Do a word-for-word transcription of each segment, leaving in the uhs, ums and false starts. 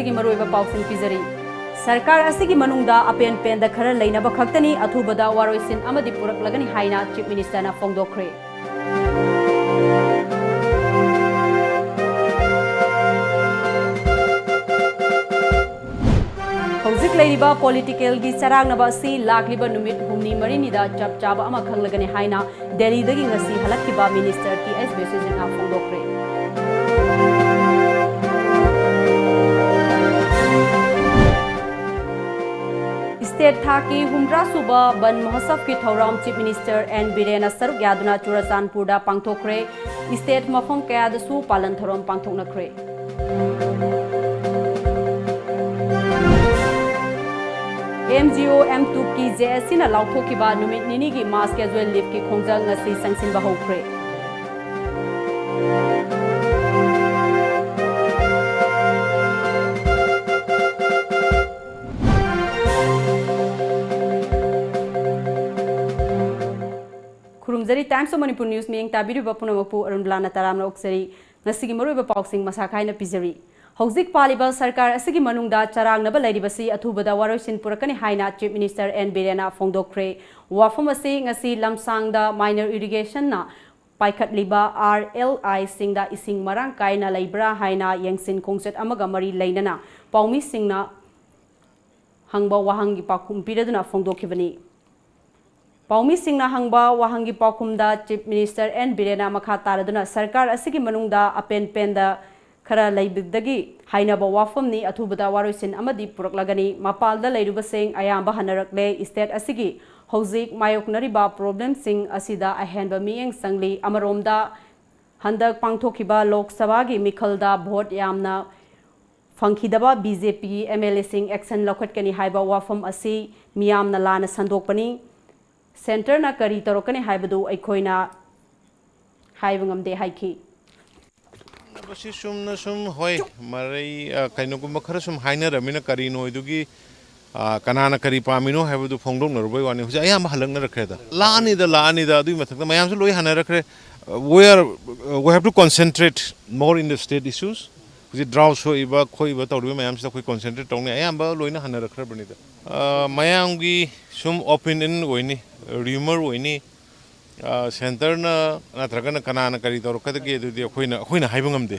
ꯒꯤ ꯃꯔꯨꯑꯣꯏꯕ ꯄꯥꯎꯁꯤꯡ ꯄꯤꯖꯔꯤ꯫ ꯁꯔꯀꯥꯔ ꯑꯁꯤꯒꯤ ꯃꯅꯨꯡꯗ ꯑꯄꯦꯟ ꯄꯦꯟꯗ ꯈꯔ ꯂꯩꯅꯕ ꯈꯛꯇꯅꯤ, ꯑꯊꯨꯕꯗ ꯋꯥꯔꯣꯏꯁꯤꯟ ꯑꯃꯗꯤ ꯄꯨꯔꯛꯂꯒꯅꯤ ꯍꯥꯏꯅ Chief Minister ꯅ ꯐꯣꯡꯗꯣꯛꯈ꯭ꯔꯦ꯫ ꯍꯧꯖꯤꯛ ꯂꯩꯔꯤꯕ political ꯒꯤ ꯆꯔꯥꯡꯅꯕ ꯑꯁꯤ ꯂꯥꯛꯂꯤꯕ ꯅꯨꯃꯤꯠ ꯍꯨꯝꯅꯤ ꯃꯔꯤꯅꯤꯗ ꯆꯞ ꯆꯥꯕ ꯑꯃ ꯈꯪꯂꯒꯅꯤ ꯍꯥꯏꯅ ꯗꯦꯜꯂꯤꯗꯒꯤ ꯉꯁꯤ ꯍꯜꯂꯛꯈꯤꯕ Minister ꯇꯤ ꯑꯦꯁ ꯕꯤꯁ꯭ꯋꯖꯤꯠꯅ ꯐꯣꯡꯗꯣꯛꯈ꯭ꯔꯦ꯫ State ꯊꯥꯛꯀꯤ ꯍꯨꯝꯗ꯭ꯔꯥ ꯁꯨꯕ ꯕꯟ ꯃꯍꯣꯠꯁꯕꯀꯤ ꯊꯧꯔꯝ Chief Minister ꯑꯦꯟ ꯕꯤꯔꯦꯟꯅ ꯁꯔꯨꯛ ꯌꯥꯗꯨꯅ ꯆꯨꯔꯆꯥꯟꯄꯨꯔꯗ ꯄꯥꯡꯊꯣꯛꯈ꯭ꯔꯦ꯫ State ꯃꯐꯝ ꯀꯌꯥꯗꯁꯨ ꯄꯥꯂꯟ ꯊꯧꯔꯝ ꯄꯥꯡꯊꯣꯛꯅꯈ꯭ꯔꯦ꯫ M G O M ꯇꯨꯞꯀꯤ J ꯑꯦꯁ ꯁꯤꯅ ꯂꯥꯎꯊꯣꯛꯈꯤꯕ ꯅꯨꯃꯤꯠ ꯅꯤꯅꯤꯒꯤ mass casual leave ꯀꯤ ꯈꯣꯡꯖꯪ ꯉꯁꯤ ꯆꯪꯁꯤꯟꯕ ꯍꯧꯈ꯭ꯔꯦ꯫ ꯈꯨꯔꯨꯝꯖꯔꯤ, Times of Manipur News ꯃꯤꯠꯌꯦꯡ ꯇꯥꯕꯤꯔꯤꯕ ꯄꯨꯝꯅꯃꯛꯄꯨ ꯑꯔꯨꯟꯕꯂꯥꯅ ꯇꯔꯥꯝꯅ ꯑꯣꯛꯆꯔꯤ꯫ ꯉꯁꯤꯒꯤ ꯃꯔꯨꯑꯣꯏꯕ ꯄꯥꯎꯁꯤꯡ ꯃꯁꯥ ꯈꯥꯏꯅ ꯄꯤꯖꯔꯤ꯫ ꯍꯧꯖꯤꯛ ꯄꯥꯜꯂꯤꯕ ꯁꯔꯀꯥꯔ ꯑꯁꯤꯒꯤ ꯃꯅꯨꯡꯗ ꯆꯔꯥꯡꯅꯕ ꯂꯩꯔꯤꯕꯁꯤ ꯑꯊꯨꯕꯗ ꯋꯥꯔꯣꯏꯁꯤꯟ ꯄꯨꯔꯛꯀꯅꯤ ꯍꯥꯏꯅ Chief Minister ꯑꯦꯟ ꯕꯤꯔꯦꯟꯅ ꯐꯣꯡꯗꯣꯛꯈ꯭ꯔꯦ꯫ ꯋꯥꯐꯝ ꯑꯁꯤ ꯉꯁꯤ ꯂꯝꯁꯥꯡꯗ minor irrigation ꯅ ꯄꯥꯏꯈꯠꯂꯤꯕ ꯑꯥꯔ ꯑꯦꯜ ꯑꯥꯏ ꯁꯤꯡꯗ ꯏꯁꯤꯡ ꯃꯔꯥꯡ ꯀꯥꯏꯅ ꯂꯩꯕ꯭ꯔꯥ ꯍꯥꯏꯅ ꯌꯦꯡꯁꯤꯟ ꯈꯣꯡꯆꯠ ꯑꯃꯒ ꯃꯔꯤ ꯂꯩꯅꯅ ꯄꯥꯎꯃꯤꯁꯤꯡꯅ ꯍꯪꯕ ꯋꯥꯍꯪꯒꯤ ꯄꯥꯎꯈꯨꯝ ꯄꯤꯔꯗꯨꯅ ꯐꯣꯡꯗꯣꯛꯈꯤꯕꯅꯤ꯫ ꯄꯥꯎꯃꯤꯁꯤꯡꯅ ꯍꯪꯕ ꯋꯥꯍꯪꯒꯤ ꯄꯥꯎꯈꯨꯝꯗ Chief Minister ꯑꯦꯟ ꯕꯤꯔꯦꯟꯅ ꯃꯈꯥ ꯇꯥꯔꯗꯨꯅ ꯁꯔꯀꯥꯔ ꯑꯁꯤꯒꯤ ꯃꯅꯨꯡꯗ ꯑꯄꯦꯟ ꯄꯦꯟꯗ ꯈꯔ ꯂꯩꯕꯗꯒꯤ ꯍꯥꯏꯅꯕ ꯋꯥꯐꯝꯅꯤ, ꯑꯊꯨꯕꯗ ꯋꯥꯔꯣꯏꯁꯤꯟ ꯑꯃꯗꯤ ꯄꯨꯔꯛꯂꯒꯅꯤ꯫ ꯃꯄꯥꯜꯗ ꯂꯩꯔꯨꯕꯁꯤꯡ ꯑꯌꯥꯝꯕ ꯍꯟꯅꯔꯛꯂꯦ꯫ State ꯑꯁꯤꯒꯤ ꯍꯧꯖꯤꯛ ꯃꯥꯌꯣꯛꯅꯔꯤꯕ problemꯁꯤꯡ ꯑꯁꯤꯗ ꯑꯍꯦꯟꯕ ꯃꯤꯠꯌꯦꯡ ꯆꯪꯂꯤ꯫ ꯑꯃꯔꯣꯝꯗ ꯍꯟꯗꯛ ꯄꯥꯡꯊꯣꯛꯈꯤꯕ ꯂꯣꯛ ꯁꯚꯥꯒꯤ ꯃꯤꯈꯜꯗ vote ꯌꯥꯝꯅ ꯐꯪꯈꯤꯗꯕ ꯕꯤ ꯖꯦ ꯄꯤꯒꯤ ꯑꯦꯝ ꯑꯦꯜ ꯑꯦꯁꯤꯡ action ꯂꯧꯈꯠꯀꯅꯤ ꯍꯥꯏꯕ ꯋꯥꯐꯝ ꯑꯁꯤ ꯃꯤꯌꯥꯝꯅ ꯂꯥꯟꯅ ꯁꯟꯗꯣꯛꯄꯅꯤ꯫ Centreꯅ ꯀꯔꯤ ꯇꯧꯔꯛꯀꯅꯤ ꯍꯥꯏꯕꯗꯨ ꯑꯩꯈꯣꯏꯅ ꯍꯥꯏꯕ ꯉꯝꯗꯦ ꯍꯥꯏꯈꯤ꯫ ꯃꯁꯤ ꯆꯨꯝꯅ ꯁꯨꯝ, ꯍꯣꯏ, ꯃꯔꯩ, ꯑ, ꯀꯩꯅꯣꯒꯨꯝꯕ ꯈꯔ ꯁꯨꯝ ꯍꯥꯏꯅꯔꯃꯤꯅ ꯀꯔꯤꯅꯣ ꯑꯗꯨꯒꯤ, ꯑ, ꯀꯅꯥꯅ ꯀꯔꯤ ꯄꯥꯝꯃꯤꯅꯣ ꯍꯥꯏꯕꯗꯨ ꯐꯣꯡꯗꯣꯛꯅꯔꯨꯕꯩ ꯋꯥꯅꯤ꯫ ꯍꯧꯖꯤꯛ ꯑꯌꯥꯝꯕ ꯍꯜꯂꯛꯅꯔꯛꯈ꯭ꯔꯦꯗ꯫ ꯂꯥꯛꯑꯅꯤꯗ, ꯂꯥꯛꯑꯅꯤꯗ, ꯑꯗꯨꯒꯤ ꯃꯊꯛꯇ ꯃꯌꯥꯝꯁꯨ ꯂꯣꯏ ꯍꯟꯅꯔꯛꯈ꯭ꯔꯦ꯫ We are, we have to concentrate more in the state issues. ꯍꯧꯖꯤꯛ ꯗ꯭ꯔꯥꯎꯠ ꯁꯣꯛꯏꯕ ꯈꯣꯠꯏꯕ ꯇꯧꯔꯤꯕ ꯃꯌꯥꯝꯁꯤꯗ ꯑꯩꯈꯣꯏ ꯀꯣꯟꯁꯦꯟꯇ꯭ꯔꯦꯠ ꯇꯧꯅꯤ꯫ ꯑꯌꯥꯝꯕ ꯂꯣꯏꯅ ꯍꯟꯅꯔꯛꯈ꯭ꯔꯕꯅꯤꯗ꯫ ꯑ, ꯃꯌꯥꯝꯒꯤ ꯁꯨꯝ ꯑꯣꯄꯤꯅꯤꯌꯟ ꯑꯣꯏꯅꯤ, ꯔꯤꯌꯨꯃꯔ ꯑꯣꯏꯅꯤ꯫ ꯑ, ꯁꯦꯟꯇꯔꯅ ꯅꯠꯇ꯭ꯔꯒꯅ ꯀꯅꯥꯅ ꯀꯔꯤ ꯇꯧꯔꯛꯀꯗꯒꯦ, ꯑꯗꯨꯗꯤ ꯑꯩꯈꯣꯏꯅ, ꯑꯩꯈꯣꯏꯅ ꯍꯥꯏꯕ ꯉꯝꯗꯦ꯫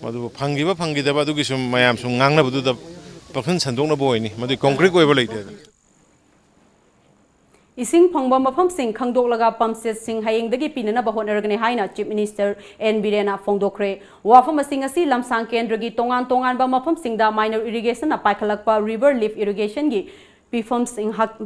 ꯃꯗꯨꯕꯨ ꯐꯪꯈꯤꯕ ꯐꯪꯈꯤꯗꯕ ꯑꯗꯨꯒꯤ ꯁꯨꯝ ꯃꯌꯥꯝ ꯁꯨꯝ ꯉꯥꯡꯅꯕꯗꯨꯗ ꯄꯥꯛꯁꯟ ꯁꯟꯗꯣꯛꯅꯕ ꯑꯣꯏꯅꯤ꯫ ꯃꯗꯨ ꯀꯣꯟꯀ꯭ꯔꯤꯠ ꯑꯣꯏꯕ ꯂꯩꯇꯦ꯫ ꯏꯁꯤꯡ ꯐꯪꯕ ꯃꯐꯝꯁꯤꯡ ꯈꯪꯗꯣꯛꯂꯒ ꯄꯝꯁꯦꯠꯁꯤꯡ ꯍꯌꯦꯡꯗꯒꯤ ꯄꯤꯅꯅꯕ ꯍꯣꯠꯅꯔꯒꯅꯤ ꯍꯥꯏꯅ ꯆꯤꯐ ꯃꯤꯅꯤꯁꯇꯔ ꯑꯦꯟ ꯕꯤꯔꯦꯟꯅ ꯐꯣꯡꯗꯣꯛꯈ꯭ꯔꯦ꯫ ꯋꯥꯐꯝ ꯑꯁꯤꯡ ꯑꯁꯤ ꯂꯝꯁꯥꯡ ꯀꯦꯟꯗ꯭ꯔꯒꯤ ꯇꯣꯉꯥꯟ ꯇꯣꯉꯥꯟꯕ ꯃꯐꯝꯁꯤꯡꯗ ꯃꯥꯏꯅꯔ ꯏꯔꯤꯒꯦꯁꯟꯅ ꯄꯥꯏꯈꯠꯂꯛꯄ ꯔꯤꯚꯔ ꯂꯤꯐ ꯏꯔꯤꯒꯦꯁꯟꯒꯤ ꯐꯤꯕꯝꯁꯤꯡ ꯍꯛ-,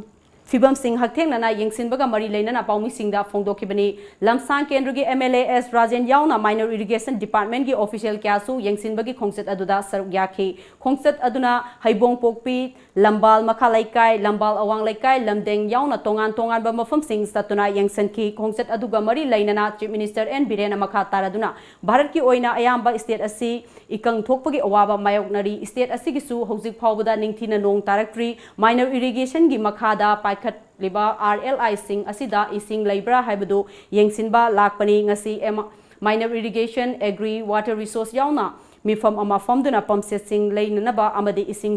ꯐꯤꯕꯝꯁꯤꯡ ꯍꯛꯊꯦꯡꯅꯅ ꯌꯦꯡꯁꯤꯟꯕꯒ ꯃꯔꯤ ꯂꯩꯅꯅ ꯄꯥꯎꯃꯤꯁꯤꯡꯗ ꯐꯣꯡꯗꯣꯛꯈꯤꯕꯅꯤ꯫ ꯂꯝꯁꯥꯡ ꯀꯦꯟꯗ꯭ꯔꯒꯤ M L A S Rajen ꯌꯥꯎꯅ ꯃꯥꯏꯅꯔ ꯏꯔꯤꯒꯦꯁꯟ ꯗꯤꯄꯥꯔꯠꯃꯦꯟꯒꯤ ꯑꯣꯐꯤꯁꯤꯌꯦꯜ ꯀꯌꯥꯁꯨ ꯌꯦꯡꯁꯤꯟꯕꯒꯤ ꯈꯣꯡꯆꯠ ꯑꯗꯨꯗ ꯁꯔꯨꯛ ꯌꯥꯈꯤ꯫ ꯈꯣꯡꯆꯠ ꯑꯗꯨꯅ ꯍꯩꯕꯣꯡꯄꯣꯛꯄꯤ, ꯂꯝꯕꯥꯜ ꯃꯈꯥ ꯂꯩꯀꯥꯏ, ꯂꯝꯕꯥꯜ ꯑꯋꯥꯡ ꯂꯩꯀꯥꯏ, ꯂꯝꯗꯦꯡ ꯌꯥꯎꯅ ꯇꯣꯉꯥꯟ ꯇꯣꯉꯥꯟꯕ ꯃꯐꯝꯁꯤꯡ ꯆꯠꯇꯨꯅ ꯌꯦꯡꯁꯤꯟꯈꯤ꯫ ꯈꯣꯡꯆꯠ ꯑꯗꯨꯒ ꯃꯔꯤ ꯂꯩꯅꯅ ꯆꯤꯐ ꯃꯤꯅꯤꯁꯇꯔ ꯑꯦꯟ ꯕꯤꯔꯦꯟꯅ ꯃꯈꯥ ꯇꯥꯔꯗꯨꯅ ꯚꯥꯔꯠꯀꯤ ꯑꯣꯏꯅ ꯑꯌꯥꯝꯕ ꯁ꯭ꯇꯦꯠ ꯑꯁꯤ ꯏꯀꯪ ꯊꯣꯛꯄꯒꯤ ꯑꯋꯥꯕ ꯃꯥꯌꯣꯛꯅꯔꯤ꯫ ꯁ꯭ꯇꯦꯠ ꯑꯁꯤꯒꯤꯁꯨ ꯍꯧꯖꯤꯛ ꯐꯥꯎꯕꯗ ꯅꯤꯡꯊꯤꯅ ꯅꯣꯡ ꯇꯥꯔꯛꯇ꯭ꯔꯤ꯫ ꯃꯥꯏꯅꯔ ꯏꯔꯤꯒꯦꯁꯟꯒꯤ ꯃꯈꯥꯗ ꯄꯥꯏꯈꯠꯂꯤꯕ ꯑꯥꯔ ꯑꯦꯜ ꯑꯥꯏꯁꯤꯡ ꯑꯁꯤꯗ ꯏꯁꯤꯡ ꯂꯩꯕ꯭ꯔꯥ ꯍꯥꯏꯕꯗꯨ ꯌꯦꯡꯁꯤꯟꯕ ꯂꯥꯛꯄꯅꯤ꯫ ꯉꯁꯤ M-, minor irrigation, agri, water resources ꯌꯥꯎꯅ ꯃꯤꯐꯝ ꯑꯃ ꯐꯝꯗꯨꯅ ꯄꯝꯁꯦꯠꯁꯤꯡ ꯂꯩꯅꯅꯕ ꯑꯃꯗꯤ ꯏꯁꯤꯡ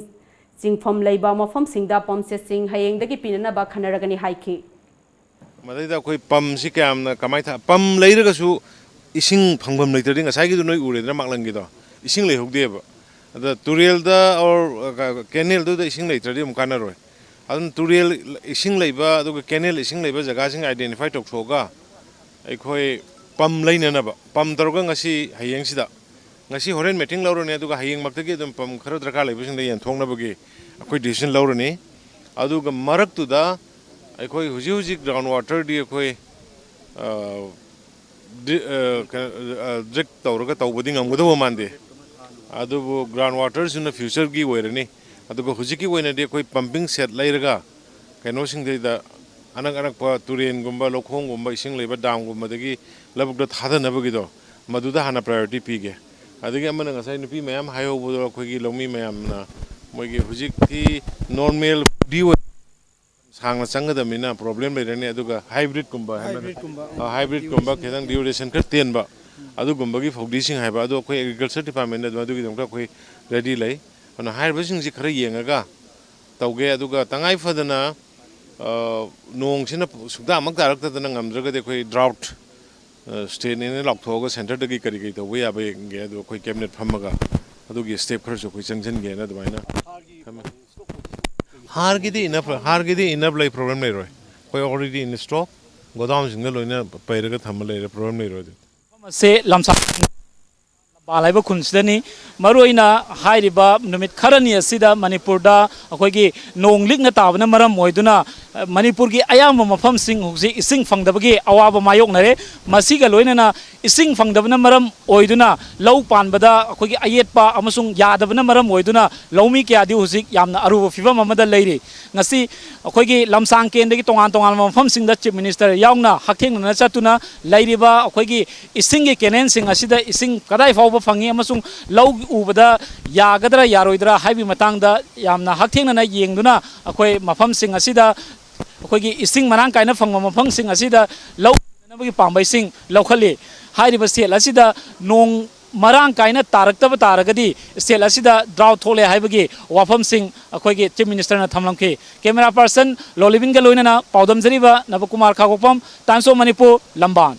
ꯆꯤꯡꯐꯝ ꯂꯩꯕ ꯃꯐꯝꯁꯤꯡꯗ ꯄꯝꯁꯦꯠꯁꯤꯡ ꯍꯌꯦꯡꯗꯒꯤ ꯄꯤꯅꯅꯕ ꯈꯟꯅꯔꯒꯅꯤ ꯍꯥꯏꯈꯤ꯫ ꯃꯗꯩꯗ ꯑꯩꯈꯣꯏ ꯄꯝꯁꯤ ꯀꯌꯥꯝꯅ ꯀꯃꯥꯏꯅ ꯊꯥ-, ꯄꯝ ꯂꯩꯔꯒꯁꯨ ꯏꯁꯤꯡ ꯐꯪꯐꯝ ꯂꯩꯇ꯭ꯔꯗꯤ, ꯉꯁꯥꯏꯒꯤꯗꯣ ꯅꯣꯏ ꯎꯔꯦꯗꯅ ꯃꯥꯛꯂꯪꯒꯤꯗꯣ, ꯏꯁꯤꯡ ꯂꯩꯍꯧꯗꯦꯕ꯫ ꯑꯗ ꯇꯨꯔꯦꯜꯗ ꯑꯣꯔ ꯀꯦꯅꯦꯜꯗꯨꯗ ꯏꯁꯤꯡ ꯂꯩꯇ꯭ꯔꯗꯤ ꯑꯃꯨꯛ ꯀꯥꯟꯅꯔꯣꯏ꯫ ꯑꯗꯨꯅ ꯇꯨꯔꯦꯜ ꯏꯁꯤꯡ ꯂꯩꯕ ꯑꯗꯨꯒ ꯀꯦꯅꯦꯜ ꯏꯁꯤꯡ ꯂꯩꯕ ꯖꯒꯥꯁꯤꯡ ꯑꯥꯏꯗꯦꯟꯇꯤꯐꯥꯏ ꯇꯧꯊꯣꯛꯑꯒ ꯑꯩꯈꯣꯏ ꯄꯝ ꯂꯩꯅꯅꯕ, ꯄꯝ ꯇꯧꯔꯒ ꯉꯁꯤ ꯍꯌꯦꯡꯁꯤꯗ, ꯉꯁꯤ ꯍꯣꯔꯦꯟ ꯃꯤꯇꯤꯡ ꯂꯧꯔꯅꯤ, ꯑꯗꯨꯒ ꯍꯌꯦꯡꯃꯛꯇꯒꯤ ꯑꯗꯨꯝ ꯄꯝ ꯈꯔ ꯗꯔꯀꯥꯔ ꯂꯩꯕꯁꯤꯡꯗ ꯌꯦꯟꯊꯣꯛꯅꯕꯒꯤ ꯑꯩꯈꯣꯏ ꯗꯤꯁꯤꯖꯟ ꯂꯧꯔꯅꯤ꯫ ꯑꯗꯨꯒ ꯃꯔꯛꯇꯨꯗ ꯑꯩꯈꯣꯏ ꯍꯧꯖꯤꯛ ꯍꯧꯖꯤꯛ ꯒ꯭ꯔꯥꯎꯟ ꯋꯥꯇꯔꯗꯤ ꯑꯩꯈꯣꯏ, ꯑ, ꯗ꯭ꯔꯤ-, ꯑ, ꯀꯩꯅꯣ, ꯑ, ꯗ꯭ꯔꯤꯛ ꯇꯧꯔꯒ ꯇꯧꯕꯗꯤ ꯉꯝꯒꯗꯧꯕ ꯃꯥꯟꯗꯦ꯫ ꯑꯗꯨꯕꯨ ꯒ꯭ꯔꯥꯎꯟ ꯋꯥꯇꯔꯁꯤꯅ ꯐ꯭ꯌꯨꯆꯔꯒꯤ ꯑꯣꯏꯔꯅꯤ꯫ ꯑꯗꯨꯒ ꯍꯧꯖꯤꯛꯀꯤ ꯑꯣꯏꯅꯗꯤ ꯑꯩꯈꯣꯏ ꯄꯝꯄꯤꯡ ꯁꯦꯠ ꯂꯩꯔꯒ ꯀꯩꯅꯣꯁꯤꯡꯗꯩꯗ, ꯑꯅꯛ ꯑꯅꯛꯄ ꯇꯨꯔꯦꯟꯒꯨꯝꯕ, ꯂꯧꯈꯣꯡꯒꯨꯝꯕ, ꯏꯁꯤꯡ ꯂꯩꯕ ꯗꯥꯝꯒꯨꯝꯕꯗꯒꯤ ꯂꯧꯕꯨꯛꯇ ꯊꯥꯗꯅꯕꯒꯤꯗꯣ, ꯃꯗꯨꯗ ꯍꯥꯟꯅ ꯄ꯭ꯔꯥꯏꯌꯣꯔꯤꯇꯤ ꯄꯤꯒꯦ꯫ ꯑꯗꯒꯤ ꯑꯃꯅ ꯉꯁꯥꯏ ꯅꯨꯄꯤ ꯃꯌꯥꯝ ꯍꯥꯏꯍꯧꯕꯗꯣ, ꯑꯩꯈꯣꯏꯒꯤ ꯂꯧꯃꯤ ꯃꯌꯥꯝꯅ ꯃꯣꯏꯒꯤ ꯍꯧꯖꯤꯛꯇꯤ ꯅꯣꯔꯃꯦꯜ ꯗ꯭ꯌꯨ ꯁꯥꯡꯅ ꯆꯪꯒꯗꯕꯅꯤꯅ ꯄ꯭ꯔꯣꯕ꯭ꯂꯦꯝ ꯂꯩꯔꯅꯤ꯫ ꯑꯗꯨꯒ ꯍꯥꯏꯕ꯭ꯔꯤꯠꯀꯨꯝꯕ ꯍꯥꯏꯕ-, ꯍꯥꯏꯕ꯭ꯔꯤꯠꯀꯨꯝꯕ, ꯑ, ꯍꯥꯏꯕ꯭ꯔꯤꯠꯀꯨꯝꯕ ꯈꯤꯇꯪ ꯗ꯭ꯌꯨꯔꯦꯁꯟ ꯈꯔ ꯇꯦꯟꯕ, ꯑꯗꯨꯒꯨꯝꯕꯒꯤ ꯐꯧꯗꯤꯁꯤꯡ ꯍꯥꯏꯕ ꯑꯗꯣ ꯑꯩꯈꯣꯏ ꯑꯦꯒ꯭ꯔꯤꯀꯜꯆꯔ ꯗꯤꯄꯥꯔꯠꯃꯦꯟꯗ ꯑꯗꯨꯝ ꯑꯗꯨꯒꯤꯗꯃꯛꯇ ꯑꯩꯈꯣꯏ ꯔꯦꯗꯤ ꯂꯩ꯫ ꯑꯗꯨꯅ ꯍꯥꯏꯔꯤꯕꯁꯤꯡꯁꯤ ꯈꯔ ꯌꯦꯡꯉꯒ ꯇꯧꯒꯦ꯫ ꯑꯗꯨꯒ ꯇꯉꯥꯏ ꯐꯗꯅ, ꯑ, ꯅꯣꯡꯁꯤꯅ ꯁꯨꯛꯇꯥꯃꯛ ꯇꯥꯔꯛꯇꯗꯅ ꯉꯝꯗ꯭ꯔꯒꯗꯤ ꯑꯩꯈꯣꯏ ꯗ꯭ꯔꯥꯎꯠ, ꯑ, ꯁ꯭ꯇꯦꯠꯅꯦꯅ ꯂꯥꯎꯊꯣꯛꯑꯒ ꯁꯦꯟꯇꯔꯗꯒꯤ ꯀꯔꯤ ꯀꯔꯤ ꯇꯧꯕ ꯌꯥꯕ ꯌꯦꯡꯒꯦ꯫ ꯑꯗꯣ ꯑꯩꯈꯣꯏ ꯀꯦꯕꯤꯅꯦꯠ ꯐꯝꯃꯒ ꯑꯗꯨꯒꯤ ꯁ꯭ꯇꯦꯞ ꯈꯔꯁꯨ ꯑꯩꯈꯣꯏ ꯆꯪꯁꯤꯟꯒꯦꯅ ꯑꯗꯨꯃꯥꯏꯅ ꯊꯝꯃꯦ꯫ ꯍꯥꯔꯒꯤꯗꯤ ꯏꯅꯞ, ꯍꯥꯔꯒꯤꯗꯤ ꯏꯅꯞ ꯂꯩ, ꯄ꯭ꯔꯣꯕ꯭ꯂꯦꯝ ꯂꯩꯔꯣꯏ꯫ ꯑꯩꯈꯣꯏ ꯑꯣꯜꯔꯦꯗꯤ ꯏꯟ ꯁ꯭ꯇꯣꯛ ꯒꯣꯗꯥꯎꯟꯁꯤꯡꯗ ꯂꯣꯏꯅ ꯄꯩꯔꯒ ꯊꯝꯕ ꯂꯩꯔꯦ, ꯄ꯭ꯔꯣꯕ꯭ꯂꯦꯝ ꯂꯩꯔꯣꯏ ꯑꯗꯨ꯫ ꯃꯐꯝ ꯑꯁꯤ ꯂꯝꯁꯥꯡ ꯂꯝꯕꯥꯜ ꯍꯥꯏꯕ ꯈꯨꯟꯁꯤꯗꯅꯤ꯫ ꯃꯔꯨꯑꯣꯏꯅ ꯍꯥꯏꯔꯤꯕ ꯅꯨꯃꯤꯠ ꯈꯔꯅꯤ ꯑꯁꯤꯗ ꯃꯅꯤꯄꯨꯔꯗ ꯑꯩꯈꯣꯏꯒꯤ ꯅꯣꯡ ꯂꯤꯛꯅ ꯇꯥꯕꯅ ꯃꯔꯝ ꯑꯣꯏꯗꯨꯅ, ꯑ, ꯃꯅꯤꯄꯨꯔꯒꯤ ꯑꯌꯥꯝꯕ ꯃꯐꯝꯁꯤꯡ ꯍꯧꯖꯤꯛ ꯏꯁꯤꯡ ꯐꯪꯗꯕꯒꯤ ꯑꯋꯥꯕ ꯃꯥꯌꯣꯛꯅꯔꯦ꯫ ꯃꯁꯤꯒ ꯂꯣꯏꯅꯅ ꯏꯁꯤꯡ ꯐꯪꯗꯕꯅ ꯃꯔꯝ ꯑꯣꯏꯗꯨꯅ ꯂꯧ ꯄꯥꯟꯕꯗ ꯑꯩꯈꯣꯏꯒꯤ ꯑꯌꯦꯠꯄ ꯑꯃꯁꯨꯡ ꯌꯥꯗꯕꯅ ꯃꯔꯝ ꯑꯣꯏꯗꯨꯅ ꯂꯧꯃꯤ ꯀꯌꯥꯗꯤ ꯍꯧꯖꯤꯛ ꯌꯥꯝꯅ ꯑꯔꯨꯕ ꯐꯤꯕꯝ ꯑꯃꯗ ꯂꯩꯔꯤ꯫ ꯉꯁꯤ ꯑꯩꯈꯣꯏꯒꯤ ꯂꯝꯁꯥꯡ ꯀꯦꯟꯗꯒꯤ ꯇꯣꯉꯥꯟ ꯇꯣꯉꯥꯟꯕ ꯃꯐꯝꯁꯤꯡꯗ ꯆꯤꯐ ꯃꯤꯅꯤꯁꯇꯔ ꯌꯥꯎꯅ ꯍꯛꯊꯦꯡꯅꯅ ꯆꯠꯇꯨꯅ ꯂꯩꯔꯤꯕ ꯑꯩꯈꯣꯏꯒꯤ ꯏꯁꯤꯡꯒꯤ ꯀꯦꯅꯦꯜꯁꯤꯡ ꯑꯁꯤꯗ ꯏꯁꯤꯡ ꯀꯗꯥꯏ ꯐꯥꯎꯕ ꯐꯪꯉꯤ ꯑꯃꯁꯨꯡ ꯂꯧ ꯎꯕꯗ ꯌꯥꯒꯗ꯭ꯔꯥ ꯌꯥꯔꯣꯏꯗ꯭ꯔꯥ ꯍꯥꯏꯕꯒꯤ ꯃꯇꯥꯡꯗ ꯌꯥꯝꯅ ꯍꯛꯊꯦꯡꯅꯅ ꯌꯦꯡꯗꯨꯅ ꯑꯩꯈꯣꯏ ꯃꯐꯝꯁꯤꯡ ꯑꯁꯤꯗ ꯑꯩꯈꯣꯏꯒꯤ ꯏꯁꯤꯡ ꯃꯔꯥꯡ ꯀꯥꯏꯅ ꯐꯪꯕ ꯃꯐꯝꯁꯤꯡ ꯑꯁꯤꯗ ꯂꯧ ꯎꯅꯕꯒꯤ ꯄꯥꯝꯕꯩꯁꯤꯡ ꯂꯧꯈꯠꯂꯤ꯫ ꯍꯥꯏꯔꯤꯕ ꯁ꯭ꯇꯦꯠ ꯑꯁꯤꯗ ꯅꯣꯡ ꯃꯔꯥꯡ ꯀꯥꯏꯅ ꯇꯥꯔꯛꯇꯕ ꯇꯥꯔꯒꯗꯤ ꯁ꯭ꯇꯦꯠ ꯑꯁꯤꯗ ꯗ꯭ꯔꯥꯎꯠ ꯊꯣꯛꯂꯦ ꯍꯥꯏꯕꯒꯤ ꯋꯥꯐꯝꯁꯤꯡ ꯑꯩꯈꯣꯏꯒꯤ ꯆꯤꯐ ꯃꯤꯅꯤꯁꯇꯔꯅ ꯊꯝꯂꯝꯈꯤ꯫ ꯀꯦꯃꯦꯔꯥ ꯄꯥꯔꯁꯟ ꯂꯣꯂꯤꯕꯤꯟꯒ ꯂꯣꯏꯅꯅ ꯄꯥꯎꯗꯝꯖꯔꯤꯕ ꯅꯕꯀꯨꯃꯥꯔ ꯈꯥꯒꯣꯛꯄꯝ, Times of Manipur, ꯂꯝꯕꯥꯟ꯫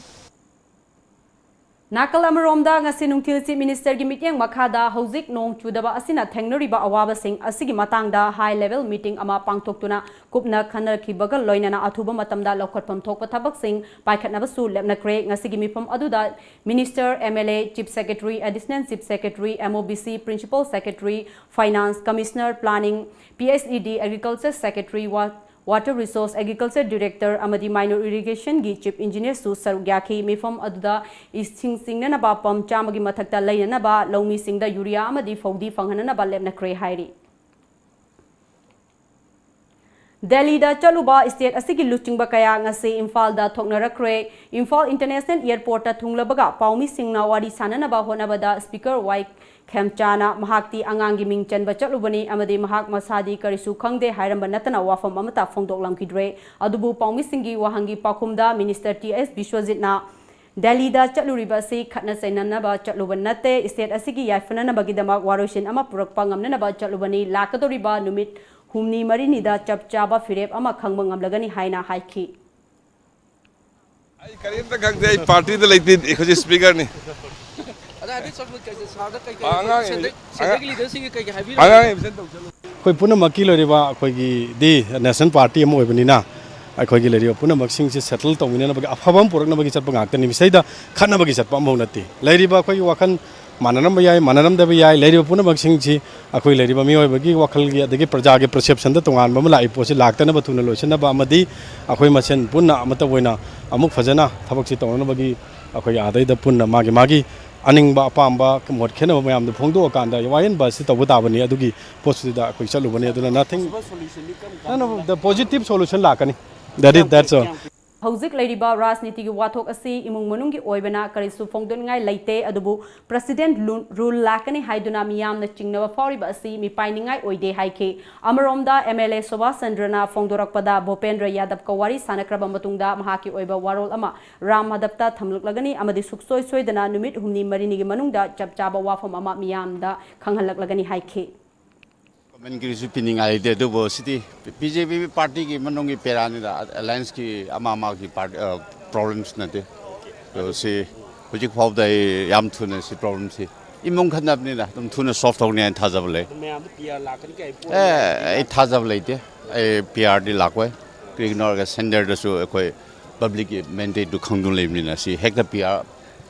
ꯅꯥꯀꯜ ꯑꯃꯔꯣꯝꯗ, ꯉꯁꯤ ꯅꯨꯡꯊꯤꯜ ꯆꯤꯐ ꯃꯤꯅꯤꯁꯇꯔꯒꯤ ꯃꯤꯠꯌꯦꯡ ꯃꯈꯥꯗ ꯍꯧꯖꯤꯛ ꯅꯣꯡ ꯆꯨꯗꯕ ꯑꯁꯤꯅ ꯊꯦꯡꯅꯔꯤꯕ ꯑꯋꯥꯕꯁꯤꯡ ꯑꯁꯤꯒꯤ ꯃꯇꯥꯡꯗ ꯍꯥꯏ ꯂꯦꯚꯦꯜ ꯃꯤꯇꯤꯡ ꯑꯃ ꯄꯥꯡꯊꯣꯛꯇꯨꯅ ꯀꯨꯞꯅ ꯈꯟꯅꯈꯤꯕꯒ ꯂꯣꯏꯅꯅ ꯑꯊꯨꯕ ꯃꯇꯝꯗ ꯂꯧꯈꯠꯐꯝ ꯊꯣꯛꯄ ꯊꯕꯛꯁꯤꯡ ꯄꯥꯏꯈꯠꯅꯕꯁꯨ ꯂꯦꯞꯅꯈ꯭ꯔꯦ꯫ ꯉꯁꯤꯒꯤ ꯃꯤꯐꯝ ꯑꯗꯨꯗ minister, M L A, chief secretary, additional chief secretary, M O B C, principal secretary, finance, commissioner, planning, P H E D, agriculture secretary, ꯋꯥ-, ꯋꯥꯇꯔ ꯔꯤꯁꯣꯔꯁ, ꯑꯦꯒ꯭ꯔꯤꯀꯜꯆꯔ ꯗꯤꯔꯦꯛꯇꯔ ꯑꯃꯗꯤ ꯃꯥꯏꯅꯣꯔ ꯏꯔꯤꯒꯦꯁꯟꯒꯤ ꯆꯤꯐ ꯏꯟꯖꯤꯅꯤꯌꯔꯁꯨ ꯁꯔꯨꯛ ꯌꯥꯈꯤ꯫ ꯃꯤꯐꯝ ꯑꯗꯨꯗ ꯏꯁꯤꯡ ꯆꯤꯡꯅꯅꯕ ꯄꯝ ꯆꯥꯝꯃꯒꯤ ꯃꯊꯛꯇ ꯂꯩꯅꯅꯕ, ꯂꯧꯃꯤꯁꯤꯡꯗ ꯌꯨꯔꯤꯌꯥ ꯑꯃꯗꯤ ꯐꯧꯗꯤ ꯐꯪꯍꯟꯅꯅꯕ ꯂꯦꯞꯅꯈ꯭ꯔꯦ ꯍꯥꯏꯔꯤ꯫ ꯗꯦꯜꯂꯤꯗ ꯆꯠꯂꯨꯕ ꯁ꯭ꯇꯦꯠ ꯑꯁꯤꯒꯤ ꯂꯨꯆꯤꯡꯕ ꯀꯌꯥ ꯉꯁꯤ ꯏꯝꯐꯥꯜꯗ ꯊꯣꯛꯅꯔꯛꯈ꯭ꯔꯦ꯫ ꯏꯝꯐꯥꯜ ꯏꯟꯇꯔꯅꯦꯁꯅꯦꯜ ꯑꯦꯌꯔꯄꯣꯔꯠꯇ ꯊꯨꯡꯂꯕꯒ ꯄꯥꯎꯃꯤꯁꯤꯡꯅ ꯋꯥꯔꯤ ꯁꯥꯅꯅꯕ ꯍꯣꯠꯅꯕꯗ ꯁ꯭ꯄꯤꯀꯔ ꯋꯥꯏ ꯈꯦꯝꯆꯥꯅ ꯃꯍꯥꯛꯇꯤ ꯑꯉꯥꯡꯒꯤ ꯃꯤꯡ ꯆꯟꯕ ꯆꯠꯂꯨꯕꯅꯤ ꯑꯃꯗꯤ ꯃꯍꯥꯛ ꯃꯁꯥꯗꯤ ꯀꯔꯤꯁꯨ ꯈꯪꯗꯦ ꯍꯥꯏꯔꯝꯕ ꯅꯠꯇꯅ ꯋꯥꯐꯝ ꯑꯃꯠꯇ ꯐꯣꯡꯗꯣꯛꯂꯝꯈꯤꯗ꯭ꯔꯦ꯫ ꯑꯗꯨꯕꯨ ꯄꯥꯎꯃꯤꯁꯤꯡꯒꯤ ꯋꯥꯍꯪꯒꯤ ꯄꯥꯎꯈꯨꯝꯗ ꯃꯤꯅꯤꯁꯇꯔ ꯇꯤ ꯑꯦꯁ ꯕꯤꯁ꯭ꯋꯖꯤꯠꯅ ꯗꯦꯜꯂꯤꯗ ꯆꯠꯂꯨꯔꯤꯕ ꯑꯁꯤ ꯈꯠꯅ ꯆꯩꯅꯅꯕ ꯆꯠꯂꯨꯕ ꯅꯠꯇꯦ, ꯁ꯭ꯇꯦꯠ ꯑꯁꯤꯒꯤ ꯌꯥꯏꯐꯅꯅꯕꯒꯤꯗꯃꯛ ꯋꯥꯔꯣꯏꯁꯤꯟ ꯑꯃ ꯄꯨꯔꯛꯄ ꯉꯝꯅꯅꯕ ꯆꯠꯂꯨꯕꯅꯤ꯫ ꯂꯥꯛꯀꯗꯧꯔꯤꯕ ꯅꯨꯃꯤꯠ ꯍꯨꯝꯅꯤ ꯃꯔꯤꯅꯤꯗ ꯆꯞ ꯆꯥꯕ ꯐꯤꯔꯦꯞ ꯑꯃ ꯈꯪꯕ ꯉꯝꯂꯒꯅꯤ ꯍꯥꯏꯅ ꯍꯥꯏꯈꯤ꯫ ꯑꯩ ꯀꯔꯤꯝꯇ ꯈꯪꯗꯦ꯫ ꯑꯩ ꯄꯥꯔꯇꯤꯗ ꯂꯩꯇꯦ꯫ ꯑꯩꯈꯣꯏꯁꯦ ꯁ꯭ꯄꯤꯀꯔꯅꯤ꯫ ꯑꯗ ꯍꯥꯏꯗꯤ ꯁꯨꯝ ꯀꯩꯁꯦ ꯁꯥꯔꯗ ꯀꯩꯀꯩ ꯑꯉꯥꯡ ꯁꯦꯟꯗ- ꯁꯦꯟꯗꯛꯀꯤ ꯂꯤꯗꯔꯁꯤꯡꯒꯤ ꯀꯩꯀꯩ ꯍꯥꯏꯕꯤꯔꯣ? ꯑꯉꯥꯡ ꯑꯦꯕꯁꯦꯟ ꯇꯧꯁꯜꯂꯨ꯫ ꯑꯩꯈꯣꯏ ꯄꯨꯝꯅꯃꯛꯀꯤ ꯂꯩꯔꯤꯕ ꯑꯩꯈꯣꯏꯒꯤꯗꯤ ꯅꯦꯁꯅꯦꯜ ꯄꯥꯔꯇꯤ ꯑꯃ ꯑꯣꯏꯕꯅꯤꯅ ꯑꯩꯈꯣꯏꯒꯤ ꯂꯩꯔꯤꯕ ꯄꯨꯝꯅꯃꯛꯁꯤꯡꯁꯤ ꯁꯦꯇꯜ ꯇꯧꯃꯤꯟꯅꯅꯕꯒꯤ ꯑꯐꯕ ꯑꯃ ꯄꯨꯔꯛꯅꯕꯒꯤ ꯆꯠꯄ ꯉꯥꯛꯇꯅꯤ꯫ ꯃꯁꯤꯗ ꯈꯠꯅꯕꯒꯤ ꯆꯠꯄ ꯑꯃꯐꯥꯎ ꯅꯠꯇꯦ꯫ ꯂꯩꯔꯤꯕ ꯑꯩꯈꯣꯏꯒꯤ ꯋꯥꯈꯜ ꯃꯥꯟꯅꯔꯝꯕ ꯌꯥꯏ, ꯃꯥꯟꯅꯔꯝꯗꯕ ꯌꯥꯏ꯫ ꯂꯩꯔꯤꯕ ꯄꯨꯝꯅꯃꯛꯁꯤꯡꯁꯤ ꯑꯩꯈꯣꯏ ꯂꯩꯔꯤꯕ ꯃꯤꯑꯣꯏꯕꯒꯤ ꯋꯥꯈꯜꯒꯤ ꯑꯗꯒꯤ ꯄ꯭ꯔꯖꯥꯒꯤ ꯄꯔꯁꯦꯞꯁꯟꯗ ꯇꯣꯉꯥꯟꯕ ꯑꯃ ꯂꯥꯛꯏ ꯄꯣꯠꯁꯤ ꯂꯥꯛꯇꯅꯕ ꯊꯨꯅ ꯂꯣꯏꯁꯤꯟꯅꯕ ꯑꯃꯗꯤ ꯑꯩꯈꯣꯏ ꯃꯁꯦꯟ ꯄꯨꯟꯅ ꯑꯃꯠꯇ ꯑꯣꯏꯅ ꯑꯃꯨꯛ ꯐꯖꯅ ꯊꯕꯛꯁꯤ ꯇꯧꯅꯅꯕꯒꯤ ꯑꯩꯈꯣꯏ ꯑꯥꯗꯩꯗ ꯄꯨꯟꯅ ꯃꯥꯒꯤ ꯃꯥꯒꯤ ꯑꯅꯤꯡꯕ ꯑꯄꯥꯝꯕ ꯃꯣꯠ ꯈꯦꯠꯅꯕ ꯃꯌꯥꯝꯗꯨ ꯐꯣꯡꯗꯣꯛꯑꯀꯥꯟꯗ ꯋꯥꯌꯦꯟꯕ ꯑꯁꯤ ꯇꯧꯕ ꯇꯥꯕꯅꯤ꯫ ꯑꯗꯨꯒꯤ ꯄꯣꯠꯁꯤꯗ ꯑꯩꯈꯣꯏ ꯆꯠꯂꯨꯕꯅꯤ꯫ ꯑꯗꯨꯅ nothing, no, no, the positive solution ꯂꯥꯛꯀꯅꯤ꯫ That is, that's all. ꯍꯧꯖꯤꯛ ꯂꯩꯔꯤꯕ ꯔꯥꯖꯅꯤꯇꯤꯒꯤ ꯋꯥꯊꯣꯛ ꯑꯁꯤ ꯏꯃꯨꯡ ꯃꯅꯨꯡꯒꯤ ꯑꯣꯏꯕꯅ ꯀꯔꯤꯁꯨ ꯐꯣꯡꯗꯣꯛꯅꯤꯡꯉꯥꯏ ꯂꯩꯇꯦ, ꯑꯗꯨꯕꯨ ꯄ꯭ꯔꯁꯤꯗꯦꯟꯠ ꯔꯨꯜ ꯂꯥꯛꯀꯅꯤ ꯍꯥꯏꯗꯨꯅ ꯃꯤꯌꯥꯝꯅ ꯆꯤꯡꯅꯕ ꯐꯥꯎꯔꯤꯕ ꯑꯁꯤ ꯃꯤꯄꯥꯏꯅꯤꯡꯉꯥꯏ ꯑꯣꯏꯗꯦ ꯍꯥꯏꯈꯤ꯫ ꯑꯃꯔꯣꯝꯗ ꯑꯦꯝ ꯑꯦꯜ ꯑꯦ ꯁꯨꯕꯥꯁ ꯆꯟꯗ꯭ꯔꯅ ꯐꯣꯡꯗꯣꯔꯛꯄꯗ ꯚꯨꯄꯦꯟꯗ꯭ꯔ ꯌꯥꯗꯕꯀ ꯋꯥꯔꯤ ꯁꯥꯟꯅꯈ꯭ꯔꯕ ꯃꯇꯨꯡꯗ ꯃꯍꯥꯛꯀꯤ ꯑꯣꯏꯕ ꯋꯥꯔꯣꯜ ꯑꯃ ꯔꯥꯝ ꯃꯗꯕꯇ ꯊꯝꯂꯛꯂꯒꯅꯤ ꯑꯃꯗꯤ ꯁꯨꯛꯁꯣꯏ ꯁꯣꯏꯗꯅ ꯅꯨꯃꯤꯠ ꯍꯨꯝꯅꯤ ꯃꯔꯤꯅꯤꯒꯤ ꯃꯅꯨꯡꯗ ꯆꯞ ꯆꯥꯕ ꯋꯥꯐꯝ ꯑꯃ ꯃꯤꯌꯥꯝꯗ ꯈꯪꯍꯜꯂꯛꯂꯒꯅꯤ ꯍꯥꯏꯈꯤ꯫ ꯒꯣꯔꯃꯦꯟꯒꯤꯁꯨ ꯄꯤꯅꯤꯡꯉꯥꯏ ꯂꯩꯇꯦ꯫ ꯑꯗꯨꯕꯨ ꯁꯤꯗꯤ ꯕꯤ ꯖꯦ ꯄꯤ ꯄꯥꯔꯇꯤꯒꯤ ꯃꯅꯨꯡꯒꯤ ꯄꯦꯔꯥꯅꯤꯗ, ꯑꯦꯂꯥꯏꯟꯁꯀꯤ ꯑꯃ ꯑꯃꯒꯤ ꯄ꯭ꯔꯣꯕ꯭ꯂꯦꯝꯁ ꯅꯠꯇꯦ꯫ ꯑꯗꯣ ꯁꯤ ꯍꯧꯖꯤꯛ ꯐꯥꯎꯕꯗ ꯑꯩ ꯌꯥꯝ ꯊꯨꯅ ꯁꯤ ꯄ꯭ꯔꯣꯕ꯭ꯂꯦꯝꯁꯤ ꯏꯃꯨꯡ ꯈꯠꯅꯕꯅꯤꯅ ꯑꯗꯨꯝ ꯊꯨꯅ ꯁꯣꯜꯕ ꯇꯧꯅꯤ ꯍꯥꯏꯅ ꯊꯥꯖꯕ ꯂꯩ꯫ ꯃꯌꯥꯝꯗ ꯄꯤ ꯑꯥꯔ ꯂꯥꯛꯀꯅꯤ ꯀꯥꯏ ꯄꯣꯠ ꯑꯦ, ꯑꯩ ꯊꯥꯖꯕ ꯂꯩꯇꯦ꯫ ꯑꯩ ꯄꯤ ꯑꯥꯔꯗꯤ ꯂꯥꯛꯑꯣꯏ꯫ ꯀꯔꯤꯒꯤꯅꯣ ꯍꯥꯏꯔꯒ ꯁꯦꯟꯇꯔꯗꯁꯨ ꯑꯩꯈꯣꯏ ꯄꯕ꯭ꯂꯤꯛꯀꯤ ꯃꯦꯟꯗꯦꯠꯇꯨ ꯈꯪꯗꯨꯅ ꯂꯩꯕꯅꯤꯅ ꯁꯤ ꯍꯦꯛꯇ ꯄꯤ ꯑꯥꯔ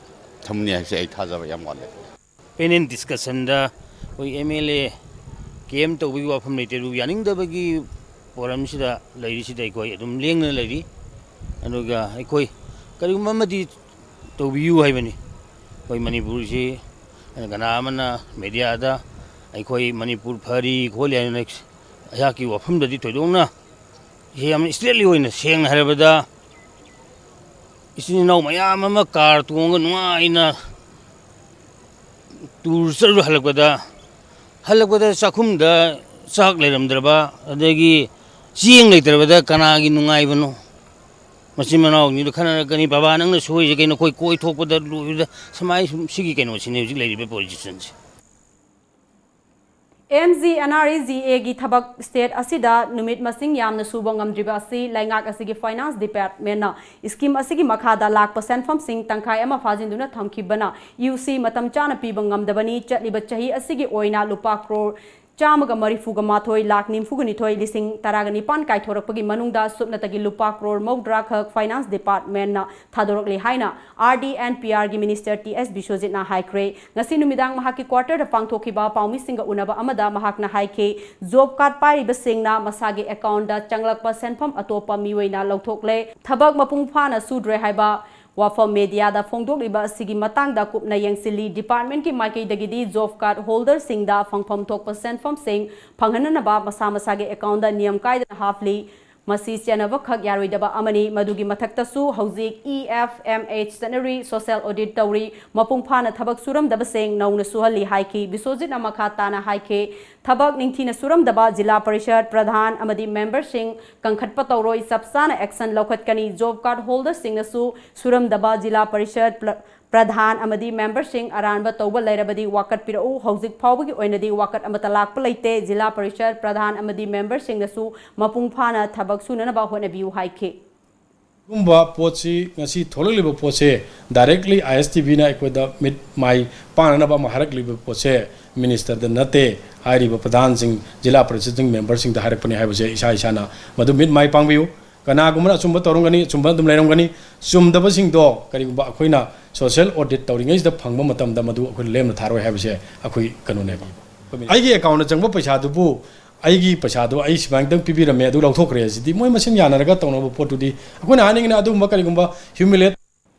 ꯊꯝꯅꯤ ꯍꯥꯏꯕꯁꯦ ꯑꯩ ꯊꯥꯖꯕ ꯌꯥꯝ ꯋꯥꯠꯂꯦ꯫ ꯄꯦꯅꯦꯜ ꯗꯤꯁꯀꯁꯟꯗ ꯑꯩꯈꯣꯏ ꯑꯦꯝ ꯑꯦꯜ ꯑꯦ ꯀꯦꯝ ꯇꯧꯕꯒꯤ ꯋꯥꯐꯝ ꯂꯩꯇꯦ꯫ ꯑꯗꯨꯕꯨ ꯌꯥꯅꯤꯡꯗꯕꯒꯤ ꯄꯣꯔꯝꯁꯤꯗ ꯂꯩꯔꯤꯁꯤꯗ ꯑꯩꯈꯣꯏ ꯑꯗꯨꯝ ꯂꯦꯡꯗꯅ ꯂꯩꯔꯤ꯫ ꯑꯗꯨꯒ ꯑꯩꯈꯣꯏ ꯀꯔꯤꯒꯨꯝꯕ ꯑꯃꯗꯤ ꯇꯧꯕꯤꯌꯨ ꯍꯥꯏꯕꯅꯤ꯫ ꯑꯩꯈꯣꯏ ꯃꯅꯤꯄꯨꯔꯁꯤ ꯀꯅꯥ ꯑꯃꯅ ꯃꯦꯗꯤꯌꯥꯗ ꯑꯩꯈꯣꯏ ꯃꯅꯤꯄꯨꯔ ꯐꯔꯤ ꯈꯣꯠꯂꯤ ꯍꯥꯏꯅ ꯑꯩꯍꯥꯛꯀꯤ ꯋꯥꯐꯝꯗꯗꯤ ꯊꯣꯏꯗꯣꯛꯅ ꯌꯥꯝ ꯏꯁꯇ꯭ꯔꯦꯠꯂꯤ ꯑꯣꯏꯅ ꯁꯦꯡꯅ ꯍꯥꯏꯔꯕꯗ ꯏꯆꯤꯟ ꯏꯅꯥꯎ ꯃꯌꯥꯝ ꯑꯃ ꯀꯥꯔ ꯇꯣꯡꯉꯒ ꯅꯨꯡꯉꯥꯏꯅ ꯇꯨꯔ ꯆꯠꯂꯨꯔ ꯍꯜꯂꯛꯄꯗ, ꯍꯜꯂꯛꯄꯗ ꯆꯥꯛꯈꯨꯝꯗ ꯆꯥꯛ ꯂꯩꯔꯝꯗ꯭ꯔꯕ, ꯑꯗꯒꯤ ꯆꯦꯡ ꯂꯩꯇ꯭ꯔꯕꯗ ꯀꯅꯥꯒꯤ ꯅꯨꯡꯉꯥꯏꯕꯅꯣ? ꯃꯆꯤꯟ ꯃꯅꯥꯎꯅꯤꯗꯣ ꯈꯟꯅꯔꯛꯀꯅꯤ, "ꯕꯕꯥ, ꯅꯪꯅ ꯁꯣꯏꯔꯤꯁꯦ ꯀꯩꯅꯣ? ꯑꯩꯈꯣꯏ ꯀꯣꯏꯊꯣꯛꯄꯗ ꯂꯣꯏꯕꯗ ꯁꯨꯃꯥꯏ ꯁꯨꯝ ꯁꯤꯒꯤ ꯀꯩꯅꯣꯁꯤꯅꯦ ꯍꯧꯖꯤꯛ ꯂꯩꯔꯤꯕ ꯄꯣꯖꯤꯁꯟꯁꯦ"꯫ M G N R E G ꯑꯦꯒꯤ ꯊꯕꯛ ꯁ꯭ꯇꯦꯠ ꯑꯁꯤꯗ ꯅꯨꯃꯤꯠ ꯃꯁꯤꯡ ꯌꯥꯝꯅ ꯁꯨꯕ ꯉꯝꯗ꯭ꯔꯤꯕ ꯑꯁꯤ ꯂꯩꯉꯥꯛ ꯑꯁꯤꯒꯤ ꯐꯥꯏꯅꯥꯟꯁ ꯗꯤꯄꯥꯔꯠꯃꯦꯟꯅ ꯁ꯭ꯀꯤꯝ ꯑꯁꯤꯒꯤ ꯃꯈꯥꯗ ꯂꯥꯛꯄ ꯁꯦꯟꯐꯝꯁꯤꯡ ꯇꯪꯈꯥꯏ ꯑꯃ ꯐꯥꯖꯤꯟꯗꯨꯅ ꯊꯝꯈꯤꯕꯅ ꯌꯨ ꯁꯤ ꯃꯇꯝ ꯆꯥꯅ ꯄꯤꯕ ꯉꯝꯗꯕꯅꯤ꯫ ꯆꯠꯂꯤꯕ ꯆꯍꯤ ꯑꯁꯤꯒꯤ ꯑꯣꯏꯅ ꯂꯨꯄꯥ ꯀ꯭ꯔꯣꯔ ꯆꯥꯝꯃꯒ ꯃꯔꯤꯐꯨꯒ ꯃꯥꯊꯣꯏ ꯂꯥꯈ ꯅꯤꯐꯨꯒ ꯅꯤꯊꯣꯏ ꯂꯤꯁꯤꯡ ꯇꯔꯥꯒ ꯅꯤꯄꯥꯟ ꯀꯥꯏꯊꯣꯔꯛꯄꯒꯤ ꯃꯅꯨꯡꯗ ꯁꯨꯞꯅꯇꯒꯤ ꯂꯨꯄꯥ ꯀ꯭ꯔꯣꯔ ꯃꯧꯗ꯭ꯔꯥ ꯈꯛ ꯐꯥꯏꯅꯥꯟꯁ ꯗꯤꯄꯥꯔꯠꯃꯦꯟꯅ ꯊꯥꯗꯣꯔꯛꯂꯤ ꯍꯥꯏꯅ ꯑꯥꯔ ꯗꯤ ꯑꯦꯟ ꯄꯤ ꯑꯥꯔꯒꯤ ꯃꯤꯅꯤꯁꯇꯔ ꯇꯤ ꯑꯦꯁ ꯕꯤꯁ꯭ꯋꯖꯤꯠꯅ ꯍꯥꯏꯈ꯭ꯔꯦ꯫ ꯉꯁꯤ ꯅꯨꯃꯤꯗꯥꯡ ꯃꯍꯥꯛꯀꯤ ꯀ꯭ꯋꯥꯔꯇꯔꯗ ꯄꯥꯡꯊꯣꯛꯈꯤꯕ ꯄꯥꯎꯃꯤꯁꯤꯡꯒ ꯎꯅꯕ ꯑꯃꯗ ꯃꯍꯥꯛꯅ ꯍꯥꯏꯈꯤ, ꯖꯣꯕ ꯀꯥꯔꯗ ꯄꯥꯏꯔꯤꯕꯁꯤꯡꯅ ꯃꯁꯥꯒꯤ ꯑꯦꯀꯥꯎꯟꯗ ꯆꯪꯂꯛꯄ ꯁꯦꯟꯐꯝ ꯑꯇꯣꯞꯄ ꯃꯤꯑꯣꯏꯅ ꯂꯧꯊꯣꯛꯂꯦ, ꯊꯕꯛ ꯃꯄꯨꯡ ꯐꯥꯅ ꯁꯨꯗ꯭ꯔꯦ ꯍꯥꯏꯕ ꯋꯥꯐꯝ ꯃꯦꯗꯤꯌꯥꯗ ꯐꯣꯡꯗꯣꯛꯂꯤꯕ ꯑꯁꯤꯒꯤ ꯃꯇꯥꯡꯗ ꯀꯨꯞꯅ ꯌꯦꯡꯁꯤꯜꯂꯤ꯫ ꯗꯤꯄꯥꯔꯠꯃꯦꯟꯠꯀꯤ ꯃꯥꯏꯀꯩꯗꯒꯤꯗꯤ ꯖꯣꯕ ꯀꯥꯔꯗ ꯍꯣꯜꯗꯔꯁꯤꯡꯗ ꯐꯪꯐꯝ ꯊꯣꯛꯄ ꯁꯦꯟꯐꯝꯁꯤꯡ ꯐꯪꯍꯟꯅꯅꯕ ꯃꯁꯥ ꯃꯁꯥꯒꯤ ꯑꯦꯀꯥꯎꯟꯗ ꯅꯤꯌꯝ ꯀꯥꯏꯗꯅ ꯍꯥꯞꯂꯤ꯫ ꯃꯁꯤ ꯆꯦꯟꯅꯕꯈꯛ ꯌꯥꯔꯣꯏꯗꯕ ꯑꯃꯅꯤ꯫ ꯃꯗꯨꯒꯤ ꯃꯊꯛꯇꯁꯨ ꯍꯧꯖꯤꯛ ꯏ ꯑꯦꯐ ꯑꯦꯝ ꯑꯩꯆ ꯆꯠꯅꯔꯤ, ꯁꯣꯁꯤꯌꯦꯜ ꯑꯣꯗꯤꯠ ꯇꯧꯔꯤ, ꯃꯄꯨꯡ ꯐꯥꯅ ꯊꯕꯛ ꯁꯨꯔꯝꯗꯕꯁꯤꯡ ꯅꯧꯅ ꯁꯨꯍꯜꯂꯤ ꯍꯥꯏꯈꯤ꯫ ꯕꯤꯁ꯭ꯋꯖꯤꯠꯅ ꯃꯈꯥ ꯇꯥꯅ ꯍꯥꯏꯈꯤ, ꯊꯕꯛ ꯅꯤꯡꯊꯤꯅ ꯁꯨꯔꯝꯗꯕ ꯖꯤꯂꯥ ꯄꯔꯤꯁꯗ ꯄ꯭ꯔꯙꯥꯟ ꯑꯃꯗꯤ ꯃꯦꯝꯕꯔꯁꯤꯡ ꯀꯟꯈꯠꯄ ꯇꯧꯔꯣꯏ, ꯆꯞ ꯆꯥꯅ ꯑꯦꯛꯁꯟ ꯂꯧꯈꯠꯀꯅꯤ꯫ ꯖꯣꯕ ꯀꯥꯔꯗ ꯍꯣꯜꯗꯔꯁꯤꯡꯅꯁꯨ ꯁꯨꯔꯝꯗꯕ ꯖꯤꯂꯥ ꯄꯔꯤꯁꯗ ꯄ꯭ꯔ-, ꯄ꯭ꯔꯙꯥꯟ ꯑꯃꯗꯤ ꯃꯦꯝꯕꯔꯁꯤꯡ ꯑꯔꯥꯟꯕ ꯇꯧꯕ ꯂꯩꯔꯕꯗꯤ ꯋꯥꯀꯠꯄꯤꯔꯛꯎ꯫ ꯍꯧꯖꯤꯛ ꯐꯥꯎꯕꯒꯤ ꯑꯣꯏꯅꯗꯤ ꯋꯥꯀꯠ ꯑꯃꯠꯇ ꯂꯥꯛꯄ ꯂꯩꯇꯦ꯫ ꯖꯤꯂꯥ ꯄꯔꯤꯁꯗ ꯄ꯭ꯔꯙꯥꯟ ꯑꯃꯗꯤ ꯃꯦꯝꯕꯔꯁꯤꯡꯅꯁꯨ ꯃꯄꯨꯡ ꯐꯥꯅ ꯊꯕꯛ ꯁꯨꯅꯅꯕ ꯍꯣꯠꯅꯕꯤꯌꯨ ꯍꯥꯏꯈꯤ꯫ ꯁꯤꯒꯨꯝꯕ ꯄꯣꯠꯁꯤ, ꯉꯁꯤ ꯊꯣꯛꯂꯛꯂꯤꯕ ꯄꯣꯠꯁꯦ directly ꯑꯥꯏ ꯑꯦꯁ ꯇꯤ ꯚꯤꯅ ꯑꯩꯈꯣꯏꯗ ꯃꯤꯠ ꯃꯥꯏ ꯄꯥꯡꯅꯅꯕ ꯑꯃ ꯍꯥꯏꯔꯛꯂꯤꯕ ꯄꯣꯠꯁꯦ ꯃꯤꯅꯤꯁꯇꯔꯗ ꯅꯠꯇꯦ, ꯍꯥꯏꯔꯤꯕ ꯄ꯭ꯔꯙꯥꯟꯁꯤꯡ, ꯖꯤꯂꯥ ꯄꯔꯤꯁꯗꯁꯤꯡ, ꯃꯦꯝꯕꯔꯁꯤꯡꯗ ꯍꯥꯏꯔꯛꯄꯅꯤ ꯍꯥꯏꯕꯁꯦ ꯏꯁꯥ ꯏꯁꯥꯅ ꯃꯗꯨ ꯃꯤꯠ ꯃꯥꯏ ꯄꯥꯡꯕꯤꯌꯨ꯫ ꯀꯅꯥꯒꯨꯝꯕꯅ ꯑꯆꯨꯝꯕ ꯇꯧꯔꯝꯒꯅꯤ, ꯑꯆꯨꯝꯕ ꯑꯗꯨꯝ ꯂꯩꯔꯝꯒꯅꯤ꯫ ꯆꯨꯝꯗꯕꯁꯤꯡꯗꯣ ꯀꯔꯤꯒꯨꯝꯕ ꯑꯩꯈꯣꯏꯅ ꯁꯣꯁꯤꯌꯦꯜ ꯑꯣꯗꯤꯠ ꯇꯧꯔꯤꯉꯩꯁꯤꯗ ꯐꯪꯕ ꯃꯇꯝꯗ ꯃꯗꯨ ꯑꯩꯈꯣꯏꯅ ꯂꯦꯝꯅ ꯊꯥꯔꯣꯏ ꯍꯥꯏꯕꯁꯦ ꯑꯩꯈꯣꯏ ꯀꯩꯅꯣꯅꯦꯕ꯫ ꯑꯩꯒꯤ ꯑꯦꯀꯥꯎꯟꯗ ꯆꯪꯕ ꯄꯩꯁꯥꯗꯨꯕꯨ, ꯑꯩꯒꯤ ꯄꯩꯁꯥꯗꯣ ꯑꯩ ꯁꯨꯃꯥꯏꯅꯇꯪ ꯄꯤꯕꯤꯔꯝꯃꯦ, ꯑꯗꯨ ꯂꯧꯊꯣꯛꯈ꯭ꯔꯦ ꯁꯤꯗꯤ ꯃꯣꯏ ꯃꯁꯦꯟ ꯌꯥꯅꯔꯒ ꯇꯧꯅꯕ ꯄꯣꯠꯇꯨꯗꯤ ꯑꯩꯈꯣꯏꯅ ꯍꯥꯏꯅꯤꯡꯉꯤꯅ ꯑꯗꯨꯒꯨꯝꯕ ꯀꯔꯤꯒꯨꯝꯕ humiliate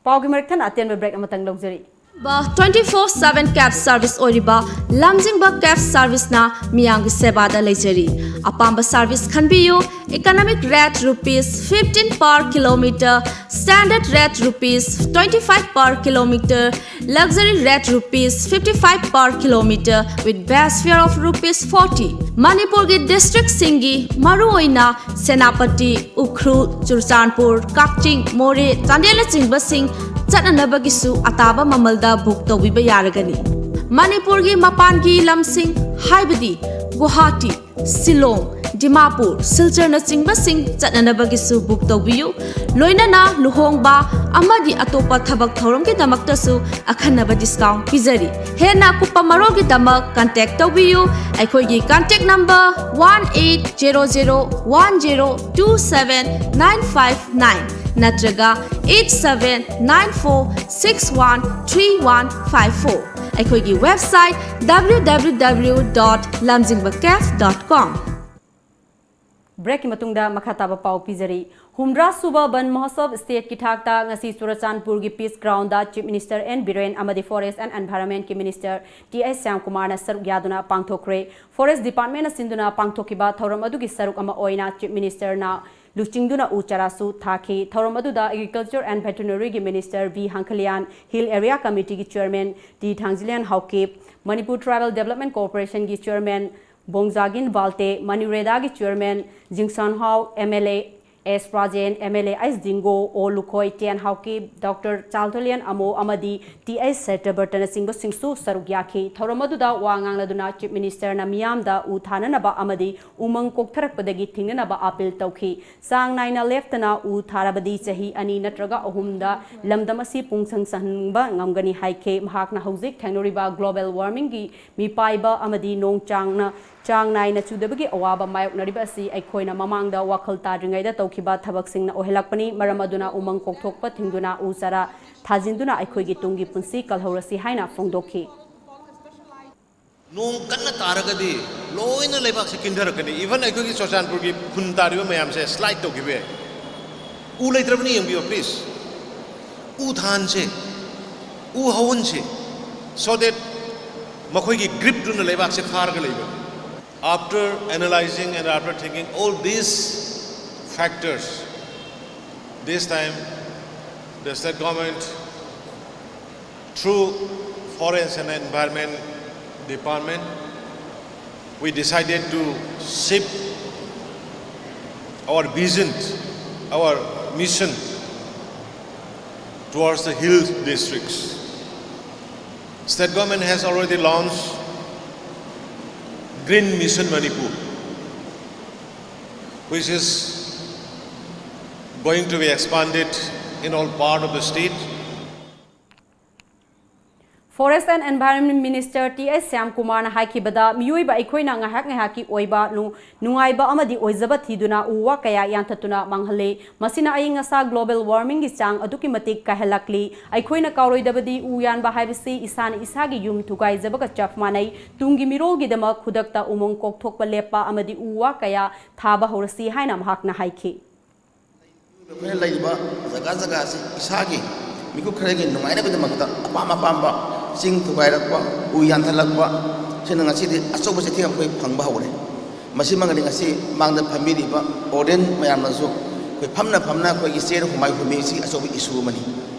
ꯄꯥꯎꯒꯤ ꯃꯔꯛ ꯊꯠꯅ ꯑꯇꯦꯟꯕ ꯕ꯭ꯔꯦꯛ ꯑꯃꯇꯪ ꯂꯧꯖꯔꯤ꯫ Twenty four seven cab service ꯑꯣꯏꯔꯤꯕ ꯂꯝꯖꯤꯡꯕ ꯀꯦꯕ ꯁꯔꯚꯤꯁꯅ ꯃꯤꯌꯥꯝꯒꯤ ꯁꯦꯕꯥꯗ ꯂꯩꯖꯔꯤ꯫ ꯑꯄꯥꯝꯕ ꯁꯔꯚꯤꯁ ꯈꯟꯕꯤꯌꯨ꯫ Economic rate rupees fifteen per kilometer, standard rate rupees twenty five per kilometer, luxury rate rupees fifty five per kilometer with base fare of rupees forty꯫ ꯃꯅꯤꯄꯨꯔꯒꯤ ꯗꯤꯁꯇ꯭ꯔꯤꯛꯁꯤꯡꯒꯤ ꯃꯔꯨꯑꯣꯏꯅ ꯁꯦꯅꯥꯄꯇꯤ, ꯎꯈ꯭ꯔꯨꯜ, ꯆꯨꯔꯆꯥꯟꯄꯨꯔ, ꯀꯛꯆꯤꯡ, ꯃꯣꯔꯦ, ꯆꯥꯟꯗꯦꯜꯅꯆꯤꯡꯕꯁꯤꯡ ꯆꯠꯅꯅꯕꯒꯤꯁꯨ ꯑꯇꯥꯕ ꯃꯃꯜꯗ ꯕꯨꯛ ꯇꯧꯕꯤꯕ ꯌꯥꯔꯒꯅꯤ꯫ ꯃꯅꯤꯄꯨꯔꯒꯤ ꯃꯄꯥꯟꯒꯤ ꯂꯝꯁꯤꯡ ꯍꯥꯏꯕꯗꯤ ꯒꯨꯋꯥꯍꯥꯇꯤ, ꯁꯤꯂꯣꯡ, ꯗꯤꯃꯥꯄꯨꯔ, ꯁꯤꯜꯆꯔꯅꯆꯤꯡꯕꯁꯤꯡ ꯆꯠꯅꯅꯕꯒꯤꯁꯨ ꯕꯨꯛ ꯇꯧꯕꯤꯌꯨ꯫ ꯂꯣꯏꯅꯅ ꯂꯨꯍꯣꯡꯕ ꯑꯃꯗꯤ ꯑꯇꯣꯞꯄ ꯊꯕꯛ ꯊꯧꯔꯝꯒꯤꯗꯃꯛꯇꯁꯨ ꯑꯈꯟꯅꯕ ꯗꯤꯁꯀꯥꯎꯟ ꯄꯤꯖꯔꯤ꯫ ꯍꯦꯟꯅ ꯑꯀꯨꯞꯄ ꯃꯔꯣꯜꯒꯤꯗꯃꯛ ꯀꯟꯇꯦꯛ ꯇꯧꯕꯤꯌꯨ꯫ ꯑꯩꯈꯣꯏꯒꯤ contact number one eight zero zero one zero two seven nine five nine ꯅꯠꯇ꯭ꯔꯒ eight seven nine four six one three one five four꯫ ꯑꯩꯈꯣꯏꯒꯤ website W W W dot lamjingbacafe dot com꯫ ꯕ꯭ꯔꯦꯛꯀꯤ ꯃꯇꯨꯡꯗ ꯃꯈꯥ ꯇꯥꯕ ꯄꯥꯎ ꯄꯤꯖꯔꯤ꯫ ꯍꯨꯝꯗ꯭ꯔꯥ ꯁꯨꯕ ꯕꯟ ꯃꯍꯣꯠꯁꯕ ꯁ꯭ꯇꯦꯠꯀꯤ ꯊꯥꯛꯇ ꯉꯁꯤ ꯆꯨꯔꯆꯥꯟꯄꯨꯔꯒꯤ peace ground chief minister N Biren ꯑꯃꯗꯤ ꯐꯣꯔꯦꯁ ꯑꯦꯟ ꯑꯦꯟꯚꯥꯏꯔꯟꯃꯦꯟꯠꯀꯤ ꯃꯤꯅꯤꯁꯇꯔ ꯇꯤ ꯑꯩꯆ ꯁ꯭ꯌꯥꯝꯀꯨꯃꯥꯔꯅ ꯁꯔꯨꯛ ꯌꯥꯗꯨꯅ ꯄꯥꯡꯊꯣꯛꯈ꯭ꯔꯦ꯫ ꯐꯣꯔꯦꯁ ꯗꯤꯄꯥꯔꯠꯃꯦꯟꯅ ꯁꯤꯟꯗꯨꯅ ꯄꯥꯡꯊꯣꯛꯈꯤꯕ ꯊꯧꯔꯝ ꯑꯗꯨꯒꯤ ꯁꯔꯨꯛ ꯑꯃ ꯑꯣꯏꯅ ꯆꯤꯐ ꯃꯤꯅꯤꯁꯇꯔꯅ ꯂꯨꯆꯤꯡꯗꯨꯅ ꯎ ꯆꯥꯔꯥꯁꯨ ꯊꯥꯈꯤ꯫ ꯊꯧꯔꯝ ꯑꯗꯨꯗ ꯑꯦꯒ꯭ꯔꯤꯀꯜꯆꯔ ꯑꯦꯟ ꯚꯦꯇꯔꯅꯔꯤꯒꯤ minister V Hangkhalian, hill area ꯀꯃꯤꯇꯤꯒꯤ chairman T Thangzilen Haokip, Manipur tribal development ꯀꯣꯔꯄꯣꯔꯦꯁꯟꯒꯤ ꯆꯤꯌꯔꯃꯦꯟ ꯕꯣꯡꯖꯥꯒꯤꯟ ꯕꯥꯜꯇꯦ, ꯃꯅꯤꯔꯦꯗꯥꯒꯤ chairman Jingsanhao, M L A S Rajen, M L A H Dingo, O Lukhoi, Ten Haokip, doctor Chaltholian Amo ꯑꯃꯗꯤ ꯇꯤ ꯑꯩꯆ ꯁꯇ꯭ꯌꯕ꯭ꯔꯇꯅꯆꯤꯡꯕꯁꯤꯡꯁꯨ ꯁꯔꯨꯛ ꯌꯥꯈꯤ꯫ ꯊꯧꯔꯝ ꯑꯗꯨꯗ ꯋꯥ ꯉꯥꯡꯂꯗꯨꯅ ꯆꯤꯐ ꯃꯤꯅꯤꯁꯇꯔꯅ ꯃꯤꯌꯥꯝꯗ ꯎ ꯊꯥꯅꯅꯕ ꯑꯃꯗꯤ ꯎꯃꯪ ꯀꯣꯛꯊꯔꯛꯄꯗꯒꯤ ꯊꯤꯡꯅꯅꯕ ꯑꯥꯄꯤꯜ ꯇꯧꯈꯤ꯫ ꯆꯥꯡ ꯅꯥꯏꯅ ꯂꯦꯞꯇꯅ ꯎ ꯊꯥꯔꯕꯗꯤ ꯆꯍꯤ ꯑꯅꯤ ꯅꯠꯇ꯭ꯔꯒ ꯑꯍꯨꯝꯗ ꯂꯝꯗꯝ ꯑꯁꯤ ꯄꯨꯡꯁꯪ ꯁꯪꯍꯟꯕ ꯉꯝꯒꯅꯤ ꯍꯥꯏꯈꯤ꯫ ꯃꯍꯥꯛꯅ ꯍꯧꯖꯤꯛ ꯊꯦꯡꯅꯔꯤꯕ ꯒ꯭ꯂꯣꯕꯦꯜ ꯋꯥꯔꯃꯤꯡꯒꯤ ꯃꯤꯄꯥꯏꯕ ꯑꯃꯗꯤ ꯅꯣꯡ ꯆꯥꯡꯅ ꯆꯥꯡ ꯅꯥꯏꯅ ꯆꯨꯗꯕꯒꯤ ꯑꯋꯥꯕ ꯃꯥꯌꯣꯛꯅꯔꯤꯕ ꯑꯁꯤ ꯑꯩꯈꯣꯏꯅ ꯃꯃꯥꯡꯗ ꯋꯥꯈꯜ ꯇꯥꯗ꯭ꯔꯤꯉꯩꯗ ꯇꯧꯈꯤꯕ ꯊꯕꯛꯁꯤꯡꯅ ꯑꯣꯏꯍꯜꯂꯛꯄꯅꯤ꯫ ꯃꯔꯝ ꯑꯗꯨꯅ ꯎꯃꯪ ꯀꯣꯛꯊꯣꯛꯄ ꯊꯤꯡꯗꯨꯅ ꯎ ꯆꯥꯔꯥ ꯊꯥꯖꯤꯟꯗꯨꯅ ꯑꯩꯈꯣꯏꯒꯤ ꯇꯨꯡꯒꯤ ꯄꯨꯟꯁꯤ ꯀꯜꯍꯧꯔꯁꯤ ꯍꯥꯏꯅ ꯐꯣꯡꯗꯣꯛꯈꯤ꯫ ꯅꯣꯡ ꯀꯟꯅ ꯇꯥꯔꯒꯗꯤ ꯂꯣꯏꯅ ꯂꯩꯕꯥꯛꯁꯦ ꯀꯤꯟꯊꯔꯛꯀꯅꯤ꯫ Even ꯑꯩꯈꯣꯏꯒꯤ ꯆꯨꯔꯆꯥꯟꯄꯨꯔꯒꯤ ꯈꯨꯟ ꯇꯥꯔꯤꯕ ꯃꯌꯥꯝꯁꯦ slide ꯇꯧꯈꯤꯕ ꯌꯥꯏ꯫ ꯎ ꯂꯩꯇ꯭ꯔꯕꯅꯤ, ꯌꯦꯡꯕꯤꯌꯣ please꯫ ꯎ ꯊꯥꯍꯟꯁꯦ꯫ ꯎ ꯍꯧꯍꯟꯁꯤ, so that ꯃꯈꯣꯏꯒꯤ ꯒ꯭ꯔꯤꯞꯇꯨꯅ ꯂꯩꯕꯥꯛꯁꯦ ꯐꯥꯔꯒ ꯂꯩꯕ. After analyzing and after thinking all these factors, this time the state government, through Forest and Environment Department, we decided to shift our vision, our mission towards the hill districts. State government has already launched Green Mission Manipur, which is going to be expanded in all part of the state. Forest and Environment Minister T S Shyam ꯀꯨꯃꯥꯔꯅ ꯍꯥꯏꯈꯤꯕꯗ, ꯃꯤꯑꯣꯏꯕ ꯑꯩꯈꯣꯏꯅ ꯉꯥꯏꯍꯥꯛ ꯉꯥꯏꯍꯥꯛꯀꯤ ꯑꯣꯏꯕ ꯅꯨꯡꯉꯥꯏꯕ ꯑꯃꯗꯤ ꯑꯣꯏꯖꯕ ꯊꯤꯗꯨꯅ ꯎ ꯋꯥ ꯀꯌꯥ ꯌꯥꯟꯊꯠꯇꯨꯅ ꯃꯥꯡꯍꯜꯂꯤ꯫ ꯃꯁꯤꯅ ꯑꯏꯪ ꯑꯁꯥ global warmingꯒꯤ ꯆꯥꯡ ꯑꯗꯨꯛꯀꯤ ꯃꯇꯤꯛ ꯀꯥꯏꯍꯜꯂꯛꯂꯤ꯫ ꯑꯩꯈꯣꯏꯅ ꯀꯥꯎꯔꯣꯏꯗꯕꯗꯤ, ꯎ ꯌꯥꯟꯕ ꯍꯥꯏꯕꯁꯤ ꯏꯁꯥꯅ ꯏꯁꯥꯒꯤ ꯌꯨꯝ ꯊꯨꯒꯥꯏꯖꯕꯒ ꯆꯞ ꯃꯥꯟꯅꯩ꯫ ꯇꯨꯡꯒꯤ ꯃꯤꯔꯣꯜꯒꯤꯗꯃꯛ ꯈꯨꯗꯛꯇ ꯎꯃꯪ ꯀꯣꯛꯊꯣꯛꯄ ꯂꯦꯞꯄ ꯑꯃꯗꯤ ꯎ ꯋꯥ ꯀꯌꯥ ꯊꯥꯕ ꯍꯧꯔꯁꯤ ꯍꯥꯏꯅ ꯃꯍꯥꯛꯅ ꯍꯥꯏꯈꯤ꯫ ꯑꯩꯈꯣꯏꯅ ꯂꯩꯔꯤꯕ ꯖꯒꯥ ꯖꯒꯥ ꯑꯁꯤ ꯏꯁꯥꯒꯤ ꯃꯤꯀꯨꯞ ꯈꯔꯒꯤ ꯅꯨꯡꯉꯥꯏꯅꯕꯒꯤꯗꯃꯛꯇ ꯑꯄꯥꯝ ꯑꯄꯥꯝꯕ ꯆꯤꯡ ꯊꯨꯒꯥꯏꯔꯛꯄ, ꯎ ꯌꯥꯟꯊꯠꯂꯛꯄ, ꯁꯤꯅ ꯉꯁꯤꯗꯤ ꯑꯆꯧꯕ ꯆꯩꯊꯦꯡ ꯑꯩꯈꯣꯏ ꯐꯪꯕ ꯍꯧꯔꯦ꯫ ꯃꯁꯤꯃꯛꯅꯤ ꯉꯁꯤ ꯃꯥꯡꯗ ꯐꯝꯕꯤꯔꯤꯕ ꯑꯣꯗꯤꯌꯟꯁ ꯃꯌꯥꯝꯅꯁꯨ ꯑꯩꯈꯣꯏ ꯐꯝꯅ ꯐꯝꯅ ꯑꯩꯈꯣꯏꯒꯤ ꯆꯦꯔ ꯍꯨꯃꯥꯏ ꯍꯨꯝꯃꯤꯁꯤ ꯑꯆꯧꯕ ꯏꯁꯨ ꯑꯃꯅꯤ꯫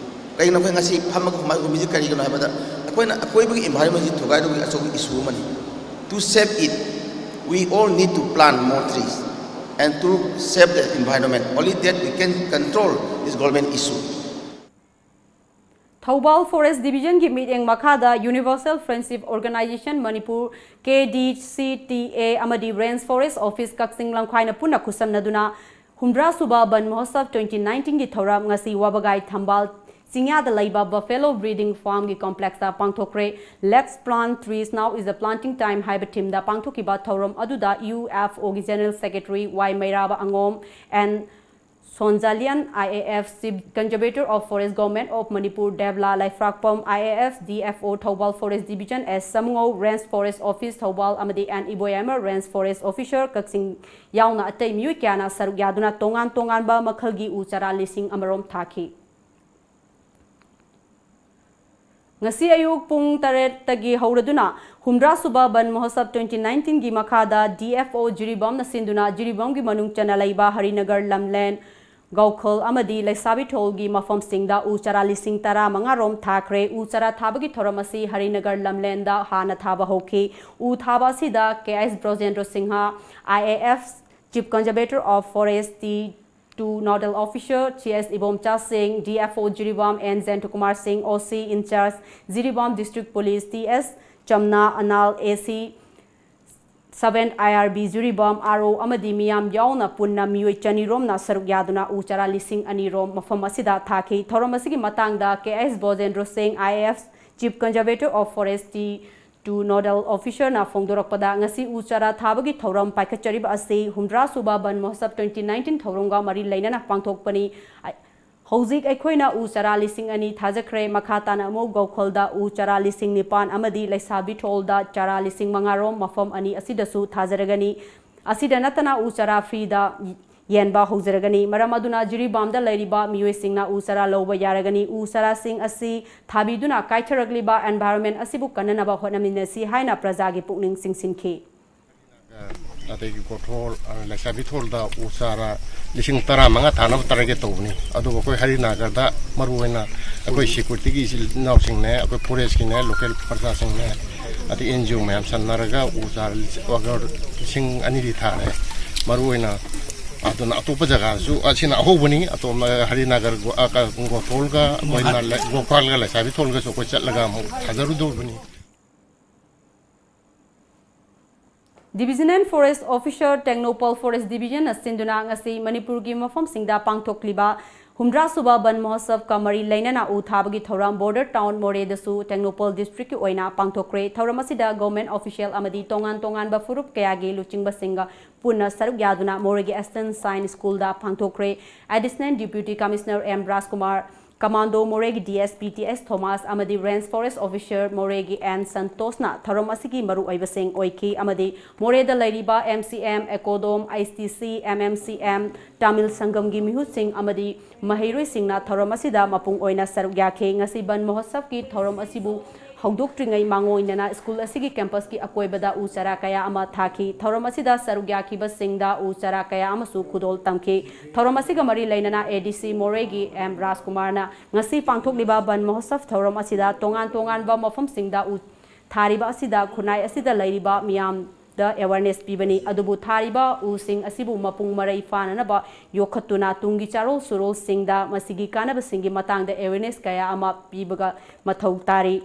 ꯀꯩꯒꯤꯅꯣ ꯑꯩꯈꯣꯏ ꯉꯁꯤ ꯐꯝꯃꯒ ꯍꯨꯃꯥꯏ ꯍꯨꯝꯃꯤꯁꯤ ꯀꯔꯤꯒꯤꯅꯣ ꯍꯥꯏꯕꯗ, ꯑꯩꯈꯣꯏꯅ ꯑꯀꯣꯏꯕꯒꯤ environmentꯁꯤ ꯊꯨꯒꯥꯏꯗꯧꯕꯒꯤ ꯑꯆꯧꯕ ꯏꯁꯨ ꯑꯃꯅꯤ꯫ To save it, we all need to plant more trees and to save the environment. Only that we can control this global issue. Thoubal Forest Divisionꯒꯤ ꯃꯤꯠꯌꯦꯡ ꯃꯈꯥꯗ Universal Friendship Organisation Manipur, KDCTA, ꯑꯃꯗꯤ Range Forest Office ꯀꯛꯆꯤꯡ ꯂꯝꯈꯥꯏꯅ ꯄꯨꯟꯅ ꯈꯨꯠꯁꯝꯅꯗꯨꯅ ꯍꯨꯝꯗ꯭ꯔꯥ ꯁꯨꯕ ꯕꯟ ꯃꯍꯣꯠꯁꯕ twenty nineteenꯒꯤ ꯊꯧꯔꯝ ꯉꯁꯤ ꯋꯥꯕꯒꯥꯏ ꯊꯝꯕꯥꯜ ꯆꯤꯡꯌꯥꯗ ꯂꯩꯕ Buffalo Breeding Farmꯒꯤ complexꯇ ꯄꯥꯡꯊꯣꯛꯈ꯭ꯔꯦ꯫ Let's plant trees, now is the planting time ꯍꯥꯏꯕ themeꯗ ꯄꯥꯡꯊꯣꯛꯈꯤꯕ ꯊꯧꯔꯝ ꯑꯗꯨꯗ UFOꯒꯤ General Secretary Y ꯃꯩꯔꯥꯕ ꯑꯉꯣꯝ and Sonjalian IAF, Chief Conservator of Forest, Government of Manipur, Devla Laifrakpam IAF, DFO Thoubal Forest Division S Samungou, Range Forest Office Thoubal ꯑꯃꯗꯤ N Iboyama, Range Forest Officer ꯀꯛꯆꯤꯡ ꯌꯥꯎꯅ ꯑꯇꯩ ꯃꯤꯑꯣꯏ ꯀꯌꯥꯅ ꯁꯔꯨꯛ ꯌꯥꯗꯨꯅ ꯇꯣꯉꯥꯟ ꯇꯣꯉꯥꯟꯕ ꯃꯈꯜꯒꯤ ꯎ ꯆꯥꯔꯥ ꯂꯤꯁꯤꯡ ꯑꯃꯔꯣꯝ ꯊꯥꯈꯤ꯫ ꯉꯁꯤ ꯑꯌꯨꯛ ꯄꯨꯡ ꯇꯔꯦꯠꯇꯒꯤ ꯍꯧꯔꯗꯨꯅ ꯍꯨꯝꯗ꯭ꯔꯥ ꯁꯨꯕ ꯕꯟ ꯃꯍꯣꯠꯁꯕ twenty nineteen ꯒꯤ ꯃꯈꯥꯗ D F O ꯖꯤꯔꯤꯕꯥꯝꯅ ꯁꯤꯟꯗꯨꯅ ꯖꯤꯔꯤꯕꯥꯝꯒꯤ ꯃꯅꯨꯡ ꯆꯟꯅ ꯂꯩꯕ ꯍꯔꯤꯅꯒꯔ ꯂꯝꯂꯦꯟ, ꯒꯧꯈꯜ ꯑꯃꯗꯤ ꯂꯩꯁꯥꯕꯤꯊꯣꯜꯒꯤ ꯃꯐꯝꯁꯤꯡꯗ ꯎ ꯆꯥꯔꯥ ꯂꯤꯁꯤꯡ ꯇꯔꯥ ꯃꯉꯥ ꯔꯣꯝ ꯊꯥꯈ꯭ꯔꯦ꯫ ꯎ ꯆꯥꯔꯥ ꯊꯥꯕꯒꯤ ꯊꯧꯔꯝ ꯑꯁꯤ ꯍꯔꯤꯅꯒꯔ ꯂꯝꯂꯦꯟꯗ ꯍꯥꯟꯅ ꯊꯥꯕ ꯍꯧꯈꯤ꯫ ꯎ ꯊꯥꯕ ꯑꯁꯤꯗ K S ꯕ꯭ꯔꯣꯖꯦꯟꯗ꯭ꯔꯣ Singh, I A F, Chief Conservator of Forest, T two Nodal Officer, C S Ibomcha ꯁꯤꯡ, D F O Jiribam N ꯖꯌꯟꯇ Kumar ꯁꯤꯡ, O C in charge Jiribam District Police, T S ꯆꯝꯅꯥ Anal, A C seven I R B Jiribam, R O ꯑꯃꯗꯤ ꯃꯤꯌꯥꯝ ꯌꯥꯎꯅ ꯄꯨꯟꯅ ꯃꯤꯑꯣꯏ ꯆꯅꯤ ꯔꯣꯝꯅ ꯁꯔꯨꯛ ꯌꯥꯗꯨꯅ ꯎ ꯆꯥꯔꯥ ꯂꯤꯁꯤꯡ ꯑꯅꯤ ꯔꯣꯝ ꯃꯐꯝ ꯑꯁꯤꯗ ꯊꯥꯈꯤ꯫ ꯊꯧꯔꯝ ꯑꯁꯤꯒꯤ ꯃꯇꯥꯡꯗ K S ꯕ꯭ꯔꯣꯖꯦꯟꯗ꯭ꯔꯣ ꯁꯤꯡ, I A F, Chief Conservator of Forest, T two Nodal Officer ꯅ ꯐꯣꯡꯗꯣꯔꯛꯄꯗ, ꯉꯁꯤ ꯎ ꯆꯥꯔꯥ ꯊꯥꯕꯒꯤ ꯊꯧꯔꯝ ꯄꯥꯏꯈꯠꯆꯔꯤꯕ ꯑꯁꯤ ꯍꯨꯝꯗ꯭ꯔꯥ ꯁꯨꯕ ꯕꯟ ꯃꯍꯣꯠꯁꯕ twenty nineteen ꯊꯧꯔꯝꯒ ꯃꯔꯤ ꯂꯩꯅꯅ ꯄꯥꯡꯊꯣꯛꯄꯅꯤ꯫ ꯑ-, ꯍꯧꯖꯤꯛ ꯑꯩꯈꯣꯏꯅ ꯎ ꯆꯥꯔꯥ ꯂꯤꯁꯤꯡ ꯑꯅꯤ ꯊꯥꯖꯈ꯭ꯔꯦ꯫ ꯃꯈꯥ ꯇꯥꯅ ꯑꯃꯨꯛ ꯒꯧꯈꯜꯗ ꯎ ꯆꯥꯔꯥ ꯂꯤꯁꯤꯡ ꯅꯤꯄꯥꯟ ꯑꯃꯗꯤ ꯂꯩꯁꯥꯕꯤꯊꯣꯜꯗ ꯆꯥꯔꯥ ꯂꯤꯁꯤꯡ ꯃꯉꯥ ꯔꯣꯝ ꯃꯐꯝ ꯑꯅꯤ ꯑꯁꯤꯗꯁꯨ ꯊꯥꯖꯔꯒꯅꯤ꯫ ꯑꯁꯤꯗ ꯅꯠꯇꯅ ꯎ ꯆꯥꯔꯥ free ꯗ ꯌꯦꯟꯕ ꯍꯧꯖꯔꯒꯅꯤ꯫ ꯃꯔꯝ ꯑꯗꯨꯅ ꯖꯤꯔꯤꯕꯥꯝꯗ ꯂꯩꯔꯤꯕ ꯃꯤꯑꯣꯏꯁꯤꯡꯅ ꯎ ꯆꯥꯔꯥ ꯂꯧꯕ ꯌꯥꯔꯒꯅꯤ꯫ ꯎ ꯆꯥꯔꯥꯁꯤꯡ ꯑꯁꯤ ꯊꯥꯕꯤꯗꯨꯅ ꯀꯥꯏꯊꯔꯛꯂꯤꯕ environment ꯑꯁꯤꯕꯨ ꯀꯟꯅꯅꯕ ꯍꯣꯠꯅꯃꯤꯟꯅꯁꯤ ꯍꯥꯏꯅ ꯄ꯭ꯔꯖꯥꯒꯤ ꯄꯨꯛꯅꯤꯡ ꯆꯤꯡꯁꯤꯟꯈꯤ꯫ ꯑꯗꯒꯤ ꯒꯣꯊꯣꯜ, ꯑ, ꯂꯩꯁꯥꯕꯤ ꯊꯣꯜꯗ ꯎ ꯆꯥꯔꯥ ꯂꯤꯁꯤꯡ ꯇꯔꯥꯃꯉꯥ ꯊꯥꯅꯕ target ꯇꯧꯕꯅꯤ꯫ ꯑꯗꯨꯕꯨ ꯑꯩꯈꯣꯏ ꯍꯔꯤꯅꯥꯒꯔꯗ ꯃꯔꯨꯑꯣꯏꯅ ꯑꯩꯈꯣꯏ security ꯒꯤ ꯏꯆꯤꯜ ꯏꯅꯥꯎꯁꯤꯡꯅꯦ, ꯑꯩꯈꯣꯏ forest ꯀꯤꯅꯦ, local ꯄ꯭ꯔꯖꯥꯁꯤꯡꯅꯦ, ꯑꯗꯩ N G O ꯃꯌꯥꯝ ꯁꯟꯅꯔꯒ ꯎ ꯆꯥꯔꯥ ꯂꯤꯁꯤꯡ, ꯑꯣꯒꯔ ꯂꯤꯁꯤꯡ ꯑꯅꯤꯗꯤ ꯊꯥꯔꯦ꯫ ꯃꯔꯨꯑꯣꯏꯅ ꯑꯗꯨꯅ ꯑꯇꯣꯞꯄ ꯖꯒꯥꯗꯁꯨ ꯑꯁꯤꯅ ꯑꯍꯧꯕꯅꯤ꯫ ꯑꯇꯣꯞꯄ ꯍꯔꯤꯅꯥꯒꯔ, ꯒꯣ-, ꯑ, ꯀ-, ꯒꯣꯊꯣꯜꯒ ꯑꯩꯈꯣꯏꯅ ꯂꯩ-, ꯒꯣꯀꯥꯜꯒ ꯂꯩꯁꯥꯕꯤ ꯊꯣꯜꯒꯁꯨ ꯑꯩꯈꯣꯏ ꯆꯠꯂꯒ ꯑꯃꯨꯛ ꯊꯥꯖꯔꯨꯗꯧꯕꯅꯤ꯫ Divisional Forest Officer, Tengnoupal Forest Division ꯅ ꯁꯤꯟꯗꯨꯅ ꯉꯁꯤ ꯃꯅꯤꯄꯨꯔꯒꯤ ꯃꯐꯝꯁꯤꯡꯗ ꯄꯥꯡꯊꯣꯛꯂꯤꯕ ꯍꯨꯝꯗ꯭ꯔꯥ ꯁꯨꯕ ꯕꯟ ꯃꯍꯣꯠꯁꯕꯀ ꯃꯔꯤ ꯂꯩꯅꯅ ꯎ ꯊꯥꯕꯒꯤ ꯊꯧꯔꯝ Border Town ꯃꯣꯔꯦꯗꯁꯨ ꯇꯦꯡꯅꯧꯄꯜ district ꯀꯤ ꯑꯣꯏꯅ ꯄꯥꯡꯊꯣꯛꯈ꯭ꯔꯦ꯫ ꯊꯧꯔꯝ ꯑꯁꯤꯗ government official ꯑꯃꯗꯤ ꯇꯣꯉꯥꯟ ꯇꯣꯉꯥꯟꯕ ꯐꯨꯔꯨꯞ ꯀꯌꯥꯒꯤ ꯂꯨꯆꯤꯡꯕꯁꯤꯡꯒ ꯄꯨꯟꯅ ꯁꯔꯨꯛ ꯌꯥꯗꯨꯅ ꯃꯣꯔꯦꯒꯤ Eastern Science School ꯗ ꯄꯥꯡꯊꯣꯛꯈ꯭ꯔꯦ꯫ Additional Deputy Commissioner M ꯔꯥꯖꯀꯨꯃꯥꯔ, Commando ꯃꯣꯔꯦꯒꯤ D S P T S Thomas ꯑꯃꯗꯤ Range Forest Officer ꯃꯣꯔꯦꯒꯤ N ꯁꯟꯇꯣꯁꯅ ꯊꯧꯔꯝ ꯑꯁꯤꯒꯤ ꯃꯔꯨꯑꯣꯏꯕꯁꯤꯡ ꯑꯣꯏꯈꯤ ꯑꯃꯗꯤ ꯃꯣꯔꯦꯗ ꯂꯩꯔꯤꯕ M C M, ECODOM, I T C, M M C M, Tamil ꯁꯪꯒꯝꯒꯤ ꯃꯤꯍꯨꯠꯁꯤꯡ ꯑꯃꯗꯤ ꯃꯍꯩꯔꯣꯏꯁꯤꯡꯅ ꯊꯧꯔꯝ ꯑꯁꯤꯗ ꯃꯄꯨꯡ ꯑꯣꯏꯅ ꯁꯔꯨꯛ ꯌꯥꯈꯤ꯫ ꯉꯁꯤ ꯕꯟ ꯃꯍꯣꯠꯁꯕꯀꯤ ꯊꯧꯔꯝ ꯑꯁꯤꯕꯨ ꯍꯧꯗꯣꯛꯇ꯭ꯔꯤꯉꯩ ꯃꯥꯡꯑꯣꯏꯅꯅ ꯁ꯭ꯀꯨꯜ ꯑꯁꯤꯒꯤ ꯀꯦꯝꯄꯁꯀꯤ ꯑꯀꯣꯏꯕꯗ ꯎ ꯆꯥꯔꯥ ꯀꯌꯥ ꯑꯃ ꯊꯥꯈꯤ꯫ ꯊꯧꯔꯝ ꯑꯁꯤꯗ ꯁꯔꯨꯛ ꯌꯥꯈꯤꯕꯁꯤꯡꯗ ꯎ ꯆꯥꯔꯥ ꯀꯌꯥ ꯑꯃꯁꯨ ꯈꯨꯗꯣꯜ ꯇꯝꯈꯤ꯫ ꯊꯧꯔꯝ ꯑꯁꯤꯒ ꯃꯔꯤ ꯂꯩꯅꯅ A D C ꯃꯣꯔꯦꯒꯤ M ꯔꯥꯖꯀꯨꯃꯥꯔꯅ ꯉꯁꯤ ꯄꯥꯡꯊꯣꯛꯂꯤꯕ ꯕꯟ ꯃꯍꯣꯠꯁꯕ ꯊꯧꯔꯝ ꯑꯁꯤꯗ ꯇꯣꯉꯥꯟ ꯇꯣꯉꯥꯟꯕ ꯃꯐꯝꯁꯤꯡꯗ ꯎ ꯊꯥꯔꯤꯕ ꯑꯁꯤꯗ ꯈꯨꯟꯅꯥꯏ ꯑꯁꯤꯗ ꯂꯩꯔꯤꯕ ꯃꯤꯌꯥꯝꯗ awareness ꯄꯤꯕꯅꯤ꯫ ꯑꯗꯨꯕꯨ ꯊꯥꯔꯤꯕ ꯎꯁꯤꯡ ꯑꯁꯤꯕꯨ ꯃꯄꯨꯡ ꯃꯔꯩ ꯐꯥꯅꯅꯕ ꯌꯣꯛꯈꯠꯇꯨꯅ ꯇꯨꯡꯒꯤ ꯆꯥꯔꯣꯜ ꯁꯨꯔꯣꯜꯁꯤꯡꯗ ꯃꯁꯤꯒꯤ ꯀꯥꯟꯅꯕꯁꯤꯡꯒꯤ ꯃꯇꯥꯡꯗ awareness ꯀꯌꯥ ꯑꯃ ꯄꯤꯕꯒ ꯃꯊꯧ ꯇꯥꯔꯤ꯫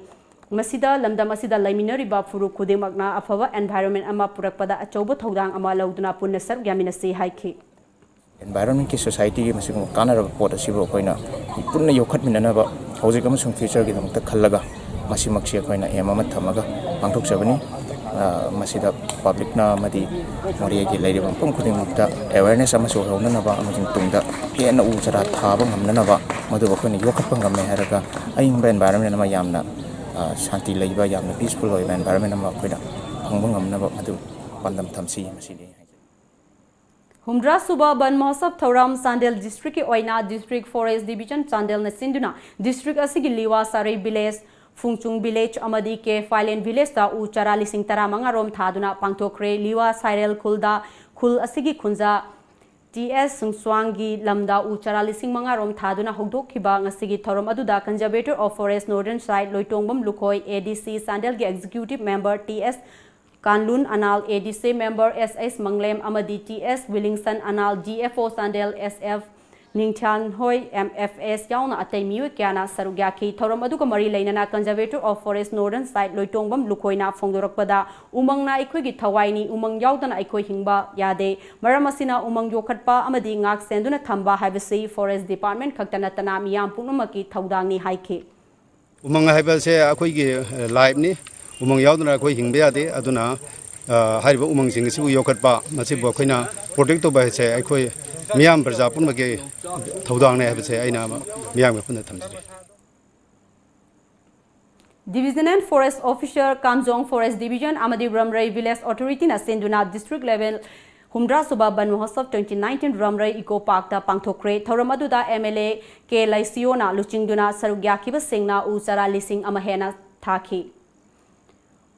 ꯃꯁꯤꯗ ꯂꯝꯗꯝ ꯑꯁꯤꯗ ꯂꯩꯃꯤꯟꯅꯔꯤꯕ ꯐꯨꯔꯨꯞ ꯈꯨꯗꯤꯡꯃꯛꯅ ꯑꯐꯕ environment ꯑꯃ ꯄꯨꯔꯛꯄꯗ ꯑꯆꯧꯕ ꯊꯧꯗꯥꯡ ꯑꯃ ꯂꯧꯗꯨꯅ ꯄꯨꯟꯅ ꯁꯔꯨꯛ ꯌꯥꯃꯤꯟꯅꯁꯤ ꯍꯥꯏꯈꯤ꯫ Environmentꯀꯤ, societyꯒꯤ ꯃꯁꯤꯒꯨꯝꯕ ꯀꯥꯟꯅꯔꯕ ꯄꯣꯠ ꯑꯁꯤꯕꯨ ꯑꯩꯈꯣꯏꯅ ꯄꯨꯟꯅ ꯌꯣꯛꯈꯠꯃꯤꯟꯅꯅꯕ ꯍꯧꯖꯤꯛ ꯑꯃꯁꯨꯡ futureꯒꯤꯗꯃꯛꯇ ꯈꯜꯂꯒ ꯃꯁꯤꯃꯛꯁꯤ ꯑꯩꯈꯣꯏꯅ aim ꯑꯃ ꯊꯝꯃꯒ ꯄꯥꯡꯊꯣꯛꯆꯕꯅꯤ꯫ ꯑ, ꯃꯁꯤꯗ publicꯅ ꯑꯃꯗꯤ ꯃꯣꯔꯦꯒꯤ ꯂꯩꯔꯤꯕ ꯃꯐꯝ ꯈꯨꯗꯤꯡꯃꯛꯇ awareness ꯑꯃꯁꯨ ꯍꯧꯅꯅꯕ ꯑꯃꯁꯨꯡ ꯇꯨꯡꯗ ꯍꯦꯟꯅ ꯎ ꯆꯥꯔꯥ ꯊꯥꯕ ꯉꯝꯅꯅꯕ, ꯃꯗꯨ ꯑꯩꯈꯣꯏꯅ ꯌꯣꯛꯈꯠꯄ ꯉꯝꯃꯦ ꯍꯥꯏꯔꯒ ꯑꯏꯪꯕ environment ꯑꯃ, ꯌꯥꯝꯅ, ꯑ, ꯁꯥꯟꯇꯤ ꯂꯩꯕ, ꯌꯥꯝꯅ peaceful ꯑꯣꯏꯕ environment ꯑꯃ ꯑꯩꯈꯣꯏꯅ ꯐꯪꯕ ꯉꯝꯅꯕ ꯃꯗꯨ ꯄꯥꯟꯗꯝ ꯊꯝꯁꯤ꯫ ꯃꯁꯤꯅꯤ ꯑꯩ ꯍꯥꯏꯖꯅꯤꯡꯕ꯫ ꯍꯨꯝꯗ꯭ꯔꯥ ꯁꯨꯕ ꯕꯟ ꯃꯍꯣꯠꯁꯕ ꯊꯧꯔꯝ ꯆꯥꯟꯗꯦꯜ districtꯀꯤ ꯑꯣꯏꯅ District Forest Division ꯆꯥꯟꯗꯦꯜꯅ ꯁꯤꯟꯗꯨꯅ district ꯑꯁꯤꯒꯤ ꯂꯤꯋꯥ ꯁꯥꯔꯩ village, ꯐꯨꯡꯆꯨꯡ village ꯑꯃꯗꯤ ꯀꯦ ꯐꯥꯏꯂꯦꯟ villageꯇ ꯎ ꯆꯥꯔꯥ ꯂꯤꯁꯤꯡ ꯇꯔꯥꯃꯉꯥ ꯔꯣꯝ ꯊꯥꯗꯨꯅ ꯄꯥꯡꯊꯣꯛꯈ꯭ꯔꯦ꯫ ꯂꯤꯋꯥ ꯁꯥꯏꯔꯦꯜ ꯈꯨꯜꯗ ꯈꯨꯜ ꯑꯁꯤꯒꯤ ꯈꯨꯟꯖꯥ T S ꯁꯨꯡꯁ꯭ꯋꯥꯡꯒꯤ ꯂꯝꯗ ꯎ ꯆꯥꯔꯥ ꯂꯤꯁꯤꯡ ꯃꯉꯥ ꯔꯣꯝ ꯊꯥꯗꯨꯅ ꯍꯧꯗꯣꯛꯈꯤꯕ ꯉꯁꯤꯒꯤ ꯊꯧꯔꯝ ꯑꯗꯨꯗ Conservator of Forest Northern Side Loitongbam Lukhoi, A D C ꯆꯥꯟꯗꯦꯜꯒꯤ executive member T S ꯀꯥꯟꯂꯨꯟ Anal, A D C member S S ꯃꯪꯂꯦꯝ ꯑꯃꯗꯤ T S ꯋꯤꯂꯤꯡꯁꯟ Anal, D F O Chandel S F ꯅꯤꯡꯊ꯭ꯌꯥꯟꯍꯣꯏ, M F S ꯌꯥꯎꯅ ꯑꯇꯩ ꯃꯤꯑꯣꯏ ꯀꯌꯥꯅ ꯁꯔꯨꯛ ꯌꯥꯈꯤ꯫ ꯊꯧꯔꯝ ꯑꯗꯨꯒ ꯃꯔꯤ ꯂꯩꯅꯅ Conservator of Forest Northern Side ꯂꯣꯏꯇꯣꯡꯕꯝ ꯂꯨꯈꯣꯏꯅ ꯐꯣꯡꯗꯣꯔꯛꯄꯗ, ꯎꯃꯪꯅ ꯑꯩꯈꯣꯏꯒꯤ ꯊꯋꯥꯏꯅꯤ, ꯎꯃꯪ ꯌꯥꯎꯗꯅ ꯑꯩꯈꯣꯏ ꯍꯤꯡꯕ ꯌꯥꯗꯦ꯫ ꯃꯔꯝ ꯑꯁꯤꯅ ꯎꯃꯪ ꯌꯣꯛꯈꯠꯄ ꯑꯃꯗꯤ ꯉꯥꯛ ꯁꯦꯟꯗꯨꯅ ꯊꯝꯕ ꯍꯥꯏꯕꯁꯤ Forest Department ꯈꯛꯇ ꯅꯠꯇꯅ ꯃꯤꯌꯥꯝ ꯄꯨꯝꯅꯃꯛꯀꯤ ꯊꯧꯗꯥꯡꯅꯤ ꯍꯥꯏꯈꯤ꯫ ꯎꯃꯪ ꯍꯥꯏꯕꯁꯦ ꯑꯩꯈꯣꯏꯒꯤ, ꯑ, lifeꯅꯤ꯫ ꯎꯃꯪ ꯌꯥꯎꯗꯅ ꯑꯩꯈꯣꯏ ꯍꯤꯡꯕ ꯌꯥꯗꯦ꯫ ꯑꯗꯨꯅ, ꯑ, ꯍꯥꯏꯔꯤꯕ ꯎꯃꯪꯁꯤꯡ ꯑꯁꯤꯕꯨ ꯌꯣꯛꯈꯠꯄ, ꯃꯁꯤꯕꯨ ꯑꯩꯈꯣꯏꯅ protect ꯇꯧꯕ ꯍꯥꯏꯁꯦ ꯑꯩꯈꯣꯏ, ꯃꯤꯌꯥꯝ ꯄ꯭ꯔꯖꯥ ꯄꯨꯝꯅꯃꯛꯀꯤ ꯊꯧꯗꯥꯡꯅꯦ ꯍꯥꯏꯕꯁꯦ ꯑꯩꯅ ꯃꯤꯌꯥꯝꯒꯤ ꯃꯐꯝꯗ ꯊꯝꯖꯔꯤ꯫ Divisional Forest Officer, ꯀꯥꯝꯖꯣꯡ Forest Division ꯑꯃꯗꯤ ꯔꯝꯔꯩ Village Authority ꯅ ꯁꯤꯟꯗꯨꯅ District Level ꯍꯨꯝꯗ꯭ꯔꯥ ꯁꯨꯕ ꯕꯟ ꯃꯍꯣꯠꯁꯕ twenty nineteen ꯔꯝꯔꯩ Eco Park ꯇ ꯄꯥꯡꯊꯣꯛꯈ꯭ꯔꯦ꯫ ꯊꯧꯔꯝ ꯑꯗꯨꯗ M L A ꯀꯦ ꯂꯩꯁꯤꯌꯣꯅ ꯂꯨꯆꯤꯡꯗꯨꯅ ꯁꯔꯨꯛ ꯌꯥꯈꯤꯕꯁꯤꯡꯅ ꯎ ꯆꯥꯔꯥ ꯂꯤꯁꯤꯡ ꯑꯃ ꯍꯦꯟꯅ ꯊꯥꯈꯤ꯫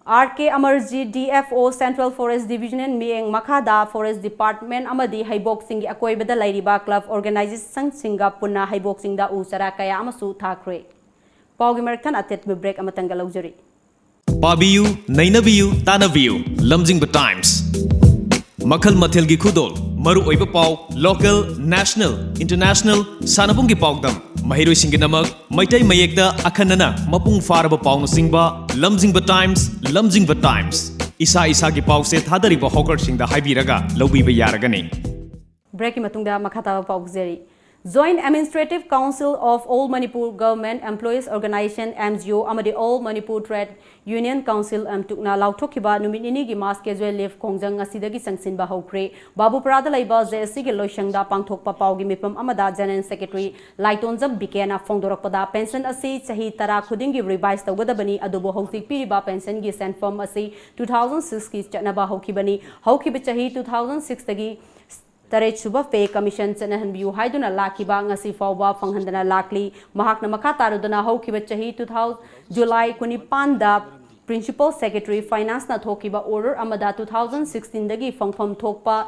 R K Amarjit, D F O, Central Forest Division, ꯃꯤꯠꯌꯦꯡ ꯃꯈꯥꯗ Forest Department ꯑꯃꯗꯤ ꯍꯩꯕꯣꯛꯁꯤꯡꯒꯤ ꯑꯀꯣꯏꯕꯗ ꯂꯩꯔꯤꯕ club organization ꯁꯤꯡꯒ ꯄꯨꯟꯅ ꯍꯩꯕꯣꯛꯁꯤꯡꯗ ꯎ ꯆꯥꯔꯥ ꯀꯌꯥ ꯑꯃꯁꯨ ꯊꯥꯈ꯭ꯔꯦ꯫ ꯄꯥꯎꯒꯤ ꯃꯔꯛ ꯊꯠꯅ ꯑꯇꯦꯟꯕ break ꯑꯃꯇꯪꯒ ꯂꯧꯖꯔꯤ꯫ ꯄꯥꯕꯤꯌꯨ, ꯅꯩꯅꯕꯤꯌꯨ, ꯇꯥꯟꯅꯕꯤꯌꯨ꯫ ꯂꯝꯖꯤꯡꯕ Times꯫ ꯃꯈꯜ ꯃꯊꯦꯜꯒꯤ ꯈꯨꯗꯣꯜ, ꯃꯔꯨꯑꯣꯏꯕ ꯄꯥꯎ, local, national, international, ꯁꯥꯟꯅꯕꯨꯡꯒꯤ ꯄꯥꯎꯗꯝ, ꯃꯍꯩꯔꯣꯏꯁꯤꯡꯒꯤꯗꯃꯛ ꯃꯩꯇꯩ ꯃꯌꯦꯛꯇ ꯑꯈꯟꯅꯅ ꯃꯄꯨꯡ ꯐꯥꯔꯕ ꯄꯥꯎꯅꯆꯤꯡꯕ, ꯂꯝꯖꯤꯡꯕ Times, ꯂꯝꯖꯤꯡꯕ Times꯫ ꯏꯁꯥ ꯏꯁꯥꯒꯤ ꯄꯥꯎꯁꯦ ꯊꯥꯗꯔꯤꯕ hawker ꯁꯤꯡꯗ ꯍꯥꯏꯕꯤꯔꯒ ꯂꯧꯕꯤꯕ ꯌꯥꯔꯒꯅꯤ꯫ Break ꯀꯤ ꯃꯇꯨꯡꯗ ꯃꯈꯥ ꯇꯥꯕ ꯄꯥꯎ ꯄꯨꯖꯔꯤ꯫ Joint Administrative Council of All Manipur Government Employees Organization, M G O, ꯑꯃꯗꯤ All Manipur Trade Union Council, ꯑꯦꯝꯇꯨꯛꯅ ꯂꯥꯎꯊꯣꯛꯈꯤꯕ ꯅꯨꯃꯤꯠ ꯅꯤꯅꯤꯒꯤ mass casual leave ꯈꯣꯡꯖꯪ ꯉꯁꯤꯗꯒꯤ ꯆꯪꯁꯤꯟꯕ ꯍꯧꯈ꯭ꯔꯦ꯫ ꯕꯥꯕꯨꯄꯨꯔꯥꯗ ꯂꯩꯕ J S C ꯒꯤ ꯂꯣꯏꯁꯪꯗ ꯄꯥꯡꯊꯣꯛꯄ ꯄꯥꯎꯒꯤ ꯃꯤꯐꯝ ꯑꯃꯗ General Secretary ꯂꯥꯏꯇꯣꯟꯖꯝ ꯕꯤꯀꯦꯅ ꯐꯣꯡꯗꯣꯔꯛꯄꯗ, pension ꯑꯁꯤ ꯆꯍꯤ ꯇꯔꯥ ꯈꯨꯗꯤꯡꯒꯤ revise ꯇꯧꯒꯗꯕꯅꯤ, ꯑꯗꯨꯕꯨ ꯍꯧꯖꯤꯛ ꯄꯤꯔꯤꯕ pension ꯒꯤ ꯁꯦꯟꯐꯝ ꯑꯁꯤ two thousand six ꯀꯤ ꯆꯠꯅꯕ ꯍꯧꯈꯤꯕꯅꯤ꯫ ꯍꯧꯈꯤꯕ ꯆꯍꯤ two thousand six ꯇꯒꯤ ꯇꯔꯦꯠꯁꯨꯕ Pay Commission ꯆꯠꯅꯍꯟꯕꯤꯌꯨ ꯍꯥꯏꯗꯨꯅ ꯂꯥꯛꯈꯤꯕ, ꯉꯁꯤ ꯐꯥꯎꯕ ꯐꯪꯍꯟꯗꯅ ꯂꯥꯛꯂꯤ꯫ ꯃꯍꯥꯛꯅ ꯃꯈꯥ ꯇꯥꯔꯗꯨꯅ ꯍꯧꯈꯤꯕ ꯆꯍꯤ two thousand, July ꯀꯨꯟꯅꯤꯄꯥꯟꯗ Principal Secretary Finance ꯅ ꯊꯣꯛꯈꯤꯕ order ꯑꯃꯗ two thousand sixteen ꯗꯒꯤ ꯐꯪꯐꯝ ꯊꯣꯛꯄ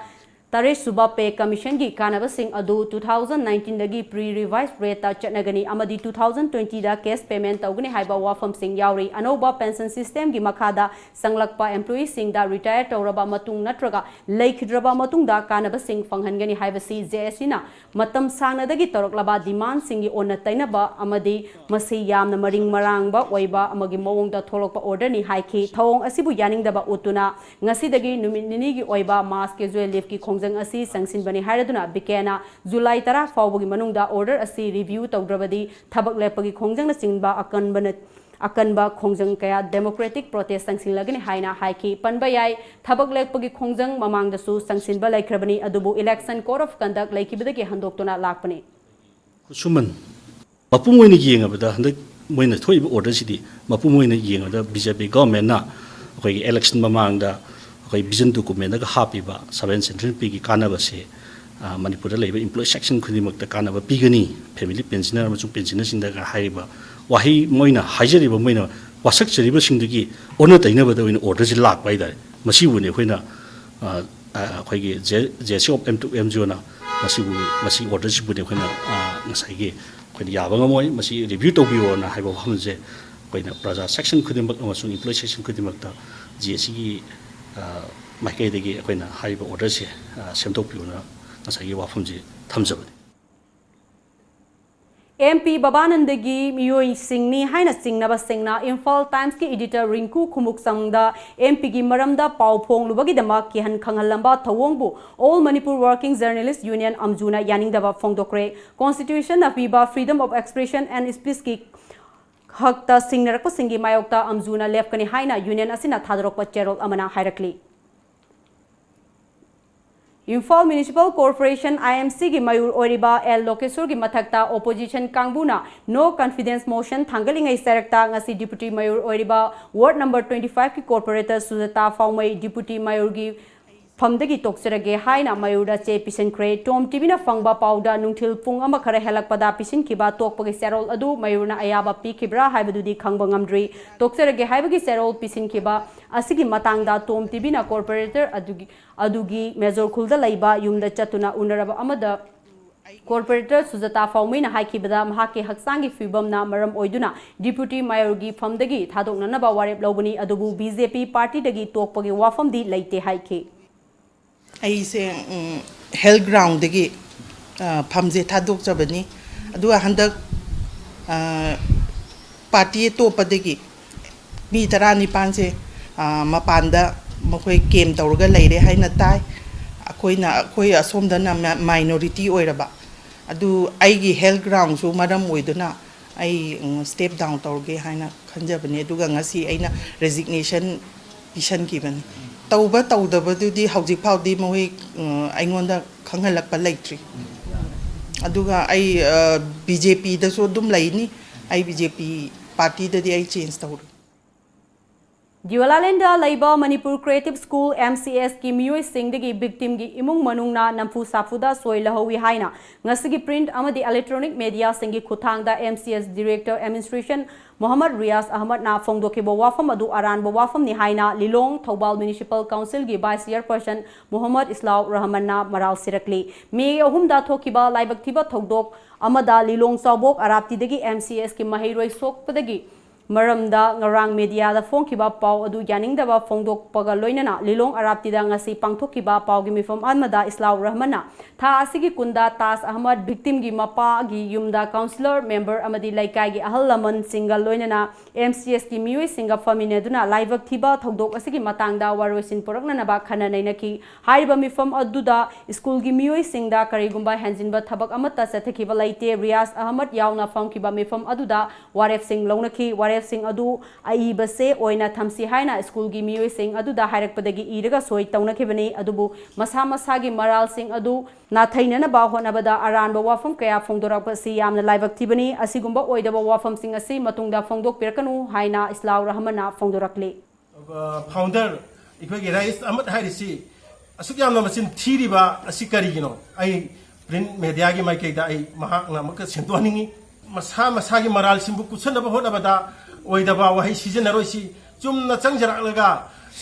ꯇꯔꯦꯠꯁꯨꯕ Pay Commission ꯒꯤ ꯀꯥꯟꯅꯕꯁꯤꯡ ꯑꯗꯨ two thousand nineteen ꯗꯒꯤ pre revised rate ꯇ ꯆꯠꯅꯒꯅꯤ ꯑꯃꯗꯤ two thousand twenty ꯗ cash payment ꯇꯧꯒꯅꯤ ꯍꯥꯏꯕ ꯋꯥꯐꯝꯁꯤꯡ ꯌꯥꯎꯔꯤ꯫ ꯑꯅꯧꯕ pension system ꯒꯤ ꯃꯈꯥꯗ ꯆꯪꯂꯛꯄ employee ꯁꯤꯡꯗ retire ꯇꯧꯔꯕ ꯃꯇꯨꯡ ꯅꯠꯇ꯭ꯔꯒ ꯂꯩꯈꯤꯗ꯭ꯔꯕ ꯃꯇꯨꯡꯗ ꯀꯥꯟꯅꯕꯁꯤꯡ ꯐꯪꯍꯟꯒꯅꯤ ꯍꯥꯏꯕꯁꯤ J S C ꯅ ꯃꯇꯝ ꯁꯥꯡꯅꯗꯒꯤ ꯇꯧꯔꯛꯂꯕ demand ꯁꯤꯡꯒꯤ ꯑꯣꯟꯅ ꯇꯩꯅꯕ ꯑꯃꯗꯤ ꯃꯁꯤ ꯌꯥꯝꯅ ꯃꯔꯤꯡ ꯃꯔꯥꯡꯕ ꯑꯣꯏꯕ ꯑꯃꯒꯤ ꯃꯑꯣꯡꯗ ꯊꯣꯛꯂꯛꯄ order ꯅꯤ ꯍꯥꯏꯈꯤ꯫ ꯊꯧꯑꯣꯡ ꯑꯁꯤꯕꯨ ꯌꯥꯅꯤꯡꯗꯕ ꯎꯠꯇꯨꯅ ꯉꯁꯤꯗꯒꯤ ꯅꯨꯃꯤꯠ ꯅꯤꯅꯤꯒꯤ ꯑꯣꯏꯕ mass casual leave ꯀꯤ ꯈꯣꯡꯖꯪ ꯈꯣꯡꯖꯪ ꯑꯁꯤ ꯆꯪꯁꯤꯟꯕꯅꯤ ꯍꯥꯏꯔꯗꯨꯅ ꯕꯤꯀꯦꯅ ꯖꯨꯂꯥꯏ ꯇꯔꯥ ꯐꯥꯎꯕꯒꯤ ꯃꯅꯨꯡꯗ ꯑꯣꯔꯗꯔ ꯑꯁꯤ ꯔꯤꯚ꯭ꯌꯨ ꯇꯧꯗ꯭ꯔꯕꯗꯤ ꯊꯕꯛ ꯂꯦꯞꯄꯒꯤ ꯈꯣꯡꯖꯪꯅꯆꯤꯡꯕ ꯑꯀꯟꯕꯅ ꯑꯀꯟꯕ ꯈꯣꯡꯖꯪ ꯀꯌꯥ democratic protest ꯆꯪꯁꯤꯜꯂꯒꯅꯤ ꯍꯥꯏꯅ ꯍꯥꯏꯈꯤ꯫ ꯄꯟꯕ ꯌꯥꯏ, ꯊꯕꯛ ꯂꯦꯞꯄꯒꯤ ꯈꯣꯡꯖꯪ ꯃꯃꯥꯡꯗꯁꯨ ꯆꯪꯁꯤꯟꯕ ꯂꯩꯈ꯭ꯔꯕꯅꯤ, ꯑꯗꯨꯕꯨ election code of conduct ꯂꯩꯈꯤꯕꯗꯒꯤ ꯍꯟꯗꯣꯛꯇꯨꯅ ꯂꯥꯛꯄꯅꯤ꯫ ꯈꯨꯠꯁꯨꯃꯟ ꯃꯄꯨꯝ ꯑꯣꯏꯅ ꯌꯦꯡꯉꯕꯗ ꯍꯟꯗꯛ ꯃꯣꯏꯅ ꯊꯣꯛꯏꯕ ꯑꯣꯔꯗꯔꯁꯤꯗꯤ ꯃꯄꯨꯝ ꯑꯣꯏꯅ ꯌꯦꯡꯉꯕꯗ ꯕꯤ ꯖꯦ ꯄꯤ ꯒꯚꯔꯟꯃꯦꯟꯅ ꯑꯩꯈꯣꯏꯒꯤ election ꯃꯃꯥꯡꯗ ꯑꯩꯈꯣꯏ vision documentꯗꯒ ꯍꯥꯞꯄꯤꯕ seven century ꯅꯨꯄꯤꯒꯤ ꯀꯥꯟꯅꯕꯁꯦ, ꯑ, ꯃꯅꯤꯄꯨꯔꯗ ꯂꯩꯕ employee section ꯈꯨꯗꯤꯡꯃꯛꯇ ꯀꯥꯟꯅꯕ ꯄꯤꯒꯅꯤ, family pensioner ꯑꯃꯁꯨꯡ pensionerꯁꯤꯡꯗꯒ ꯍꯥꯏꯔꯤꯕ ꯋꯥꯍꯩ ꯃꯣꯏꯅ ꯍꯥꯏꯖꯔꯤꯕ, ꯃꯣꯏꯅ ꯋꯥꯁꯛꯆꯔꯤꯕꯁꯤꯡꯗꯨꯒꯤ ꯑꯣꯟꯅ ꯇꯩꯅꯕꯗ ꯑꯣꯏꯅ ꯑꯣꯔꯗꯔꯁꯤ ꯂꯥꯛꯄ ꯍꯥꯏꯇꯥꯔꯦ꯫ ꯃꯁꯤꯕꯨꯅꯤ ꯑꯩꯈꯣꯏꯅ, ꯑ, ꯑ, ꯑꯩꯈꯣꯏꯒꯤ J J S C of M two M G on ꯃꯁꯤꯕꯨ, ꯃꯁꯤ ꯑꯣꯔꯗꯔꯁꯤꯕꯨꯗꯤ ꯑꯩꯈꯣꯏꯅ, ꯑ, ꯉꯁꯥꯏꯒꯤ ꯑꯩꯈꯣꯏꯅ ꯌꯥꯕ ꯉꯝꯃꯣꯏ, ꯃꯁꯤ ꯔꯤꯚ꯭ꯌꯨ ꯇꯧꯕꯤꯌꯣꯅ ꯍꯥꯏꯕ ꯋꯥꯐꯝꯁꯦ ꯑꯩꯈꯣꯏꯅ ꯄ꯭ꯔꯖꯥ ꯁꯦꯛꯁꯟ ꯈꯨꯗꯤꯡꯃꯛ ꯑꯃꯁꯨꯡ employee section ꯈꯨꯗꯤꯡꯃꯛꯇ ꯖꯦ ꯑꯦꯁ ꯁꯤꯒꯤ, ꯑ, ꯃꯥꯏꯀꯩꯗꯒꯤ ꯑꯩꯈꯣꯏꯅ ꯍꯥꯏꯔꯤꯕ ꯑꯣꯔꯗꯔꯁꯦ, ꯑ, ꯁꯦꯝꯗꯣꯛꯄꯤꯌꯣꯅ ꯉꯁꯥꯏꯒꯤ ꯋꯥꯐꯝꯁꯦ ꯊꯝꯖꯕꯅꯤ꯫ ꯑꯦꯝ ꯄꯤ ꯕꯕꯥꯅꯟꯗꯒꯤ ꯃꯤꯑꯣꯏꯁꯤꯡꯅꯤ ꯍꯥꯏꯅ ꯆꯤꯡꯅꯕꯁꯤꯡꯅ ꯏꯝꯐꯥꯜ ꯇꯥꯏꯝꯁꯀꯤ editor ꯔꯤꯡꯀꯨ ꯈꯨꯃꯨꯛꯆꯝꯗ ꯑꯦꯝ ꯄꯤꯒꯤ ꯃꯔꯝꯗ ꯄꯥꯎ ꯐꯣꯡꯂꯨꯕꯒꯤꯗꯃꯛ ꯀꯤꯍꯟ ꯈꯪꯍꯜꯂꯝꯕ ꯊꯧꯑꯣꯡꯕꯨ All Manipur Working Journalist Union, ꯑꯝꯖꯨꯅ ꯌꯥꯅꯤꯡꯗꯕ ꯐꯣꯡꯗꯣꯛꯈ꯭ꯔꯦ꯫ Constitutionꯅ ꯄꯤꯕ freedom of expression and speechꯀꯤ ꯍꯛꯇ ꯁꯤꯡꯅꯔꯛꯄꯁꯤꯡꯒꯤ ꯃꯥꯌꯣꯛꯇ ꯑꯝꯖꯨꯅ ꯂꯦꯞꯀꯅꯤ ꯍꯥꯏꯅ union ꯑꯁꯤꯅ ꯊꯥꯗꯣꯔꯛꯄ ꯆꯦꯔꯣꯜ ꯑꯃꯅ ꯍꯥꯏꯔꯛꯂꯤ꯫ Imphal Municipal Corporation, I M Cꯒꯤ ꯃꯌꯨꯔ ꯑꯣꯏꯔꯤꯕ ꯑꯦꯜ ꯂꯣꯀꯦꯁꯣꯔꯒꯤ ꯃꯊꯛꯇ opposition ꯀꯥꯡꯕꯨꯅ no confidence motion ꯊꯥꯡꯒꯠꯂꯤꯉꯩ ꯆꯔꯛꯇ ꯉꯁꯤ deputy ꯃꯌꯨꯔ ꯑꯣꯏꯔꯤꯕ ward number twenty fiveꯀꯤ corporator ꯁꯨꯖꯥꯇꯥ ꯐꯥꯎꯃꯩ deputy ꯃꯌꯨꯔꯒꯤ ꯐꯝꯗꯒꯤ ꯇꯣꯛꯆꯔꯒꯦ ꯍꯥꯏꯅ ꯃꯌꯨꯔꯗ ꯆꯦ ꯄꯤꯁꯤꯟꯈ꯭ꯔꯦ꯫ ꯇꯣꯝ ꯇꯤꯚꯤꯅ ꯐꯪꯕ ꯄꯥꯎꯗ ꯅꯨꯡꯊꯤꯜ ꯄꯨꯡ ꯑꯃ ꯈꯔ ꯍꯦꯜꯂꯛꯄꯗ ꯄꯤꯁꯤꯟꯈꯤꯕ ꯇꯣꯛꯄꯒꯤ ꯆꯦꯔꯣꯜ ꯑꯗꯨ ꯃꯌꯨꯔꯅ ꯑꯌꯥꯕ ꯄꯤꯈꯤꯕ꯭ꯔꯥ ꯍꯥꯏꯕꯗꯨꯗꯤ ꯈꯪꯕ ꯉꯝꯗ꯭ꯔꯤ꯫ ꯇꯣꯛꯆꯔꯒꯦ ꯍꯥꯏꯕꯒꯤ ꯆꯦꯔꯣꯜ ꯄꯤꯁꯤꯟꯈꯤꯕ ꯑꯁꯤꯒꯤ ꯃꯇꯥꯡꯗ ꯇꯣꯝ ꯇꯤꯚꯤꯅ corporator ꯑꯗꯨꯒꯤ ꯑꯗꯨꯒꯤ ꯃꯦꯖꯣꯔ ꯈꯨꯜꯗ ꯂꯩꯕ ꯌꯨꯝꯗ ꯆꯠꯇꯨꯅ ꯎꯅꯔꯕ ꯑꯃꯗ corporator ꯁꯨꯖꯥꯇꯥ ꯐꯥꯎꯃꯩꯅ ꯍꯥꯏꯈꯤꯕꯗ ꯃꯍꯥꯛꯀꯤ ꯍꯛꯆꯥꯡꯒꯤ ꯐꯤꯕꯝꯅ ꯃꯔꯝ ꯑꯣꯏꯗꯨꯅ deputy ꯃꯌꯣꯔꯒꯤ ꯐꯝꯗꯒꯤ ꯊꯥꯗꯣꯛꯅꯅꯕ ꯋꯥꯔꯦꯞ ꯂꯧꯕꯅꯤ, ꯑꯗꯨꯕꯨ ꯕꯤ ꯖꯦ ꯄꯤ ꯄꯥꯔꯇꯤꯗꯒꯤ ꯇꯣꯛꯄꯒꯤ ꯋꯥꯐꯝꯗꯤ ꯂꯩꯇꯦ ꯍꯥꯏꯈꯤ꯫ ꯑꯩꯁꯦ ꯎꯝ, health groundꯗꯒꯤ, ꯑ, ꯐꯝꯁꯦ ꯊꯥꯗꯣꯛꯆꯕꯅꯤ꯫ ꯑꯗꯨꯒ ꯍꯟꯗꯛ, ꯑ, ꯄꯥꯔꯇꯤ ꯑꯇꯣꯞꯄꯗꯒꯤ ꯃꯤ ꯇꯔꯥꯅꯤꯄꯥꯟꯁꯦ, ꯑ, ꯃꯄꯥꯟꯗ ꯃꯈꯣꯏ ꯀꯦꯝ ꯇꯧꯔꯒ ꯂꯩꯔꯦ ꯍꯥꯏꯅ ꯇꯥꯏ꯫ ꯑꯩꯈꯣꯏꯅ, ꯑꯩꯈꯣꯏ ꯑꯁꯣꯝꯗꯅ ꯃ-, minority ꯑꯣꯏꯔꯕ, ꯑꯗꯨ ꯑꯩꯒꯤ health groundꯁꯨ ꯃꯔꯝ ꯑꯣꯏꯗꯨꯅ ꯑꯩ, ꯎꯝ, step down ꯇꯧꯔꯒꯦ ꯍꯥꯏꯅ ꯈꯟꯖꯕꯅꯦ꯫ ꯑꯗꯨꯒ ꯉꯁꯤ ꯑꯩꯅ resignation ꯄꯤꯁꯟꯈꯤꯕꯅꯤ꯫ ꯇꯧꯕ ꯇꯧꯗꯕꯗꯨꯗꯤ ꯍꯧꯖꯤꯛ ꯐꯥꯎꯗꯤ ꯃꯈꯣꯏ, ꯎꯝ, ꯑꯩꯉꯣꯟꯗ ꯈꯪꯍꯜꯂꯛꯄ ꯂꯩꯇ꯭ꯔꯤ꯫ ꯑꯗꯨꯒ ꯑꯩ, ꯑ, BJPꯗꯁꯨ ꯑꯗꯨꯝ ꯂꯩꯅꯤ꯫ ꯑꯩ BJP partyꯗꯗꯤ ꯑꯩ change ꯇꯧꯔꯣꯏ꯫ ꯗ꯭ꯌꯨꯑꯦꯂꯥꯂꯦꯟꯗ ꯂꯩꯕ ꯃꯅꯤꯄꯨꯔ Creative School, MCSꯀꯤ ꯃꯤꯑꯣꯏꯁꯤꯡꯗꯒꯤ victimꯒꯤ ꯏꯃꯨꯡ ꯃꯅꯨꯡꯅ ꯅꯝꯐꯨ ꯁꯥꯐꯨꯗ ꯁꯣꯏ ꯂꯧꯍꯧꯏ ꯍꯥꯏꯅ ꯉꯁꯤꯒꯤ print ꯑꯃꯗꯤ electronic mediaꯁꯤꯡꯒꯤ ꯈꯨꯠꯊꯥꯡꯗ MCS Director Administration Mohammad Riyaz ꯑꯍꯃꯗꯅ ꯐꯣꯡꯗꯣꯛꯈꯤꯕ ꯋꯥꯐꯝ ꯑꯗꯨ ꯑꯔꯥꯟꯕ ꯋꯥꯐꯝꯅꯤ ꯍꯥꯏꯅ ꯂꯤꯂꯣꯡ Thoubal Municipal Councilꯒꯤ Vice Chairperson Mohammad ꯏꯁꯂꯥꯎ ꯔꯍꯃꯟꯅ ꯃꯔꯥꯜ ꯁꯤꯔꯛꯂꯤ꯫ ꯃꯦ ꯑꯍꯨꯝꯗ ꯊꯣꯛꯈꯤꯕ ꯂꯥꯏꯕꯛ ꯊꯤꯕ ꯊꯧꯗꯣꯛ ꯑꯃꯗ ꯂꯤꯂꯣꯡ ꯆꯥꯎꯕꯣꯛ ꯑꯔꯥꯞꯇꯤꯗꯒꯤ MCSꯀꯤ ꯃꯍꯩꯔꯣꯏ ꯁꯣꯛꯄꯗꯒꯤ ꯃꯔꯝꯗ ꯉꯔꯥꯡ mediaꯗ ꯐꯣꯡꯈꯤꯕ ꯄꯥꯎ ꯑꯗꯨ ꯌꯥꯅꯤꯡꯗꯕ ꯐꯣꯡꯗꯣꯛꯄꯒ ꯂꯣꯏꯅꯅ ꯂꯤꯂꯣꯡ ꯑꯔꯥꯞꯇꯤꯗ ꯉꯁꯤ ꯄꯥꯡꯊꯣꯛꯈꯤꯕ ꯄꯥꯎꯒꯤ ꯃꯤꯐꯝ ꯑꯃꯗ ꯏꯁꯂꯥꯎ ꯔꯍꯃꯟꯅ ꯊꯥ ꯑꯁꯤꯒꯤ ꯀꯨꯟꯗ ꯇꯥꯖ ꯑꯍꯃꯗ victimꯒꯤ ꯃꯄꯥꯒꯤ ꯌꯨꯝꯗ councillor, member ꯑꯃꯗꯤ ꯂꯩꯀꯥꯏꯒꯤ ꯑꯍꯜ ꯂꯃꯟꯁꯤꯡꯒ ꯂꯣꯏꯅꯅ MCSꯀꯤ ꯃꯤꯑꯣꯏꯁꯤꯡꯒ ꯐꯝꯃꯤꯟꯅꯗꯨꯅ ꯂꯥꯏꯕꯛ ꯊꯤꯕ ꯊꯧꯗꯣꯛ ꯑꯁꯤꯒꯤ ꯃꯇꯥꯡꯗ ꯋꯥꯔꯣꯏꯁꯤꯟ ꯄꯨꯔꯛꯅꯅꯕ ꯈꯟꯅ ꯅꯩꯅꯈꯤ꯫ ꯍꯥꯏꯔꯤꯕ ꯃꯤꯐꯝ ꯑꯗꯨꯗ ꯁ꯭ꯀꯨꯜꯒꯤ ꯃꯤꯑꯣꯏꯁꯤꯡꯗ ꯀꯔꯤꯒꯨꯝꯕ ꯍꯦꯟꯖꯤꯟꯕ ꯊꯕꯛ ꯑꯃꯠꯇ ꯆꯠꯊꯈꯤꯕ ꯂꯩꯇꯦ꯫ ꯔꯤꯌꯥꯖ ꯑꯍꯃꯗ ꯌꯥꯎꯅ ꯐꯝꯈꯤꯕ ꯃꯤꯐꯝ ꯑꯗꯨꯗ ꯋꯥꯔꯦꯞꯁꯤꯡ ꯂꯧꯅꯈꯤ꯫ ꯋꯥꯔꯦꯞꯁꯤꯡ ꯑꯗꯨ ꯑꯏꯕꯁꯦ ꯑꯣꯏꯅ ꯊꯝꯁꯤ ꯍꯥꯏꯅ ꯁ꯭ꯀꯨꯜꯒꯤ ꯃꯤꯑꯣꯏꯁꯤꯡ ꯑꯗꯨꯗ ꯍꯥꯏꯔꯛꯄꯗꯒꯤ ꯏꯔꯒ ꯁꯣꯏ ꯇꯧꯅꯈꯤꯕꯅꯤ꯫ ꯑꯗꯨꯕꯨ ꯃꯁꯥ ꯃꯁꯥꯒꯤ ꯃꯔꯥꯜꯁꯤꯡ ꯑꯗꯨ ꯅꯥꯊꯩꯅꯅꯕ ꯍꯣꯠꯅꯕꯗ ꯑꯔꯥꯟꯕ ꯋꯥꯐꯝ ꯀꯌꯥ ꯐꯣꯡꯗꯣꯔꯛꯄ ꯑꯁꯤ ꯌꯥꯝꯅ ꯂꯥꯏꯕꯛ ꯊꯤꯕꯅꯤ꯫ ꯑꯁꯤꯒꯨꯝꯕ ꯑꯣꯏꯗꯕ ꯋꯥꯐꯝꯁꯤꯡ ꯑꯁꯤ ꯃꯇꯨꯡꯗ ꯐꯣꯡꯗꯣꯛꯄꯤꯔꯛꯀꯅꯨ ꯍꯥꯏꯅ ꯏꯁꯂꯥꯎ ꯔꯍꯃꯟꯅ ꯐꯣꯡꯗꯣꯔꯛꯂꯤ꯫ ꯑ, founder, ꯑꯩꯈꯣꯏꯒꯤ ꯔꯥꯏꯁ ꯑꯍꯃꯗ ꯍꯥꯏꯔꯤꯁꯤ ꯑꯁꯨꯛ ꯌꯥꯝꯅ ꯃꯆꯤꯟ ꯊꯤꯔꯤꯕ ꯑꯁꯤ ꯀꯔꯤꯒꯤꯅꯣ? ꯑꯩ print mediaꯒꯤ ꯃꯥꯏꯀꯩꯗ ꯑꯩ ꯃꯍꯥꯛꯅ ꯑꯃꯨꯛꯀ ꯁꯦꯡꯗꯣꯛꯍꯟꯅꯤꯡꯉꯤ꯫ ꯃꯁꯥ ꯃꯁꯥꯒꯤ ꯃꯔꯥꯜꯁꯤꯡꯕꯨ ꯀꯨꯠꯁꯟꯅꯕ ꯍꯣꯠꯅꯕꯗ ꯑꯣꯏꯗꯕ ꯋꯥꯍꯩ ꯁꯤꯖꯤꯟꯅꯔꯣꯏꯁꯤ꯫ ꯆꯨꯝꯅ ꯆꯪꯖꯔꯛꯂꯒ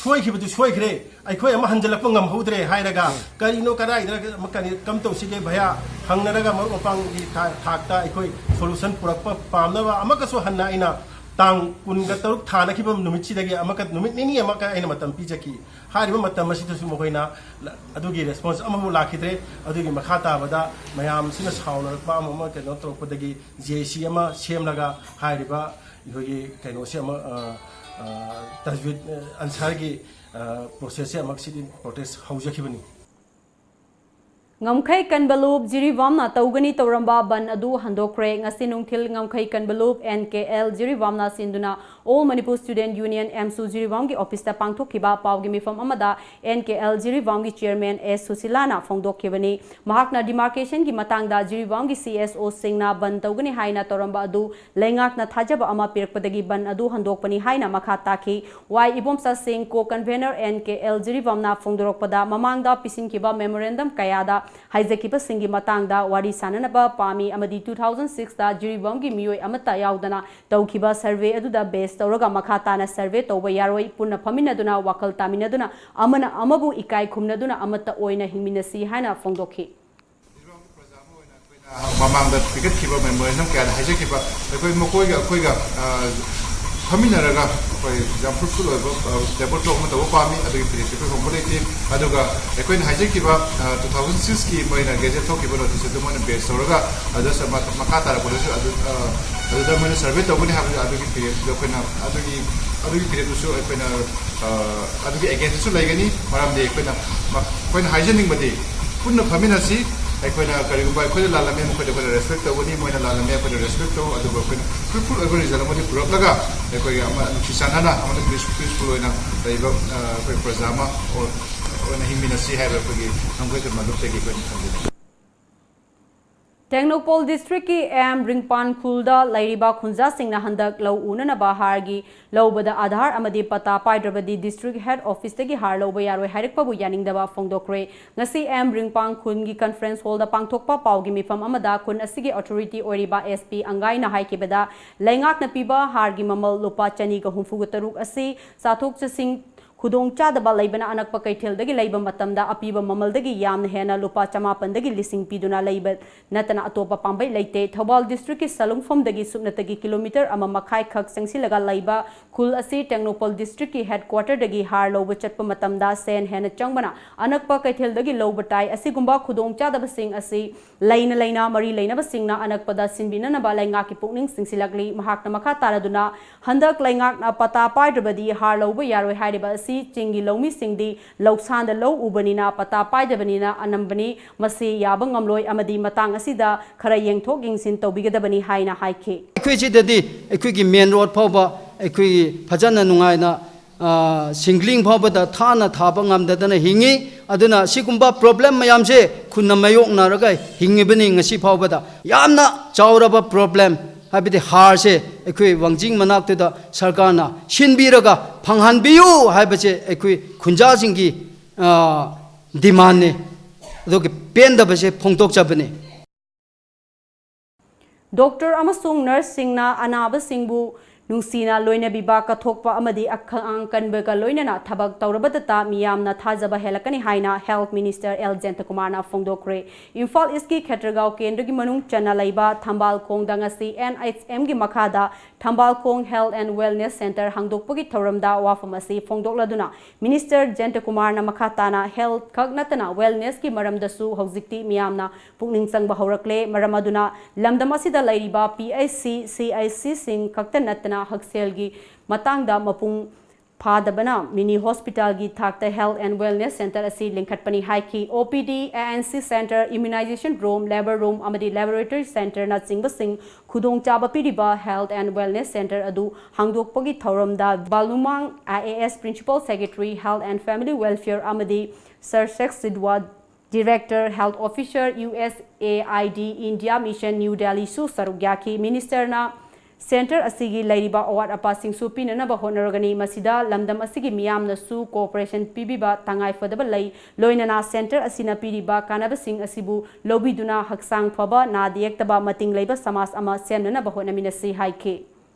ꯁꯣꯏꯈꯤꯕꯗꯨ ꯁꯣꯏꯈ꯭ꯔꯦ, ꯑꯩꯈꯣꯏ ꯑꯃ ꯍꯟꯖꯤꯜꯂꯛꯄ ꯉꯝꯍꯧꯗ꯭ꯔꯦ ꯍꯥꯏꯔꯒ ꯀꯔꯤꯅꯣ, ꯀꯗꯥꯏꯗ ꯑꯃ ꯀꯔꯤ ꯀꯝ ꯇꯧꯁꯤꯒꯦ ꯚꯌꯥ ꯍꯪꯅꯔꯒ ꯃꯔꯨꯞ ꯃꯄꯥꯡꯒꯤ ꯊꯥ-, ꯊꯥꯛꯇ ꯑꯩꯈꯣꯏ solution ꯄꯨꯔꯛꯄ ꯄꯥꯝꯅꯕ ꯑꯃꯛꯀꯁꯨ ꯍꯟꯅ ꯑꯩꯅ ꯇꯥꯡ ꯀꯨꯟꯒ ꯇꯔꯨꯛ ꯊꯥꯅꯈꯤꯕ ꯅꯨꯃꯤꯠꯁꯤꯗꯒꯤ ꯑꯃꯛꯀ ꯅꯨꯃꯤꯠ ꯅꯤꯅꯤ ꯑꯃꯛꯀ ꯑꯩꯅ ꯃꯇꯝ ꯄꯤꯖꯈꯤ꯫ ꯍꯥꯏꯔꯤꯕ ꯃꯇꯝ ꯑꯁꯤꯗꯁꯨ ꯃꯈꯣꯏꯅ ꯂ-, ꯑꯗꯨꯒꯤ response ꯑꯃꯐꯥꯎ ꯂꯥꯛꯈꯤꯗ꯭ꯔꯦ꯫ ꯑꯗꯨꯒꯤ ꯃꯈꯥ ꯇꯥꯕꯗ ꯃꯌꯥꯝꯁꯤꯅ ꯁꯥꯎꯅꯔꯛꯄ ꯑꯃ ꯑꯃ ꯀꯩꯅꯣ ꯇꯧꯔꯛꯄꯗꯒꯤ JAC ꯑꯃ ꯁꯦꯝꯂꯒ ꯍꯥꯏꯔꯤꯕ ꯑꯩꯈꯣꯏꯒꯤ ꯀꯩꯅꯣꯁꯦ ꯑꯃ, ꯑ, ꯑ, ꯇꯖꯋꯤꯗ, ꯑ, ꯑꯟꯁꯥꯔꯒꯤ, ꯑ, processꯁꯦ ꯑꯃꯨꯛ sit-in protest ꯍꯧꯖꯈꯤꯕꯅꯤ꯫ ꯉꯝꯈꯩ ꯀꯟꯕ ꯂꯨꯞ ꯖꯤꯔꯤꯕꯥꯝꯅ ꯇꯧꯒꯅꯤ ꯇꯧꯔꯝꯕ ꯕꯟ ꯑꯗꯨ ꯍꯟꯗꯣꯛꯈ꯭ꯔꯦ꯫ ꯉꯁꯤ ꯅꯨꯡꯊꯤꯜ ꯉꯝꯈꯩ ꯀꯟꯕ ꯂꯨꯞ N K L ꯖꯤꯔꯤꯕꯥꯝꯅ ꯁꯤꯟꯗꯨꯅ All Manipur Student Union, AMSU, ꯖꯤꯔꯤꯕꯥꯝꯒꯤ ꯑꯣꯐꯤꯁꯇ ꯄꯥꯡꯊꯣꯛꯈꯤꯕ ꯄꯥꯎꯒꯤ ꯃꯤꯐꯝ ꯑꯃꯗ N K L ꯖꯤꯔꯤꯕꯥꯝꯒꯤ chairman S ꯁꯨꯁꯤꯂꯥꯅ ꯐꯣꯡꯗꯣꯛꯈꯤꯕꯅꯤ꯫ ꯃꯍꯥꯛꯅ demarcation ꯒꯤ ꯃꯇꯥꯡꯗ ꯖꯤꯔꯤꯕꯥꯝꯒꯤ C S O ꯁꯤꯡꯅ ꯕꯟ ꯇꯧꯒꯅꯤ ꯍꯥꯏꯅ ꯇꯧꯔꯝꯕ ꯑꯗꯨ ꯂꯩꯉꯥꯛꯅ ꯊꯥꯖꯕ ꯑꯃ ꯄꯤꯔꯛꯄꯗꯒꯤ ꯕꯟ ꯑꯗꯨ ꯍꯟꯗꯣꯛꯄꯅꯤ ꯍꯥꯏꯅ ꯃꯈꯥ ꯇꯥꯈꯤ꯫ ꯋꯥꯏ ꯏꯕꯣꯝꯆꯥ ꯁꯤꯡ, co-convener N K L ꯖꯤꯔꯤꯕꯥꯝꯅ ꯐꯣꯡꯗꯣꯔꯛꯄꯗ, ꯃꯃꯥꯡꯗ ꯄꯤꯁꯤꯟꯈꯤꯕ memorandum ꯀꯌꯥꯗ ꯍꯥꯏꯖꯈꯤꯕꯁꯤꯡꯒꯤ ꯃꯇꯥꯡꯗ ꯋꯥꯔꯤ ꯁꯥꯅꯅꯕ ꯄꯥꯝꯃꯤ ꯑꯃꯗꯤ two thousand six ꯇ ꯖꯤꯔꯤꯕꯥꯝꯒꯤ ꯃꯤꯑꯣꯏ ꯑꯃꯠꯇ ꯌꯥꯎꯗꯅ ꯇꯧꯈꯤꯕ survey ꯑꯗꯨꯗ base ꯇꯧꯔꯒ ꯃꯈꯥ ꯇꯥꯅ survey ꯇꯧꯕ ꯌꯥꯔꯣꯏ꯫ ꯄꯨꯟꯅ ꯐꯝꯃꯤꯟꯅꯗꯨꯅ, ꯋꯥꯈꯜ ꯇꯥꯃꯤꯟꯅꯗꯨꯅ, ꯑꯃꯅ ꯑꯃꯕꯨ ꯏꯀꯥꯏ ꯈꯨꯝꯅꯗꯨꯅ ꯑꯃꯠꯇ ꯑꯣꯏꯅ ꯍꯤꯡꯃꯤꯟꯅꯁꯤ ꯍꯥꯏꯅ ꯐꯣꯡꯗꯣꯛꯈꯤ꯫ ꯃꯃꯥꯡꯗ ꯄꯤꯈꯠꯈꯤꯕ memorandum ꯀꯌꯥꯗ ꯍꯥꯏꯖꯈꯤꯕ, ꯑꯩꯈꯣꯏ ꯃꯈꯣꯏꯒ ꯑꯩꯈꯣꯏꯒ, ꯑ, ꯐꯝꯃꯤꯟꯅꯔꯒ ꯑꯩꯈꯣꯏ ꯌꯥꯝ fruitful ꯑꯣꯏꯕ, ꯑ, table talk ꯑꯃ ꯇꯧꯕ ꯄꯥꯝꯃꯤ꯫ ꯑꯗꯨꯒꯤ ꯄꯤꯔꯦꯞꯇꯨ ꯑꯩꯈꯣꯏ ꯍꯣꯡꯕ ꯂꯩꯇꯦ꯫ ꯑꯗꯨꯒ ꯑꯩꯈꯣꯏꯅ ꯍꯥꯏꯖꯈꯤꯕ, ꯑ, two thousand six ꯀꯤ ꯃꯣꯏꯅ gazette ꯊꯣꯛꯈꯤꯕ notice ꯑꯗꯨ ꯃꯣꯏꯅ base ꯇꯧꯔꯒ ꯑꯗꯨꯗ ꯁ-, ꯃ-, ꯃꯈꯥ ꯇꯥꯔꯛꯄꯗꯁꯨ ꯑꯗꯨ, ꯑ, ꯑꯗꯨꯗ ꯃꯣꯏꯅ survey ꯇꯧꯒꯅꯤ ꯍꯥꯏꯕꯗꯨ ꯑꯗꯨꯒꯤ ꯄꯤꯔꯦꯞꯇꯨ ꯑꯩꯈꯣꯏꯅ ꯑꯗꯨꯒꯤ, ꯑꯗꯨꯒꯤ ꯄꯤꯔꯦꯞꯇꯨꯁꯨ ꯑꯩꯈꯣꯏꯅ, ꯑ, ꯑꯗꯨꯒꯤ against ꯁꯨ ꯂꯩꯒꯅꯤ꯫ ꯃꯔꯝꯗꯤ ꯑꯩꯈꯣꯏꯅ, ꯃ-, ꯑꯩꯈꯣꯏꯅ ꯍꯥꯏꯖꯅꯤꯡꯕꯗꯤ ꯄꯨꯟꯅ ꯐꯝꯃꯤꯟꯅꯁꯤ꯫ ꯑꯩꯈꯣꯏꯅ ꯀꯔꯤꯒꯨꯝꯕ ꯑꯩꯈꯣꯏꯅ ꯂꯥꯜꯂꯝꯃꯦ, ꯃꯈꯣꯏꯗ ꯑꯩꯈꯣꯏꯅ respect ꯇꯧꯒꯅꯤ, ꯃꯣꯏꯅ ꯂꯥꯜꯂꯝꯃꯦ, ꯑꯩꯈꯣꯏꯅ respect ꯇꯧ꯫ ꯑꯗꯨꯕꯨ ꯑꯩꯈꯣꯏꯅ fruitful ꯑꯣꯏꯕ result ꯑꯃꯗꯤ ꯄꯨꯔꯛꯂꯒ ꯑꯩꯈꯣꯏꯒꯤ ꯑꯃ ꯅꯨꯡꯁꯤ ꯆꯥꯟꯅꯅ ꯑꯃꯗꯤ peace-, peaceful ꯑꯣꯏꯅ ꯂꯩꯕ, ꯑ, ꯑꯩꯈꯣꯏ ꯄ꯭ꯔꯖꯥ ꯑꯃ ꯑꯣ-, ꯑꯣꯏꯅ ꯍꯤꯡꯃꯤꯟꯅꯁꯤ ꯍꯥꯏꯕ ꯑꯩꯈꯣꯏꯒꯤ ꯉꯝꯈꯩ ꯀꯟꯕ ꯂꯨꯞꯇꯒꯤ ꯑꯩꯈꯣꯏꯅ ꯊꯝꯖꯅꯤꯡꯉꯤ꯫ ꯇꯦꯡꯅꯧꯄꯜ district ꯀꯤ M ꯔꯤꯡꯄꯥꯟ ꯈꯨꯜꯗ ꯂꯩꯔꯤꯕ ꯈꯨꯟꯖꯥꯁꯤꯡꯅ ꯍꯟꯗꯛ ꯂꯧ ꯎꯅꯅꯕ ꯍꯥꯔꯒꯤ ꯂꯧꯕꯗ ꯑꯥꯙꯥꯔ ꯑꯃꯗꯤ ꯄꯇꯥ ꯄꯥꯏꯗ꯭ꯔꯕꯗꯤ district head office ꯇꯒꯤ ꯍꯥꯔ ꯂꯧꯕ ꯌꯥꯔꯣꯏ ꯍꯥꯏꯔꯛꯄꯕꯨ ꯌꯥꯅꯤꯡꯗꯕ ꯐꯣꯡꯗꯣꯛꯈ꯭ꯔꯦ꯫ ꯉꯁꯤ M ꯔꯤꯡꯄꯥꯟ ꯈꯨꯜꯒꯤ conference hall ꯗ ꯄꯥꯡꯊꯣꯛꯄ ꯄꯥꯎꯒꯤ ꯃꯤꯐꯝ ꯑꯃꯗ ꯈꯨꯟ ꯑꯁꯤꯒꯤ authority ꯑꯣꯏꯔꯤꯕ S P ꯑꯪꯒꯥꯏꯅ ꯍꯥꯏꯈꯤꯕꯗ, ꯂꯩꯉꯥꯛꯅ ꯄꯤꯕ ꯍꯥꯔꯒꯤ ꯃꯃꯜ ꯂꯨꯄꯥ ꯆꯅꯤꯒ ꯍꯨꯝꯐꯨꯒ ꯇꯔꯨꯛ ꯑꯁꯤ ꯆꯥꯊꯣꯛ ꯆꯠꯁꯤꯟ ꯈꯨꯗꯣꯡꯆꯥꯗꯕ ꯂꯩꯕꯅ ꯑꯅꯛꯄ ꯀꯩꯊꯦꯜꯗꯒꯤ ꯂꯩꯕ ꯃꯇꯝꯗ ꯑꯄꯤꯕ ꯃꯃꯜꯗꯒꯤ ꯌꯥꯝꯅ ꯍꯦꯟꯅ ꯂꯨꯄꯥ ꯆꯃꯥꯄꯟꯗꯒꯤ ꯂꯤꯁꯤꯡ ꯄꯤꯗꯨꯅ ꯂꯩꯕ ꯅꯠꯇꯅ ꯑꯇꯣꯞꯄ ꯄꯥꯝꯕꯩ ꯂꯩꯇꯦ꯫ ꯊꯧꯕꯥꯜ district ꯀꯤ ꯁꯂꯨꯡꯐꯝꯗꯒꯤ ꯁꯨꯞꯅꯇꯒꯤ kilometre ꯑꯃ ꯃꯈꯥꯏ ꯈꯛ ꯆꯪꯁꯤꯜꯂꯒ ꯂꯩꯕ ꯈꯨꯜ ꯑꯁꯤ ꯇꯦꯡꯅꯧꯄꯜ district ꯀꯤ headquarter ꯗꯒꯤ ꯍꯥꯔ ꯂꯧꯕ ꯆꯠꯄ ꯃꯇꯝꯗ ꯁꯦꯟ ꯍꯦꯟꯅ ꯆꯪꯕꯅ ꯑꯅꯛꯄ ꯀꯩꯊꯦꯜꯗꯒꯤ ꯂꯧꯕ ꯇꯥꯏ꯫ ꯑꯁꯤꯒꯨꯝꯕ ꯈꯨꯗꯣꯡꯆꯥꯗꯕꯁꯤꯡ ꯑꯁꯤ ꯂꯩꯅ ꯂꯩꯅ ꯃꯔꯤ ꯂꯩꯅꯕꯁꯤꯡꯅ ꯑꯅꯛꯄꯗ ꯁꯤꯟꯕꯤꯅꯅꯕ ꯂꯩꯉꯥꯛꯀꯤ ꯄꯨꯛꯅꯤꯡ ꯆꯤꯡꯁꯤꯜꯂꯛꯂꯤ꯫ ꯃꯍꯥꯛꯅ ꯃꯈꯥ ꯇꯥꯔꯗꯨꯅ, ꯍꯟꯗꯛ ꯂꯩꯉꯥꯛꯅ ꯄꯇꯥ ꯄꯥꯏꯗ꯭ꯔꯕꯗꯤ ꯍꯥꯔ ꯂꯧꯕ ꯌꯥꯔꯣꯏ ꯍꯥꯏꯔꯤꯕ ꯑꯁꯤ ꯆꯤꯡꯒꯤ ꯂꯧꯃꯤꯁꯤꯡꯗꯤ ꯂꯧꯁꯥꯟꯗ ꯂꯧ ꯎꯕꯅꯤꯅ ꯄꯇꯥ ꯄꯥꯏꯗꯕꯅꯤꯅ ꯑꯅꯝꯕꯅꯤ꯫ ꯃꯁꯤ ꯌꯥꯕ ꯉꯝꯂꯣꯏ ꯑꯃꯗꯤ ꯃꯇꯥꯡ ꯑꯁꯤꯗ ꯈꯔ ꯌꯦꯡꯊꯣꯛ ꯌꯦꯡꯁꯤꯟ ꯇꯧꯕꯤꯒꯗꯕꯅꯤ ꯍꯥꯏꯅ ꯍꯥꯏꯈꯤ꯫ ꯑꯩꯈꯣꯏ ꯁꯤꯗꯗꯤ ꯑꯩꯈꯣꯏꯒꯤ ꯃꯦꯟ ꯔꯣꯗ ꯐꯥꯎꯕ ꯑꯩꯈꯣꯏꯒꯤ ꯐꯖꯅ ꯅꯨꯡꯉꯥꯏꯅ, ꯑ, ꯁꯤꯡꯒ꯭ꯂꯤꯡ ꯐꯥꯎꯕꯗ ꯊꯥꯅ ꯊꯥꯕ ꯉꯝꯗꯗꯅ ꯍꯤꯡꯉꯤ꯫ ꯑꯗꯨꯅ ꯁꯤꯒꯨꯝꯕ ꯄ꯭ꯔꯣꯕ꯭ꯂꯦꯝ ꯃꯌꯥꯝꯁꯦ ꯈꯨꯟꯅ ꯃꯥꯌꯣꯛꯅꯔꯒ ꯍꯤꯡꯉꯤꯕꯅꯤ ꯉꯁꯤ ꯐꯥꯎꯕꯗ꯫ ꯌꯥꯝꯅ ꯆꯥꯎꯔꯕ ꯄ꯭ꯔꯣꯕ꯭ꯂꯦꯝ, ꯍꯥꯏꯕꯗꯤ ꯍꯥꯔꯁꯦ ꯑꯩꯈꯣꯏ ꯋꯥꯡꯖꯤꯡ ꯃꯅꯥꯛꯇꯨꯗ ꯁꯔꯀꯥꯔꯅ ꯁꯤꯟꯕꯤꯔꯒ ꯐꯪꯍꯟꯕꯤꯌꯨ ꯍꯥꯏꯕꯁꯦ ꯑꯩꯈꯣꯏ ꯈꯨꯟꯖꯥꯁꯤꯡꯒꯤ, ꯑ, ꯗꯤꯃꯥꯟꯅꯤ꯫ ꯑꯗꯨꯒꯤ ꯄꯦꯟꯗꯕꯁꯦ ꯐꯣꯡꯗꯣꯛꯆꯕꯅꯤ꯫ ꯗꯣꯛꯇꯔ ꯑꯃꯁꯨꯡ ꯅꯔꯁꯁꯤꯡꯅ ꯑꯅꯥꯕꯁꯤꯡꯕꯨ ꯅꯨꯡꯁꯤꯅ ꯂꯣꯏꯅꯕꯤꯕ, ꯀꯠꯊꯣꯛꯄ ꯑꯃꯗꯤ ꯑꯈꯥꯡ ꯀꯟꯕꯒ ꯂꯣꯏꯅꯅ ꯊꯕꯛ ꯇꯧꯔꯕꯗꯇ ꯃꯤꯌꯥꯝꯅ ꯊꯥꯖꯕ ꯍꯦꯜꯂꯛꯀꯅꯤ ꯍꯥꯏꯅ ꯍꯦꯜꯊ ꯃꯤꯅꯤꯁꯇꯔ ꯑꯦꯜ ꯖꯌꯟꯇꯀꯨꯃꯥꯔꯅ ꯐꯣꯡꯗꯣꯛꯈ꯭ꯔꯦ꯫ ꯏꯝꯐꯥꯜ ꯏꯁꯀꯤ ꯈꯦꯇ꯭ꯔꯒꯥꯎ ꯀꯦꯟꯗ꯭ꯔꯒꯤ ꯃꯅꯨꯡ ꯆꯟꯅ ꯂꯩꯕ ꯊꯝꯕꯥꯜ ꯈꯣꯡꯗ ꯉꯁꯤ ꯑꯦꯟ ꯑꯩꯆ ꯑꯦꯝꯒꯤ ꯃꯈꯥꯗ ꯊꯝꯕꯥꯜ ꯈꯣꯡ ꯍꯦꯜꯊ ꯑꯦꯟ ꯋꯦꯜꯅꯦꯁ ꯁꯦꯟꯇꯔ ꯍꯥꯡꯗꯣꯛꯄꯒꯤ ꯊꯧꯔꯝꯗ ꯋꯥꯐꯝ ꯑꯁꯤ ꯐꯣꯡꯗꯣꯛꯂꯗꯨꯅ ꯃꯤꯅꯤꯁꯇꯔ ꯖꯌꯟꯇꯀꯨꯃꯥꯔꯅ ꯃꯈꯥ ꯇꯥꯅ ꯍꯦꯜꯊ ꯈꯛ ꯅꯠꯇꯅ ꯋꯦꯜꯅꯦꯁꯀꯤ ꯃꯔꯝꯗꯁꯨ ꯍꯧꯖꯤꯛꯇꯤ ꯃꯤꯌꯥꯝꯅ ꯄꯨꯛꯅꯤꯡ ꯆꯪꯕ ꯍꯧꯔꯛꯂꯦ꯫ ꯃꯔꯝ ꯑꯗꯨꯅ ꯂꯝꯗꯝ ꯑꯁꯤꯗ ꯂꯩꯔꯤꯕ ꯄꯤ ꯑꯩꯆ ꯁꯤ, ꯁꯤ ꯑꯩꯆ ꯁꯤꯁꯤꯡ ꯈꯛꯇ ꯅꯠꯇꯅ ꯍꯛꯁꯦꯜꯒꯤ ꯃꯇꯥꯡꯗ ꯃꯄꯨꯡ ꯐꯥꯗꯕꯅ ꯃꯤꯅꯤ ꯍꯣꯁꯄꯤꯇꯥꯜꯒꯤ ꯊꯥꯛꯇ ꯍꯦꯜꯊ ꯑꯦꯟ ꯋꯦꯜꯅꯦꯁ ꯁꯦꯟꯇꯔ ꯑꯁꯤ ꯂꯤꯡꯈꯠꯄꯅꯤ ꯍꯥꯏꯈꯤ꯫ O P D, A N C centre, immunisation room, labour room ꯑꯃꯗꯤ ꯂꯦꯕꯣꯔꯦꯇꯔꯤ ꯁꯦꯟꯇꯔꯅꯆꯤꯡꯕꯁꯤꯡ ꯈꯨꯗꯣꯡꯆꯥꯕ ꯄꯤꯔꯤꯕ ꯍꯦꯜꯊ ꯑꯦꯟ ꯋꯦꯜꯅꯦꯁ ꯁꯦꯟꯇꯔ ꯑꯗꯨ ꯍꯥꯡꯗꯣꯛꯄꯒꯤ ꯊꯧꯔꯝꯗ Balumang I A S principal secretary, health and family welfare ꯑꯃꯗꯤ Sar Sek Sidawa, director, health officer, U S A I D, India mission, new ꯗꯦꯜꯂꯤꯁꯨ ꯁꯔꯨꯛ ꯌꯥꯈꯤ꯫ ꯃꯤꯅꯤꯁꯇꯔꯅ ꯁꯦꯟꯇꯔ ꯑꯁꯤꯒꯤ ꯂꯩꯔꯤꯕ ꯑꯋꯥꯠ ꯑꯄꯥꯁꯤꯡꯁꯨ ꯄꯤꯅꯅꯕ ꯍꯣꯠꯅꯔꯒꯅꯤ꯫ ꯃꯁꯤꯗ ꯂꯝꯗꯝ ꯑꯁꯤꯒꯤ ꯃꯤꯌꯥꯝꯅꯁꯨ ꯀꯣꯑꯣꯄꯔꯦꯁꯟ ꯄꯤꯕꯤꯕ ꯇꯉꯥꯏꯐꯗꯕ ꯂꯩ꯫ ꯂꯣꯏꯅꯅ ꯁꯦꯟꯇꯔ ꯑꯁꯤꯅ ꯄꯤꯔꯤꯕ ꯀꯥꯟꯅꯕꯁꯤꯡ ꯑꯁꯤꯕꯨ ꯂꯧꯕꯤꯗꯨꯅ ꯍꯛꯆꯥꯡ ꯐꯕ, ꯅꯥꯗ ꯌꯦꯛꯇꯕ, ꯃꯇꯤꯡ ꯂꯩꯕ ꯁꯃꯥꯖ ꯑꯃ ꯁꯦꯝꯅꯅꯕ ꯍꯣꯠꯅꯃꯤꯟꯅꯁꯤ ꯍꯥꯏꯈꯤ꯫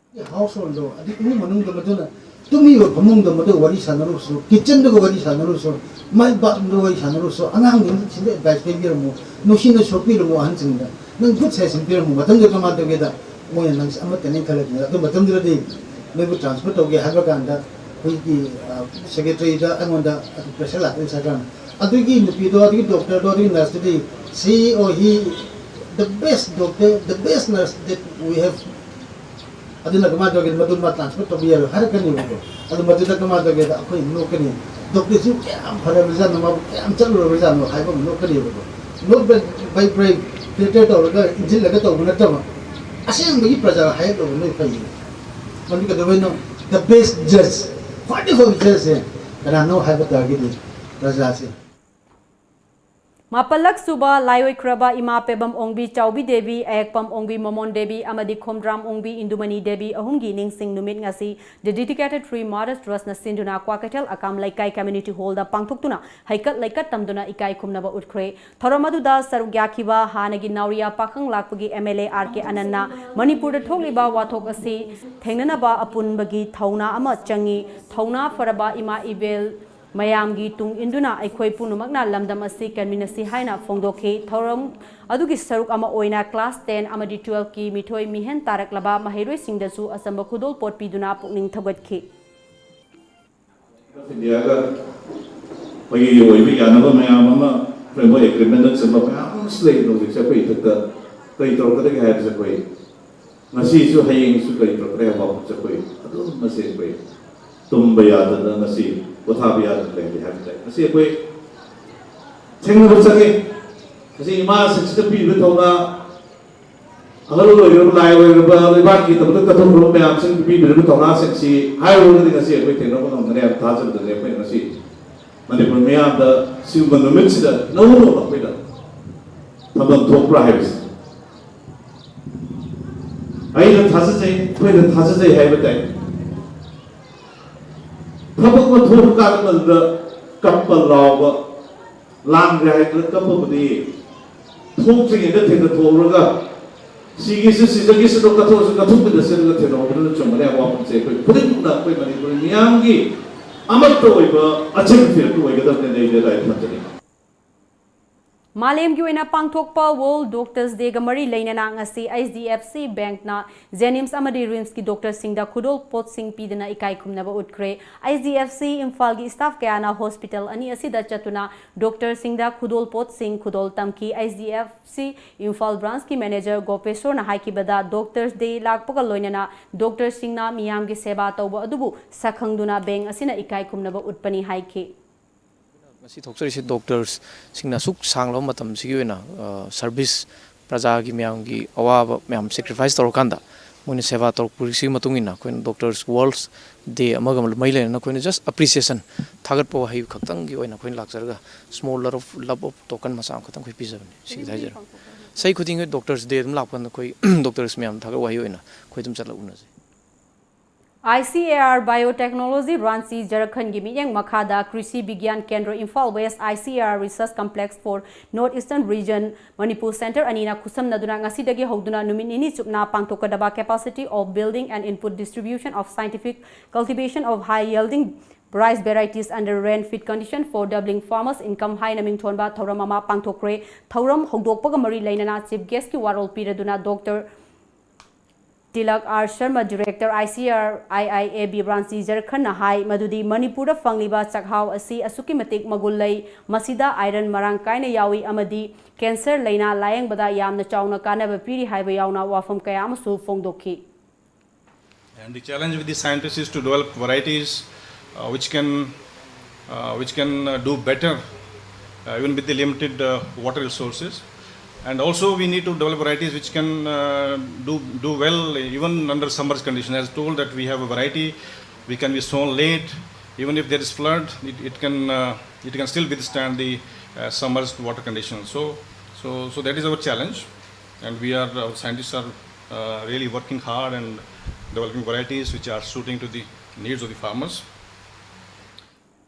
ꯍꯥꯎꯁ ꯍꯣꯜꯗꯣ, ꯑꯗꯩ ꯏꯃꯨꯡ ꯃꯅꯨꯡꯗ ꯃꯗꯨꯅ ꯇꯨꯝꯃꯤꯕ ꯐꯃꯨꯡꯗ ꯃꯗꯨ ꯋꯥꯔꯤ ꯁꯥꯟꯅꯔꯨꯕꯁꯨ, ꯀꯤꯠꯆꯟꯗꯨꯒ ꯋꯥꯔꯤ ꯁꯥꯟꯅꯔꯨꯕꯁꯨ, ꯃꯥꯏ ꯕꯥꯠꯔꯨꯝꯗ ꯋꯥꯔꯤ ꯁꯥꯟꯅꯔꯨꯕꯁꯨ, ꯑꯉꯥꯡꯁꯤꯡꯗ ꯁꯤꯗ ꯑꯦꯗꯚꯥꯏꯁ ꯄꯤꯕꯤꯔꯝꯃꯨ, ꯅꯨꯡꯁꯤꯅ ꯁꯣꯛꯄꯤꯔꯝꯃꯨ ꯑꯍꯟꯁꯤꯡꯗ꯫ ꯅꯪ ꯒꯨꯗ ꯁꯖꯦꯁꯟ ꯄꯤꯔꯝꯃꯨ, ꯃꯊꯪꯗ ꯀꯃꯥꯏꯅ ꯇꯧꯒꯦꯗ, ꯃꯣꯏꯅ ꯅꯪꯁꯦ ꯑꯃꯠꯇꯅꯦ ꯈꯜꯂꯛꯈꯤꯅꯤ꯫ ꯑꯗꯨ ꯃꯇꯝꯗꯨꯗꯗꯤ ꯅꯣꯏꯕꯨ ꯇ꯭ꯔꯥꯟꯁꯐꯔ ꯇꯧꯒꯦ ꯍꯥꯏꯕ ꯀꯥꯟꯗ ꯑꯩꯈꯣꯏꯒꯤ, ꯑ, ꯁꯦꯀ꯭ꯔꯦꯇꯔꯤꯗ ꯑꯩꯉꯣꯟꯗ ꯑꯗꯨ ꯄ꯭ꯔꯦꯁꯔ ꯂꯥꯛꯀꯅꯤ ꯁꯔꯀꯥꯔꯅ꯫ ꯑꯗꯨꯒꯤ ꯅꯨꯄꯤꯗꯣ, ꯑꯗꯨꯒꯤ ꯗꯣꯛꯇꯔꯗꯣ, ꯑꯗꯨꯒꯤ ꯅꯔꯁꯇꯨꯗꯤ, she or he, the best doctor, the best nurse that we have ꯑꯗꯨꯅ ꯀꯃꯥꯏꯅ ꯇꯧꯒꯦ? ꯃꯗꯨ ꯃꯥ ꯇ꯭ꯔꯥꯟꯁꯐꯔ ꯇꯧꯕ ꯌꯥꯔꯣꯏ ꯍꯥꯏꯔꯛꯀꯅꯦꯕꯀꯣ꯫ ꯑꯗꯨ ꯃꯗꯨꯗ ꯀꯃꯥꯏꯅ ꯇꯧꯒꯦꯗ? ꯑꯩꯈꯣꯏ ꯅꯣꯛꯀꯅꯤ꯫ ꯗꯣꯛꯇꯔꯁꯤꯕꯨ ꯀꯌꯥꯝ ꯐꯔꯕꯖꯥꯠꯅꯣ, ꯃꯥꯕꯨ ꯀꯌꯥꯝ ꯆꯠꯂꯨꯔꯕꯖꯥꯠꯅꯣ ꯍꯥꯏꯕ ꯑꯃ ꯅꯣꯛꯀꯅꯦꯕꯀꯣ꯫ Not by, by bribe, filter ꯇꯧꯔꯒ ꯏꯟꯁꯤꯜꯂꯒ ꯇꯧꯕ ꯅꯠꯇꯕ, ꯑꯁꯦꯡꯕꯒꯤ ꯄ꯭ꯔꯖꯥ ꯍꯥꯏꯔꯛꯂꯕ ꯅꯣꯏ ꯐꯩꯌꯦ꯫ ꯃꯗꯨ ꯀꯩꯗꯧꯕꯩꯅꯣ? The best judge, ꯈ꯭ꯋꯥꯏꯗꯒꯤ ꯐꯕ ꯖꯁꯁꯦ ꯀꯅꯥꯅꯣ ꯍꯥꯏꯕ ꯇꯥꯔꯒꯗꯤ ꯄ꯭ꯔꯖꯥꯁꯦ꯫ ꯃꯥꯄꯜꯂꯛ ꯁꯨꯕ ꯂꯥꯏꯑꯣꯏꯈ꯭ꯔꯕ ꯏꯃꯥ ꯄꯦꯕꯝ ꯑꯣꯡꯕꯤ ꯆꯥꯎꯕꯤ ꯗꯦꯕꯤ, ꯑꯌꯦꯛꯄꯝ ꯑꯣꯡꯕꯤ ꯃꯣꯃꯣꯟ ꯗꯦꯕꯤ ꯑꯃꯗꯤ ꯈꯣꯝꯗ꯭ꯔꯥꯝ ꯑꯣꯡꯕꯤ ꯏꯟꯗꯨꯃꯅꯤ ꯗꯦꯕꯤ ꯑꯍꯨꯝꯒꯤ ꯅꯤꯡꯁꯤꯡ ꯅꯨꯃꯤꯠ ꯉꯁꯤ The Dedicated Free Martyrs Trustꯅ ꯁꯤꯟꯗꯨꯅ ꯀ꯭ꯋꯥꯀꯩꯊꯦꯜ ꯑꯀꯥꯝ ꯂꯩꯀꯥꯏ community hallꯗ ꯄꯥꯡꯊꯣꯛꯇꯨꯅ ꯍꯩꯀꯠ ꯂꯩꯀꯠ ꯇꯝꯗꯨꯅ ꯏꯀꯥꯏ ꯈꯨꯝꯅꯕ ꯎꯠꯈ꯭ꯔꯦ꯫ ꯊꯧꯔꯝ ꯑꯗꯨꯗ ꯁꯔꯨꯛ ꯌꯥꯈꯤꯕ ꯍꯥꯟꯅꯒꯤ ꯅꯥꯎꯔꯤꯌꯥ ꯄꯥꯈꯪ ꯂꯥꯛꯄꯒꯤ MLA R K ꯑꯅꯟꯅ ꯃꯅꯤꯄꯨꯔꯗ ꯊꯣꯛꯂꯤꯕ ꯋꯥꯊꯣꯛ ꯑꯁꯤ ꯊꯦꯡꯅꯅꯕ ꯑꯄꯨꯟꯕꯒꯤ ꯊꯧꯅꯥ ꯑꯃ ꯆꯪꯏ꯫ ꯊꯧꯅꯥ ꯐꯔꯕ ꯏꯃꯥ ꯏꯕꯦꯜ ꯃꯌꯥꯝꯒꯤ ꯇꯨꯡ ꯏꯟꯗꯨꯅ ꯑꯩꯈꯣꯏ ꯄꯨꯝꯅꯃꯛꯅ ꯂꯝꯗꯝ ꯑꯁꯤ ꯀꯟꯃꯤꯟꯅꯁꯤ ꯍꯥꯏꯅ ꯐꯣꯡꯗꯣꯛꯈꯤ꯫ ꯊꯧꯔꯝ ꯑꯗꯨꯒꯤ ꯁꯔꯨꯛ ꯑꯃ ꯑꯣꯏꯅ class ten ꯑꯃꯗꯤ twelveꯀꯤ ꯃꯤꯊꯣꯏ ꯃꯤꯍꯦꯟ ꯇꯥꯔꯛꯂꯕ ꯃꯍꯩꯔꯣꯏꯁꯤꯡꯗꯁꯨ ꯑꯆꯝꯕ ꯈꯨꯗꯣꯜꯄꯣꯠ ꯄꯤꯗꯨꯅ ꯄꯨꯛꯅꯤꯡ ꯊꯧꯒꯠꯈꯤ꯫ ꯏꯟꯗꯤꯌꯥꯒ ꯑꯩꯈꯣꯏꯒꯤ ꯑꯣꯏꯕ ꯌꯥꯅꯕ ꯃꯌꯥꯝ ꯑꯃ, ꯐ꯭ꯔꯦꯝꯋꯔꯛ ꯑꯦꯒ꯭ꯔꯤꯃꯦꯟꯅꯆꯤꯡꯕ ꯃꯌꯥꯝ ꯑꯃꯁꯨ ꯂꯩ꯫ ꯍꯧꯖꯤꯛꯁꯦ ꯑꯩꯈꯣꯏ ꯏꯊꯛꯇ ꯀꯔꯤ ꯇꯧꯔꯛꯀꯗꯒꯦ ꯍꯥꯏꯕꯁꯦ ꯑꯩꯈꯣꯏ ꯉꯁꯤꯁꯨ ꯍꯌꯦꯡꯁꯨ ꯀꯔꯤ ꯇꯧꯔꯛꯀꯅꯤ ꯍꯥꯏꯕ ꯋꯥꯐꯝꯁꯦ ꯑꯩꯈꯣꯏ ꯑꯗꯨꯝ ꯃꯁꯤ ꯑꯩꯈꯣꯏ ꯇꯨꯝꯕ ꯌꯥꯗꯅ ꯉꯁꯤ ꯄꯣꯊꯥꯕ ꯌꯥꯗꯅ ꯂꯩꯔꯤ ꯍꯥꯏꯕ ꯇꯥꯏ꯫ ꯉꯁꯤ ꯑꯩꯈꯣꯏ ꯊꯦꯡꯅꯕ ꯆꯪꯉꯤ꯫ ꯉꯁꯤ ꯏꯃꯥꯁꯤꯡꯁꯤꯗ ꯄꯤꯔꯤꯕ ꯊꯧꯅꯥ, ꯑꯍꯜ ꯑꯣꯏꯔꯕ, ꯂꯥꯏ ꯑꯣꯏꯔꯕ, ꯂꯩꯕꯥꯛꯀꯤꯗꯃꯛꯇ ꯀꯠꯊꯣꯛꯈ꯭ꯔꯕ ꯃꯌꯥꯝꯁꯤꯡ ꯄꯤꯕꯤꯔꯤꯕ ꯊꯧꯅꯥꯁꯤꯡꯁꯤ ꯍꯥꯏꯔꯨꯔꯒꯗꯤ ꯉꯁꯤ ꯑꯩꯈꯣꯏ ꯊꯦꯡꯅꯕ ꯉꯝꯒꯅꯤ ꯍꯥꯏꯕ ꯊꯥꯖꯕꯗꯅꯤ ꯑꯩꯈꯣꯏꯅ ꯉꯁꯤ ꯃꯅꯤꯄꯨꯔ ꯃꯤꯌꯥꯝꯗ ꯁꯤꯒꯨꯝꯕ ꯅꯨꯃꯤꯠꯁꯤꯗ ꯅꯧꯅ ꯑꯩꯈꯣꯏꯅ ꯊꯥꯕꯜ ꯊꯣꯛꯄ꯭ꯔꯥ ꯍꯥꯏꯕꯁꯤ꯫ ꯑꯩꯅ ꯊꯥꯖꯖꯩ, ꯑꯩꯈꯣꯏꯅ ꯊꯥꯖꯖꯩ ꯍꯥꯏꯕ ꯇꯥꯏ꯫ ꯊꯕꯛ ꯑꯃ ꯊꯣꯛꯄ ꯀꯥꯟꯗ ꯃꯗꯨꯗ ꯀꯞꯄ ꯂꯥꯎꯕ, ꯂꯥꯡꯈ꯭ꯔꯦ ꯍꯥꯏꯗꯅ ꯀꯞꯄꯕꯨꯗꯤ ꯊꯣꯛꯇ꯭ꯔꯤꯉꯩꯗ ꯊꯦꯡꯅ ꯊꯣꯛꯍꯧꯔꯒ ꯁꯤꯒꯤꯁꯨ ꯁꯤꯖꯒꯤꯁꯨ ꯀꯠꯊꯣꯛꯑꯁꯨ ꯀꯠꯊꯣꯛꯃꯤꯟꯅꯁꯤ ꯑꯗꯨꯒ ꯊꯦꯡꯅꯍꯧꯕꯗꯨꯅ ꯆꯨꯝꯒꯅꯤ ꯍꯥꯏꯕ ꯋꯥꯐꯝꯁꯦ ꯑꯩꯈꯣꯏ ꯈꯨꯗꯤꯡꯃꯛꯅ ꯑꯩꯈꯣꯏ ꯃꯅꯤꯄꯨꯔꯤ ꯃꯤꯌꯥꯝꯒꯤ ꯑꯃꯠꯇ ꯑꯣꯏꯕ ꯑꯆꯦꯠꯄ ꯐꯤꯔꯦꯞꯇ ꯑꯣꯏꯒꯗꯕꯅꯦꯅ ꯑꯩ ꯂꯥꯏ ꯊꯝꯖꯅꯤꯡꯉꯤ꯫ ꯃꯥꯂꯦꯝꯒꯤ ꯑꯣꯏꯅ ꯄꯥꯡꯊꯣꯛꯄ World Doctors Dayꯒ ꯃꯔꯤ ꯂꯩꯅꯅ ꯉꯁꯤ H D F C Bankꯅ JNIMS ꯑꯃꯗꯤ RIMSꯀꯤ doctorꯁꯤꯡꯗ ꯈꯨꯗꯣꯜ ꯄꯣꯠꯁꯤꯡ ꯄꯤꯗꯨꯅ ꯏꯀꯥꯏ ꯈꯨꯝꯅꯕ ꯎꯠꯈ꯭ꯔꯦ꯫ H D F C ꯏꯝꯐꯥꯜꯒꯤ staff ꯀꯌꯥꯅ hospital ꯑꯅꯤ ꯑꯁꯤꯗ ꯆꯠꯇꯨꯅ doctorꯁꯤꯡꯗ ꯈꯨꯗꯣꯜ ꯄꯣꯠꯁꯤꯡ ꯈꯨꯗꯣꯜ ꯇꯝꯈꯤ꯫ H D F C Imphal branchꯀꯤ manager ꯒꯣꯄꯦꯁꯣꯔꯅ ꯍꯥꯏꯈꯤꯕꯗ, Doctors Day ꯂꯥꯛꯄꯒ ꯂꯣꯏꯅꯅ doctorꯁꯤꯡꯅ ꯃꯤꯌꯥꯝꯒꯤ ꯁꯦꯕꯥ ꯇꯧꯕ ꯑꯗꯨꯕꯨ ꯁꯛꯈꯪꯗꯨꯅ bank ꯑꯁꯤꯅ ꯏꯀꯥꯏ ꯈꯨꯝꯅꯕ ꯎꯠꯄꯅꯤ ꯍꯥꯏꯈꯤ꯫ ꯃꯁꯤ ꯊꯣꯛꯆꯔꯤꯁꯤ doctorsꯁꯤꯡꯅ ꯑꯁꯨꯛ ꯁꯥꯡꯂꯕ ꯃꯇꯝꯁꯤꯒꯤ ꯑꯣꯏꯅ service, ꯄ꯭ꯔꯖꯥꯒꯤ ꯃꯌꯥꯝꯒꯤ ꯑꯋꯥꯕ ꯃꯌꯥꯝ sacrifice ꯇꯧꯔꯀꯥꯟꯗ ꯃꯣꯏꯅ ꯁꯦꯕꯥ ꯇꯧꯔꯛꯄꯁꯤꯒꯤ ꯃꯇꯨꯡ ꯏꯟꯅ ꯑꯩꯈꯣꯏꯅ Doctors World Day ꯑꯃꯒ ꯃꯔꯤ ꯂꯩꯅꯅ ꯑꯩꯈꯣꯏꯅ just appreciation, ꯊꯥꯒꯠꯄ ꯋꯥꯍꯩ ꯈꯛꯇꯪꯒꯤ ꯑꯣꯏꯅ ꯑꯩꯈꯣꯏꯅ ꯂꯥꯛꯆꯔꯒ small love of, love of token ꯃꯆꯥ ꯑꯃꯈꯛꯇꯪ ꯑꯩꯈꯣꯏ ꯄꯤꯖꯕꯅꯤ꯫ ꯁꯤꯒꯤ ꯍꯥꯏꯖꯔꯒꯦ꯫ ꯆꯍꯤ ꯈꯨꯗꯤꯡꯒꯤ Doctors Day ꯑꯗꯨꯝ ꯂꯥꯛꯄ ꯀꯥꯟꯗ ꯑꯩꯈꯣꯏ doctors ꯃꯌꯥꯝ ꯊꯥꯒꯠ ꯋꯥꯍꯩ ꯑꯣꯏꯅ ꯑꯩꯈꯣꯏ ꯑꯗꯨꯝ ꯆꯠꯂꯒ ꯎꯅꯖꯩ꯫ ICAR Biotechnology Ranchi ꯖꯔꯈꯟꯒꯤ ꯃꯤꯠꯌꯦꯡ ꯃꯈꯥꯗ Krishi Vigyan Kendra Imphal West, ICAR Research Complex for North Eastern Region, Manipur Center ꯑꯅꯤꯅ ꯈꯨꯠꯁꯝꯅꯗꯨꯅ ꯉꯁꯤꯗꯒꯤ ꯍꯧꯗꯨꯅ ꯅꯨꯃꯤꯠ ꯅꯤꯅꯤ ꯆꯨꯞꯅ ꯄꯥꯡꯊꯣꯛꯀꯗꯕ Capacity of Building and Input Distribution of Scientific Cultivation of High Yielding Rice Varieties under Rain Feed Condition for Doubling Farmers Income ꯍꯥꯏꯅ ꯃꯤꯡꯊꯣꯟꯕ ꯊꯧꯔꯝ ꯑꯃ ꯄꯥꯡꯊꯣꯛꯈ꯭ꯔꯦ꯫ ꯊꯧꯔꯝ ꯍꯧꯗꯣꯛꯄꯒ ꯃꯔꯤ ꯂꯩꯅꯅ Chief Guestꯀꯤ ꯋꯥꯔꯣꯜ ꯄꯤꯔꯗꯨꯅ Doctor tilak R Sharma, Director, ICAR IIAB Ranchi ꯖꯔꯈꯟꯅ ꯍꯥꯏ ꯃꯗꯨꯗꯤ ꯃꯅꯤꯄꯨꯔꯗ ꯐꯪꯂꯤꯕ ꯆꯥꯛꯍꯥꯎ ꯑꯁꯤ ꯑꯁꯨꯛꯀꯤ ꯃꯇꯤꯛ ꯃꯒꯨꯟ ꯂꯩ, ꯃꯁꯤꯗ iron ꯃꯔꯥꯡ ꯀꯥꯏꯅ ꯌꯥꯎꯏ ꯑꯃꯗꯤ cancer ꯂꯥꯏꯅꯥ ꯂꯥꯌꯦꯡꯕꯗ ꯌꯥꯝꯅ ꯆꯥꯎꯅ ꯀꯥꯟꯅꯕ ꯄꯤꯔꯤ ꯍꯥꯏꯕ ꯌꯥꯎꯅ ꯋꯥꯐꯝ ꯀꯌꯥ ꯑꯃꯁꯨ ꯐꯣꯡꯗꯣꯛꯈꯤ꯫ And the challenge with the scientists is to develop varieties uh, which can uh, which can uh, do better uh, even with the limited uh, water resources. And also we need to develop varieties which can uh, do do well even under submerged conditions. As told that we have a variety, we can be sown late, even if there is flood, it, it can uh, it can still withstand the uh, submerged water conditions. So, so, so that is our challenge, and we are our scientists are uh, really working hard and developing varieties which are suiting to the needs of the farmers.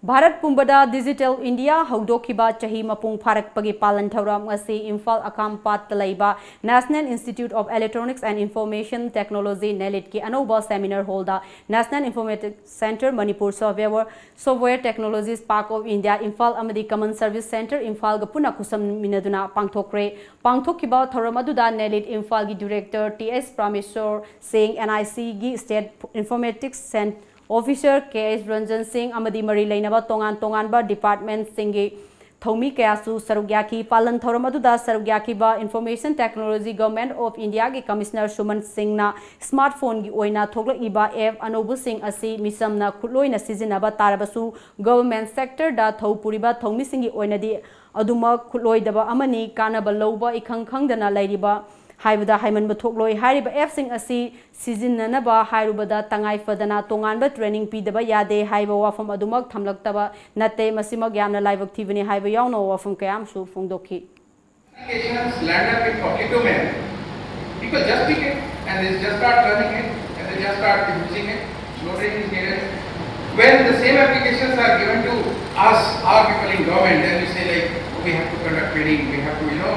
Bharat ꯄꯨꯝꯕꯗ digital India ꯍꯧꯗꯣꯛꯈꯤꯕ ꯆꯍꯤ ꯃꯄꯨꯡ ꯐꯥꯔꯛꯄꯒꯤ ꯄꯥꯂꯟ ꯊꯧꯔꯝ ꯉꯁꯤ ꯏꯝꯐꯥꯜ ꯑꯀꯥꯝꯄꯥꯠꯇ ꯂꯩꯕ National Institute of Electronics and Information Technology, ꯅꯦꯂꯤꯠꯀꯤ ꯑꯅꯧꯕ seminar ꯍꯣꯜꯗ National Informatics Centre Manipur Software, Software Technologies Park of India Imphal ꯑꯃꯗꯤ Common Service Centre ꯏꯝꯐꯥꯜꯒ ꯄꯨꯟꯅ ꯈꯨꯠꯁꯝꯃꯤꯟꯅꯗꯨꯅ ꯄꯥꯡꯊꯣꯛꯈ꯭ꯔꯦ꯫ ꯄꯥꯡꯊꯣꯛꯈꯤꯕ ꯊꯧꯔꯝ ꯑꯗꯨꯗ ꯅꯦꯂꯤꯠ ꯏꯝꯐꯥꯜꯒꯤ ꯗꯤꯔꯦꯛꯇꯔ ꯇꯤ ꯑꯦꯁ ꯄ꯭ꯔꯥꯃꯦꯁꯣꯔ ꯁꯤꯡ, ꯑꯦꯟ ꯑꯥꯏ ꯁꯤꯒꯤ ꯁ꯭ꯇꯦꯠ ꯏꯟꯐꯣꯔꯃꯦꯇꯤꯛꯁ ꯁꯦꯟ ꯑꯣꯐꯤꯁꯔ ꯀꯦ ꯑꯦꯁ ꯔꯟꯖꯟ ꯁꯤꯡ ꯑꯃꯗꯤ ꯃꯔꯤ ꯂꯩꯅꯕ ꯇꯣꯉꯥꯟ ꯇꯣꯉꯥꯟꯕ ꯗꯤꯄꯥꯔꯠꯃꯦꯟꯠꯁꯤꯡꯒꯤ ꯊꯧꯃꯤ ꯀꯌꯥꯁꯨ ꯁꯔꯨꯛ ꯌꯥꯈꯤ꯫ ꯄꯥꯂꯟ ꯊꯧꯔꯝ ꯑꯗꯨꯗ ꯁꯔꯨꯛ ꯌꯥꯈꯤꯕ Information Technology Government of Indiaꯒꯤ ꯀꯃꯤꯁꯅꯔ ꯁꯨꯃꯟ ꯁꯤꯡꯅ ꯁ꯭ꯃꯥꯔꯠꯐꯣꯟꯒꯤ ꯑꯣꯏꯅ ꯊꯣꯛꯂꯛꯂꯤꯕ ꯑꯦꯞ ꯑꯅꯧꯕꯁꯤꯡ ꯑꯁꯤ ꯃꯤꯆꯝꯅ ꯈꯨꯠꯂꯣꯏꯅ ꯁꯤꯖꯤꯟꯅꯕ ꯇꯥꯔꯕꯁꯨ, ꯒꯚꯔꯟꯃꯦꯟꯠ ꯁꯦꯛꯇꯔꯗ ꯊꯧ ꯄꯨꯔꯤꯕ ꯊꯧꯃꯤꯁꯤꯡꯒꯤ ꯑꯣꯏꯅꯗꯤ ꯑꯗꯨꯃꯛ ꯈꯨꯠꯂꯣꯏꯗꯕ ꯑꯃꯅꯤ, ꯀꯥꯟꯅꯕ ꯂꯧꯕ ꯏꯈꯪ ꯈꯪꯗꯅ ꯂꯩꯔꯤꯕ ꯍꯥꯏꯕꯗ ꯍꯥꯏꯃꯟꯕ ꯊꯣꯛꯂꯣꯏ꯫ ꯍꯥꯏꯔꯤꯕ ꯑꯦꯞꯁꯤꯡ ꯑꯁꯤ ꯁꯤꯖꯤꯟꯅꯅꯕ ꯍꯥꯏꯔꯨꯕꯗ ꯇꯉꯥꯏ ꯐꯗꯅ ꯇꯣꯉꯥꯟꯕ ꯇ꯭ꯔꯦꯅꯤꯡ ꯄꯤꯗꯕ ꯌꯥꯗꯦ ꯍꯥꯏꯕ ꯋꯥꯐꯝ ꯑꯗꯨꯃꯛ ꯊꯝꯂꯛꯇꯕ ꯅꯠꯇꯦ꯫ ꯃꯁꯤꯃꯛ ꯌꯥꯝꯅ ꯂꯥꯏꯕꯛ ꯊꯤꯕꯅꯤ ꯍꯥꯏꯕ ꯌꯥꯎꯅ ꯋꯥꯐꯝ ꯀꯌꯥ ꯑꯃꯁꯨ ꯐꯣꯡꯗꯣꯛꯈꯤ꯫ Applications land up in public domain. People just pick it and they just start learning it and they just start using it. No training is needed. When the same applications are given to us, our people in government, then we say like, "Oh, we have to conduct training, we have to, you know,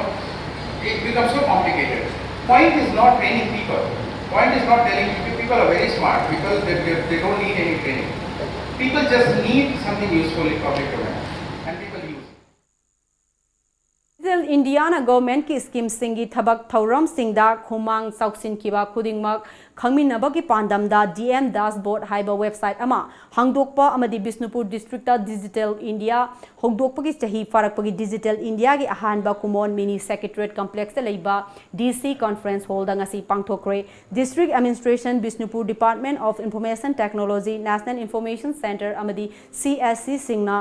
it becomes so complicated." Point is not training people. Point is not telling people, people are very smart. People, they, they, they don't need any training. People just need something useful in public domain. And people use. Digital ꯏꯟꯗꯤꯌꯥꯅ ꯒꯚꯔꯟꯃꯦꯟꯠꯀꯤ ꯁ꯭ꯀꯤꯝꯁꯤꯡꯒꯤ ꯊꯕꯛ ꯊꯧꯔꯝꯁꯤꯡꯗ ꯈꯨꯃꯥꯡ ꯆꯥꯎꯁꯤꯟꯈꯤꯕ ꯈꯨꯗꯤꯡꯃꯛ ꯈꯪꯃꯤꯟꯅꯕꯒꯤ ꯄꯥꯟꯗꯝꯗ D M ꯗꯥꯁꯕꯣꯔꯗ ꯍꯥꯏꯕ website ꯑꯃ ꯍꯥꯡꯗꯣꯛꯄ ꯑꯃꯗꯤ ꯕꯤꯁꯅꯨꯄꯨꯔ ꯗꯤꯁꯇ꯭ꯔꯤꯛꯇ ꯗꯤꯖꯤꯇꯦꯜ ꯏꯟꯗꯤꯌꯥ ꯍꯧꯗꯣꯛꯄꯒꯤ ꯆꯍꯤ ꯐꯥꯔꯛꯄꯒꯤ ꯗꯤꯖꯤꯇꯦꯜ ꯏꯟꯗꯤꯌꯥꯒꯤ ꯑꯍꯥꯟꯕ ꯀꯨꯃꯣꯟ ꯃꯤꯅꯤ ꯁꯦꯀ꯭ꯔꯦꯇꯔꯤꯌꯦꯠ ꯀꯝꯄ꯭ꯂꯦꯛꯁꯇ ꯂꯩꯕ ꯗꯤ ꯁꯤ ꯀꯟꯐꯔꯦꯟꯁ ꯍꯣꯜꯗ ꯉꯁꯤ ꯄꯥꯡꯊꯣꯛꯈ꯭ꯔꯦ꯫ District administration, Bishnupur department of information technology, national information centre ꯑꯃꯗꯤ ꯁꯤ ꯑꯦꯁ ꯁꯤꯁꯤꯡꯅ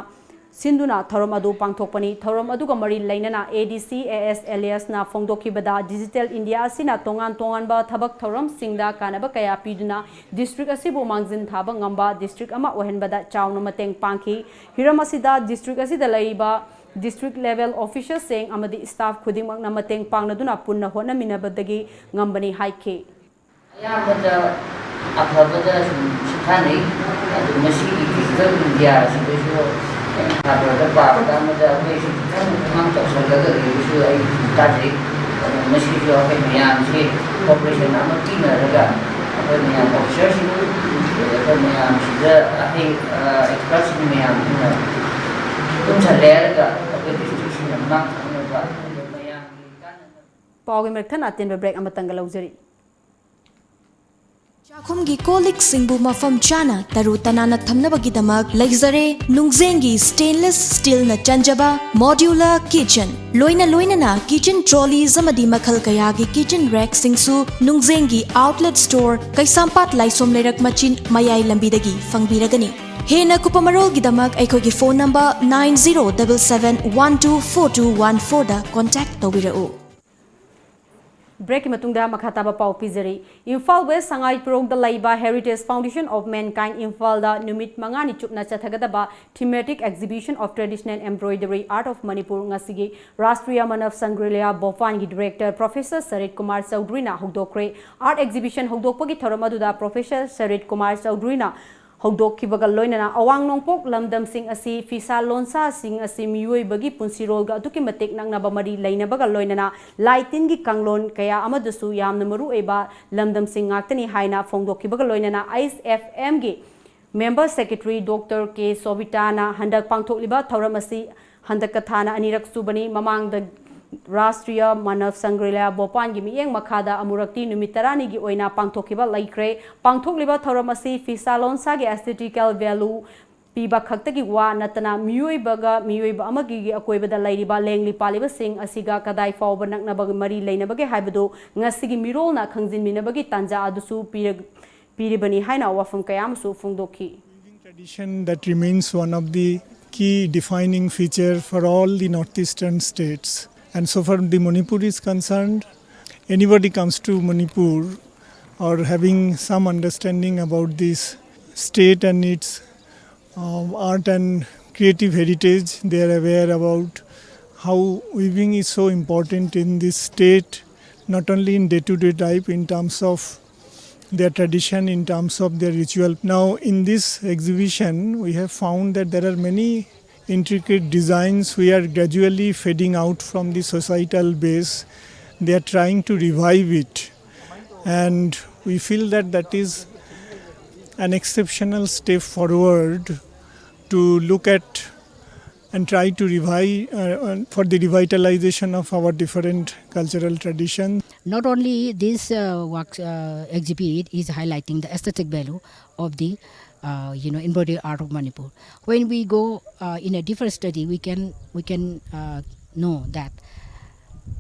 ꯁꯤꯟꯗꯨꯅ ꯊꯧꯔꯝ ꯑꯗꯨ ꯄꯥꯡꯊꯣꯛꯄꯅꯤ꯫ ꯊꯧꯔꯝ ꯑꯗꯨꯒ ꯃꯔꯤ ꯂꯩꯅꯅ ꯑꯦ ꯗꯤ ꯁꯤ ꯑꯦ ꯑꯦꯁ ꯑꯦꯂꯤꯌꯁꯅ ꯐꯣꯡꯗꯣꯛꯈꯤꯕꯗ ꯗꯤꯖꯤꯇꯦꯜ ꯏꯟꯗꯤꯌꯥ ꯑꯁꯤꯅ ꯇꯣꯉꯥꯟ ꯇꯣꯉꯥꯟꯕ ꯊꯕꯛ ꯊꯧꯔꯝꯁꯤꯡꯗ ꯀꯥꯟꯅꯕ ꯀꯌꯥ ꯄꯤꯗꯨꯅ ꯗꯤꯁꯇ꯭ꯔꯤꯛ ꯑꯁꯤꯕꯨ ꯃꯥꯡꯖꯤꯟ ꯊꯥꯕ ꯉꯝꯕ ꯗꯤꯁꯇ꯭ꯔꯤꯛ ꯑꯃ ꯑꯣꯏꯍꯟꯕꯗ ꯆꯥꯎꯅ ꯃꯇꯦꯡ ꯄꯥꯡꯈꯤ꯫ ꯍꯤꯔꯝ ꯑꯁꯤꯗ ꯗꯤꯁꯇ꯭ꯔꯤꯛ ꯑꯁꯤꯗ ꯂꯩꯔꯤꯕ ꯗꯤꯁꯇ꯭ꯔꯤꯛ ꯂꯦꯚꯦꯜ ꯑꯣꯐꯤꯁꯔꯁꯤꯡ ꯑꯃꯗꯤ ꯁ꯭ꯇꯥꯐ ꯈꯨꯗꯤꯡꯃꯛꯅ ꯃꯇꯦꯡ ꯄꯥꯡꯅꯗꯨꯅ ꯄꯨꯟꯅ ꯍꯣꯠꯅꯃꯤꯟꯅꯕꯗꯒꯤ ꯉꯝꯕꯅꯤ ꯍꯥꯏꯈꯤ꯫ ꯑꯌꯥꯝꯕꯗ ꯑꯐꯕꯗ ꯁꯨꯝ ꯁꯤꯊꯥꯅꯩ꯫ ꯑꯗꯨ ꯃꯁꯤꯒꯤ ꯀꯩꯅꯣ ꯏꯟꯗꯤꯌꯥꯁꯤꯗꯁꯨ ꯁꯥꯇ꯭ꯔꯗ ꯄꯥꯕꯗ ꯑꯃꯗ ꯑꯩꯈꯣꯏꯁꯨ ꯈꯤꯇꯪ ꯑꯉꯥꯡ ꯇꯧꯁꯜꯂꯒ ꯂꯩꯕꯁꯨ ꯑꯩ ꯇꯥꯖꯩ꯫ ꯑꯗꯨ ꯃꯁꯤꯁꯨ ꯑꯩꯈꯣꯏ ꯃꯌꯥꯝꯁꯤ cooperation ꯑꯃ ꯄꯤꯅꯔꯒ ꯑꯩꯈꯣꯏ ꯃꯌꯥꯝ officerꯁꯤꯡ, ꯑꯩꯈꯣꯏ ꯃꯌꯥꯝꯁꯤꯗ ꯑꯍꯩ expertꯁꯤꯡ ꯃꯌꯥꯝꯁꯤꯅ ꯄꯨꯟꯁꯜꯂꯦ ꯍꯥꯏꯔꯒ ꯑꯩꯈꯣꯏ districtꯁꯤꯡꯅ ꯃꯥꯡ ꯊꯥꯅꯕ ꯑꯗꯨꯒ ꯃꯌꯥꯝꯒꯤ ꯀꯥꯟꯅꯅꯕ꯫ ꯄꯥꯎꯒꯤ ꯃꯔꯛ ꯊꯠꯅ ꯑꯇꯦꯟꯕ break ꯑꯃꯇꯪꯒ ꯂꯧꯖꯔꯤ꯫ ꯆꯥꯛꯈꯨꯝꯒꯤ ꯀꯣꯜ ꯂꯤꯛꯁꯤꯡꯕꯨ ꯃꯐꯝ ꯆꯥꯅ ꯇꯔꯨ ꯇꯅꯥꯟꯅ ꯊꯝꯅꯕꯒꯤꯗꯃꯛ ꯂꯩꯖꯔꯦ ꯅꯨꯡꯖꯦꯡꯒꯤ stainless steelꯅ ꯆꯟꯖꯕ modular kitchen꯫ ꯂꯣꯏꯅ ꯂꯣꯏꯅꯅ kitchen trolleys ꯑꯃꯗꯤ ꯃꯈꯜ ꯀꯌꯥꯒꯤ kitchen rackꯁꯤꯡꯁꯨ ꯅꯨꯡꯖꯦꯡꯒꯤ outlet store ꯀꯩꯁꯥꯝꯄꯥꯠ ꯂꯥꯏꯁꯣꯝ ꯂꯩꯔꯛ ꯃꯆꯤꯟ ꯃꯌꯥꯏ ꯂꯝꯕꯤꯗꯒꯤ ꯐꯪꯕꯤꯔꯒꯅꯤ꯫ ꯍꯦꯟꯅ ꯀꯨꯞꯄ ꯃꯔꯣꯜꯒꯤꯗꯃꯛ ꯑꯩꯈꯣꯏꯒꯤ phone number nine zero double seven one two four two one fourꯗ contact ꯇꯧꯕꯤꯔꯛꯎ꯫ Breakꯀꯤ ꯃꯇꯨꯡꯗ ꯃꯈꯥ ꯇꯥꯕ ꯄꯥꯎ ꯄꯤꯖꯔꯤ꯫ ꯏꯝꯐꯥꯜ West ꯁꯉꯥꯏꯄ꯭ꯔꯧꯗ ꯂꯩꯕ Heritage Foundation of Mankind ꯏꯝꯐꯥꯜꯗ ꯅꯨꯃꯤꯠ ꯃꯉꯥꯅꯤ ꯆꯨꯞꯅ ꯆꯠꯊꯒꯗꯕ Thematic Exhibition of Traditional Embroidery Art of Manipur ꯉꯁꯤꯒꯤ Rashtriya ꯃꯥꯅꯚ ꯁꯪꯒ꯭ꯔꯤꯂꯌꯥ ꯚꯣꯄꯥꯟꯒꯤ director Professor ꯁꯔꯤꯠ Kumar ꯆꯧꯙꯨꯔꯤꯅ ꯍꯧꯗꯣꯛꯈ꯭ꯔꯦ꯫ Art exhibition ꯍꯧꯗꯣꯛꯄꯒꯤ ꯊꯧꯔꯝ ꯑꯗꯨꯗ Professor ꯁꯔꯤꯠ ꯀꯨꯃꯥꯔ ꯆꯧꯙꯨꯔꯤꯅ ꯍꯧꯗꯣꯛꯈꯤꯕꯒ ꯂꯣꯏꯅꯅ ꯑꯋꯥꯡ ꯅꯣꯡꯄꯣꯛ ꯂꯝꯗꯝꯁꯤꯡ ꯑꯁꯤ ꯐꯤꯁꯥ ꯂꯣꯟꯁꯥꯁꯤꯡ ꯑꯁꯤ ꯃꯤꯑꯣꯏꯕꯒꯤ ꯄꯨꯟꯁꯤꯔꯣꯜꯒ ꯑꯗꯨꯛꯀꯤ ꯃꯇꯤꯛ ꯅꯛꯅꯕ ꯃꯔꯤ ꯂꯩꯅꯕꯒ ꯂꯣꯏꯅꯅ ꯂꯥꯏ ꯇꯤꯟꯒꯤ ꯀꯥꯡꯂꯣꯟ ꯀꯌꯥ ꯑꯃꯗꯁꯨ ꯌꯥꯝꯅ ꯃꯔꯨ ꯑꯣꯏꯕ ꯂꯝꯗꯝꯁꯤꯡ ꯉꯥꯛꯇꯅꯤ ꯍꯥꯏꯅ ꯐꯣꯡꯗꯣꯛꯈꯤꯕꯒ ꯂꯣꯏꯅꯅ ꯑꯩꯆ ꯑꯦꯐ ꯑꯦꯝꯒꯤ member secretary Doctor ꯀꯦ ꯁꯣꯕꯤꯇꯥꯅ ꯍꯟꯗꯛ ꯄꯥꯡꯊꯣꯛꯂꯤꯕ ꯊꯧꯔꯝ ꯑꯁꯤ ꯍꯟꯗꯛꯀ ꯊꯥꯅ ꯑꯅꯤꯔꯛ ꯁꯨꯕꯅꯤ꯫ ꯃꯃꯥꯡꯗ ꯔꯥꯁꯇ꯭ꯔꯤꯌꯥ ꯃꯥꯅꯚ ꯁꯪꯒ꯭ꯔꯤꯂꯌꯥ ꯚꯣꯄꯥꯟꯒꯤ ꯃꯤꯠꯌꯦꯡ ꯃꯈꯥꯗ ꯑꯃꯨꯔꯛꯇꯤ ꯅꯨꯃꯤꯠ ꯇꯔꯥꯅꯤꯒꯤ ꯑꯣꯏꯅ ꯄꯥꯡꯊꯣꯛꯈꯤꯕ ꯂꯩꯈ꯭ꯔꯦ꯫ ꯄꯥꯡꯊꯣꯛꯂꯤꯕ ꯊꯧꯔꯝ ꯑꯁꯤ ꯐꯤꯁꯥ ꯂꯣꯟꯁꯥꯒꯤ aesthetical value ꯄꯤꯕ ꯈꯛꯇꯒꯤ ꯋꯥ ꯅꯠꯇꯅ ꯃꯤꯑꯣꯏꯕꯒ ꯃꯤꯑꯣꯏꯕ ꯑꯃꯒꯤ ꯑꯀꯣꯏꯕꯗ ꯂꯩꯔꯤꯕ ꯂꯦꯡꯂꯤ ꯄꯥꯜꯂꯤꯕꯁꯤꯡ ꯑꯁꯤꯒ ꯀꯗꯥꯏ ꯐꯥꯎꯕ ꯅꯛꯅꯕ ꯃꯔꯤ ꯂꯩꯅꯕꯒꯦ ꯍꯥꯏꯕꯗꯨ ꯉꯁꯤꯒꯤ ꯃꯤꯔꯣꯜꯅ ꯈꯪꯖꯤꯟꯃꯤꯟꯅꯕꯒꯤ ꯇꯥꯟꯖꯥ ꯑꯗꯨꯁꯨ ꯄꯤꯔ-, ꯄꯤꯔꯤꯕꯅꯤ ꯍꯥꯏꯅ ꯋꯥꯐꯝ ꯀꯌꯥ ꯑꯃꯁꯨ ꯐꯣꯡꯗꯣꯛꯈꯤ꯫ Tradition that remains one of the key defining feature for all the northeastern states. And so far the Manipur is concerned, anybody comes to Manipur or having some understanding about this state and its um, art and creative heritage, they are aware about how weaving is so important in this state, not only in day-to-day life in terms of their tradition, in terms of their ritual. Now, in this exhibition, we have found that there are many intricate designs which are gradually fading out from the societal base. They are trying to revive it. And we feel that that is an exceptional step forward to look at and try to revive uh, uh, for the revitalization of our different cultural traditions. Not only this uh, work uh, exhibit is highlighting the aesthetic value of the uh, you know, embroidery art of Manipur. When we go uh, in a deeper study, we can we can uh, know that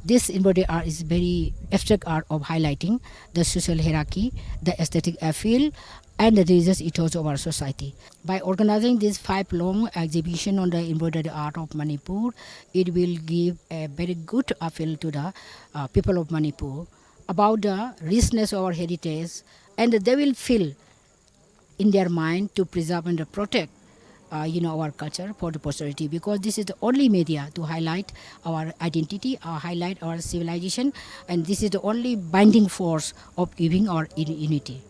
this embroidery art is very abstract art of highlighting the social hierarchy, the aesthetic appeal, and the religious ethos of our society. By organizing these five long exhibition on the embroidery art of Manipur, it will give a very good appeal to the uh, people of Manipur about the richness of our heritage, and they will feel in their mind to preserve and protect uh, you know, our culture for the posterity, because this is the only media to highlight our identity, uh, highlight our civilization, and this is the only binding force of giving our unity.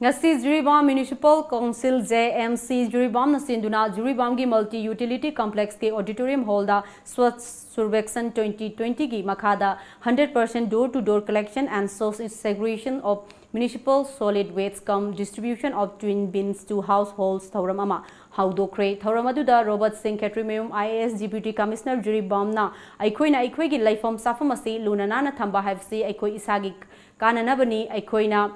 ꯉꯁꯤ Jiribam Municipal Council, J M C, ꯖꯤꯔꯤꯕꯥꯝꯅ ꯁꯤꯟꯗꯨꯅ ꯖꯤꯔꯤꯕꯥꯝꯒꯤ Multi Utility Complexꯀꯤ Auditorium Hallꯗ Swachh Survekshan twenty twentyꯒꯤ ꯃꯈꯥꯗ hundred percent door to door collection and source segregation of municipal solid waste cum distribution of twin bins to households ꯊꯧꯔꯝ ꯑꯃ ꯍꯧꯗꯣꯛꯈ꯭ꯔꯦ꯫ ꯊꯧꯔꯝ ꯑꯗꯨꯗ Robert ꯁꯤꯡ ꯈꯦꯇ꯭ꯔꯤꯃꯌꯨꯝ, I A S, Deputy Commissioner, ꯖꯤꯔꯤꯕꯥꯝꯅ ꯑꯩꯈꯣꯏꯅ ꯑꯩꯈꯣꯏꯒꯤ ꯂꯩꯐꯝ ꯆꯥꯐꯝ ꯑꯁꯤ ꯂꯨꯅ ꯅꯥꯟꯅ ꯊꯝꯕ ꯍꯥꯏꯕꯁꯤ ꯑꯩꯈꯣꯏ ꯏꯁꯥꯒꯤ ꯀꯥꯟꯅꯅꯕꯅꯤ꯫ ꯑꯩꯈꯣꯏꯅ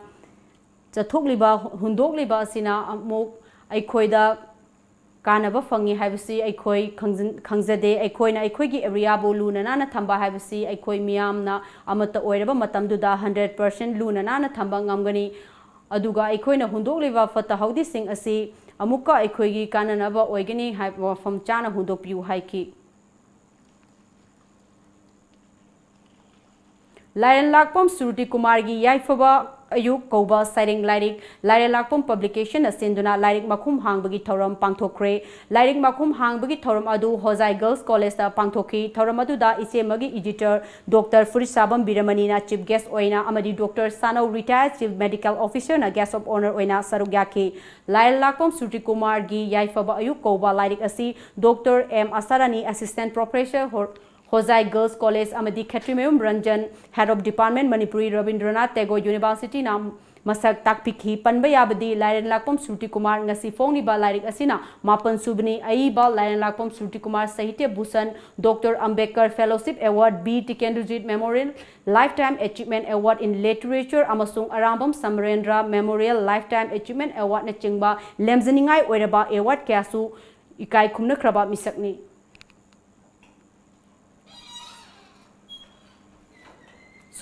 ꯆꯠꯊꯣꯛꯂꯤꯕ, ꯍꯨꯟꯗꯣꯛꯂꯤꯕ ꯑꯁꯤꯅ ꯑꯃꯨꯛ ꯑꯩꯈꯣꯏꯗ ꯀꯥꯟꯅꯕ ꯐꯪꯉꯤ ꯍꯥꯏꯕꯁꯤ ꯑꯩꯈꯣꯏ ꯈꯪꯖꯤꯟ-, ꯈꯪꯖꯗꯦ꯫ ꯑꯩꯈꯣꯏꯅ ꯑꯩꯈꯣꯏꯒꯤ areaꯕꯨ ꯂꯨꯅ ꯅꯥꯟꯅ ꯊꯝꯕ ꯍꯥꯏꯕꯁꯤ ꯑꯩꯈꯣꯏ ꯃꯤꯌꯥꯝꯅ ꯑꯃꯠꯇ ꯑꯣꯏꯔꯕ ꯃꯇꯝꯗꯨꯗ hundred percent ꯂꯨꯅ ꯅꯥꯟꯅ ꯊꯝꯕ ꯉꯝꯒꯅꯤ꯫ ꯑꯗꯨꯒ ꯑꯩꯈꯣꯏꯅ ꯍꯨꯟꯗꯣꯛꯂꯤꯕ ꯐꯠꯇ ꯍꯥꯎꯗꯤꯁꯤꯡ ꯑꯁꯤ ꯑꯃꯨꯛꯀ ꯑꯩꯈꯣꯏꯒꯤ ꯀꯥꯟꯅꯅꯕ ꯑꯣꯏꯒꯅꯤ ꯍꯥꯏꯕ ꯃꯐꯝ ꯆꯥꯅ ꯍꯨꯟꯗꯣꯛꯄꯤꯌꯨ ꯍꯥꯏꯈꯤ꯫ ꯂꯥꯏꯔꯦꯟ ꯂꯥꯛꯄꯝ ꯁ꯭ꯔꯨꯇꯤ ꯀꯨꯃꯥꯔꯒꯤ ꯌꯥꯏꯐꯕ ꯑꯌꯨꯛ ꯀꯧꯕ ꯁꯩꯔꯦꯡ ꯂꯥꯏꯔꯤꯛ ꯂꯥꯏꯔꯦꯟꯂꯥꯛꯄꯝ ꯄꯕ꯭ꯂꯤꯀꯦꯁꯟꯅ ꯁꯤꯟꯗꯨꯅ ꯂꯥꯏꯔꯤꯛ ꯃꯈꯨꯝ ꯍꯥꯡꯕꯒꯤ ꯊꯧꯔꯝ ꯄꯥꯡꯊꯣꯛꯈ꯭ꯔꯦ꯫ ꯂꯥꯏꯔꯤꯛ ꯃꯈꯨꯝ ꯍꯥꯡꯕꯒꯤ ꯊꯧꯔꯝ ꯑꯗꯨ ꯍꯣꯖꯥꯏ ꯒꯔꯜꯁ ꯀꯣꯂꯦꯖꯇ ꯄꯥꯡꯊꯣꯛꯈꯤ꯫ ꯊꯧꯔꯝ ꯑꯗꯨꯗ ꯏꯆꯦꯃꯒꯤ editor Doctor ꯐꯨꯔꯤꯠꯁꯥꯕꯝ ꯕꯤꯔꯃꯅꯤꯅ chief guest ꯑꯣꯏꯅ ꯑꯃꯗꯤ Doctor ꯁꯥꯅꯧ retired chief medical officerꯅ guest of honour ꯑꯣꯏꯅ ꯁꯔꯨꯛ ꯌꯥꯈꯤ꯫ ꯂꯥꯏꯔꯦꯟꯂꯥꯛꯄꯝ ꯁ꯭ꯔꯨꯇꯤ ꯀꯨꯃꯥꯔꯒꯤ ꯌꯥꯏꯐꯕ ꯑꯌꯨꯛ ꯀꯧꯕ ꯂꯥꯏꯔꯤꯛ ꯑꯁꯤ Doctor ꯑꯦꯝ ꯑꯁꯥꯔꯥꯅꯤ, assistant professor, ꯍꯣ-, ꯍꯣꯖꯥꯏ ꯒꯔꯜꯁ ꯀꯣꯂꯦꯖ, ꯑꯃꯗꯤ ꯈꯦꯇ꯭ꯔꯤꯃꯌꯨꯝ Ranjan, head of department Manipuri Rabindranath Tagore ꯌꯨꯅꯤꯚꯔꯁꯤꯇꯤꯅ ꯃꯁꯛ ꯇꯥꯛꯄꯤꯈꯤ꯫ ꯄꯟꯕ ꯌꯥꯕꯗꯤ ꯂꯥꯏꯔꯦꯟꯂꯥꯛꯄꯝ ꯁ꯭ꯔꯨꯇꯤ ꯀꯨꯃꯥꯔ ꯉꯁꯤ ꯐꯣꯡꯂꯤꯕ ꯂꯥꯏꯔꯤꯛ ꯑꯁꯤꯅ ꯃꯥꯄꯟ ꯁꯨꯕꯅꯤ꯫ ꯑꯏꯕ ꯂꯥꯏꯔꯦꯟꯂꯥꯛꯄꯝ Shruti Kumar Sahitya Bhushan, Doctor Ambedkar Fellowship Award, B Tikendrajit Memorial Lifetime Achievement Award in Literature ꯑꯃꯁꯨꯡ ꯑꯔꯥꯝꯕꯝ ꯁꯃꯔꯦꯟꯗ꯭ꯔ Memorial Lifetime Achievement Awardꯅꯆꯤꯡꯕ ꯂꯦꯝꯖꯅꯤꯡꯉꯥꯏ ꯑꯣꯏꯔꯕ award ꯀꯌꯥꯁꯨ ꯏꯀꯥꯏ ꯈꯨꯝꯅꯈ꯭ꯔꯕ ꯃꯤꯁꯛꯅꯤ꯫